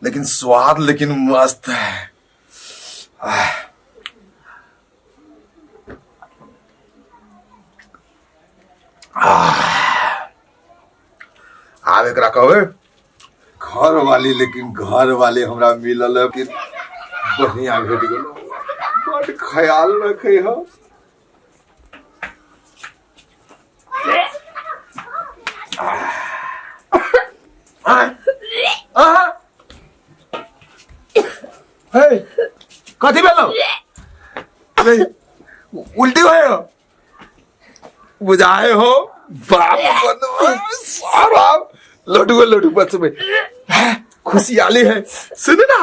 लेकिन स्वाद लेकिन मस्त है। आब एकरा कहबै घर वाली, लेकिन घर वाली हमरा मिलल है कि बढ़िया भेट गेल, बड ख्याल रखे हो। हे कथी भेलो? उल्टी भयो बुझाए हो बाप सारा लड्डू लड्डू बचबे खुशियाली है। सुन ना,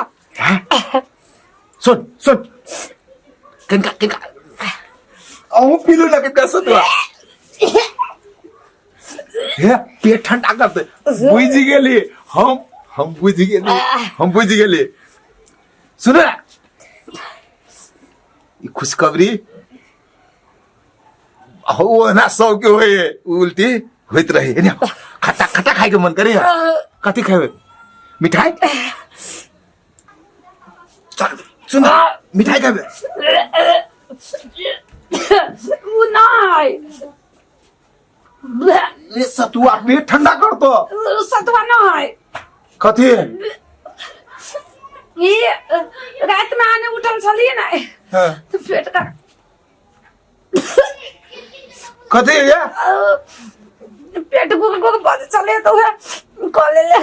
सुन सुन कनका कनका अहूँ पीलू ना कनका सतुआ हे पेट ठंडा करते। बुझि गेली हम बुझि गेली, हम बुझि गेली। सुन ना ई खुशखबरी ओना सबके होय उल्टी होइत रहे। एने खट्टा खट्टा खाए के मन करे। कथी खेबै? मिठाई? चल सुन, मिठाई खेबै? उ नहि। ये सतुआ पेट ठंडा कर तो। सतुआ नहि। कथी? ई रात में आने उठल छलियै ने तो पेट का कथी ये पेट गुर गुर बज चले तो उहे कॉले ले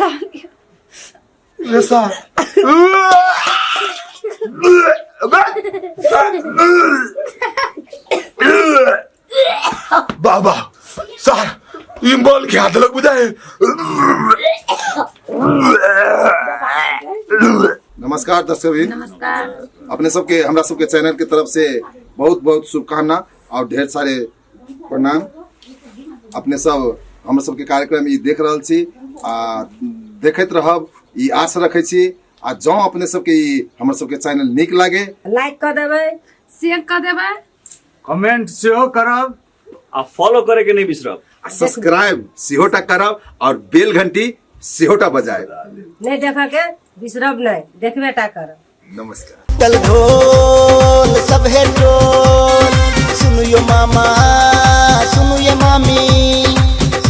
ये सा बाबा सर ई मल के हाथ लग बुझाए। नमस्कार दर्शकवृंद, नमस्कार। अपने सबके हमरा सबके चैनल के तरफ से बहुत बहुत शुभकामना और ढेर सारे प्रणाम। अपने सब हमरा सबके कार्यक्रम ई देख रहल छी आ देखैत रहब ई आश रखै छी। आ जँ अपने सबके ई हमर सबके चैनल नीक लागे लाइक कऽ देबै, शेयर कऽ देबै, कमेंट सेहो करब आ फॉलो करे के नहीं बिसरब, आ सब्सक्राइब सेहोटा करब और बेल घंटी सेहोटा बजायब। नहीं देखऽ के बिसरब नहीं, देखबे टा करब। नमस्कार। टल ढोल सब है टोल, सुनियो मामा सुनियो मामी,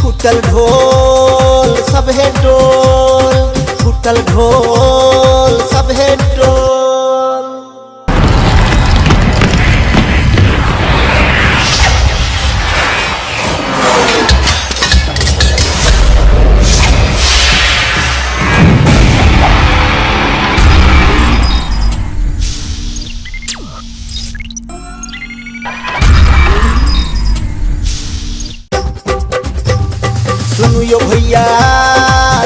फूटल ढोल सब है टोल, फूटल ढोल सब है टोल। सुनियो भैया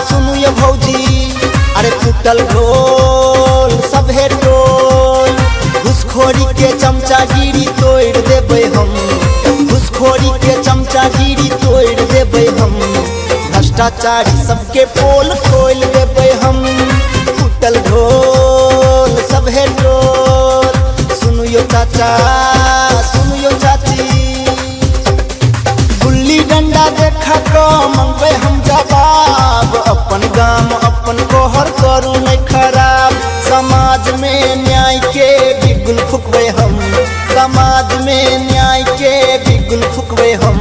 सुनियो भौजी, अरे फूटल ढोल सब है टोल, घुसखोरी के चमचागिरी तोड़ देबै हम, घुसखोरी के चमचागिरी तोड़ देबै हम, भ्रष्टाचारी सबके पोल खोल देबै हम, फूटल ढोल सब है टोल। सुनियो चाचा सुनियो चाची, गुल्ली डंडा देखा क मंगबै हम जवाब, अपन गाम अपन कोहर करू नहीं खराब, समाज में न्याय के बिगुल फुकबै हम, समाज में न्याय के बिगुल फुकबै हम,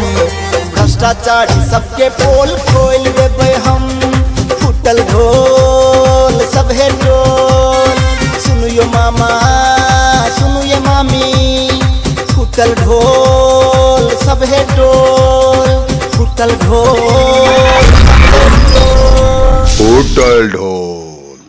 भ्रष्टाचारी सबके पोल खोल देबै हम, फूटल फूटल ढोल सभे टोल। सुनियो मामा, सुनियो मामी, फूटल ढोल सभे टोल, फूटल ढोल सभे टोल। फूटल ढोल।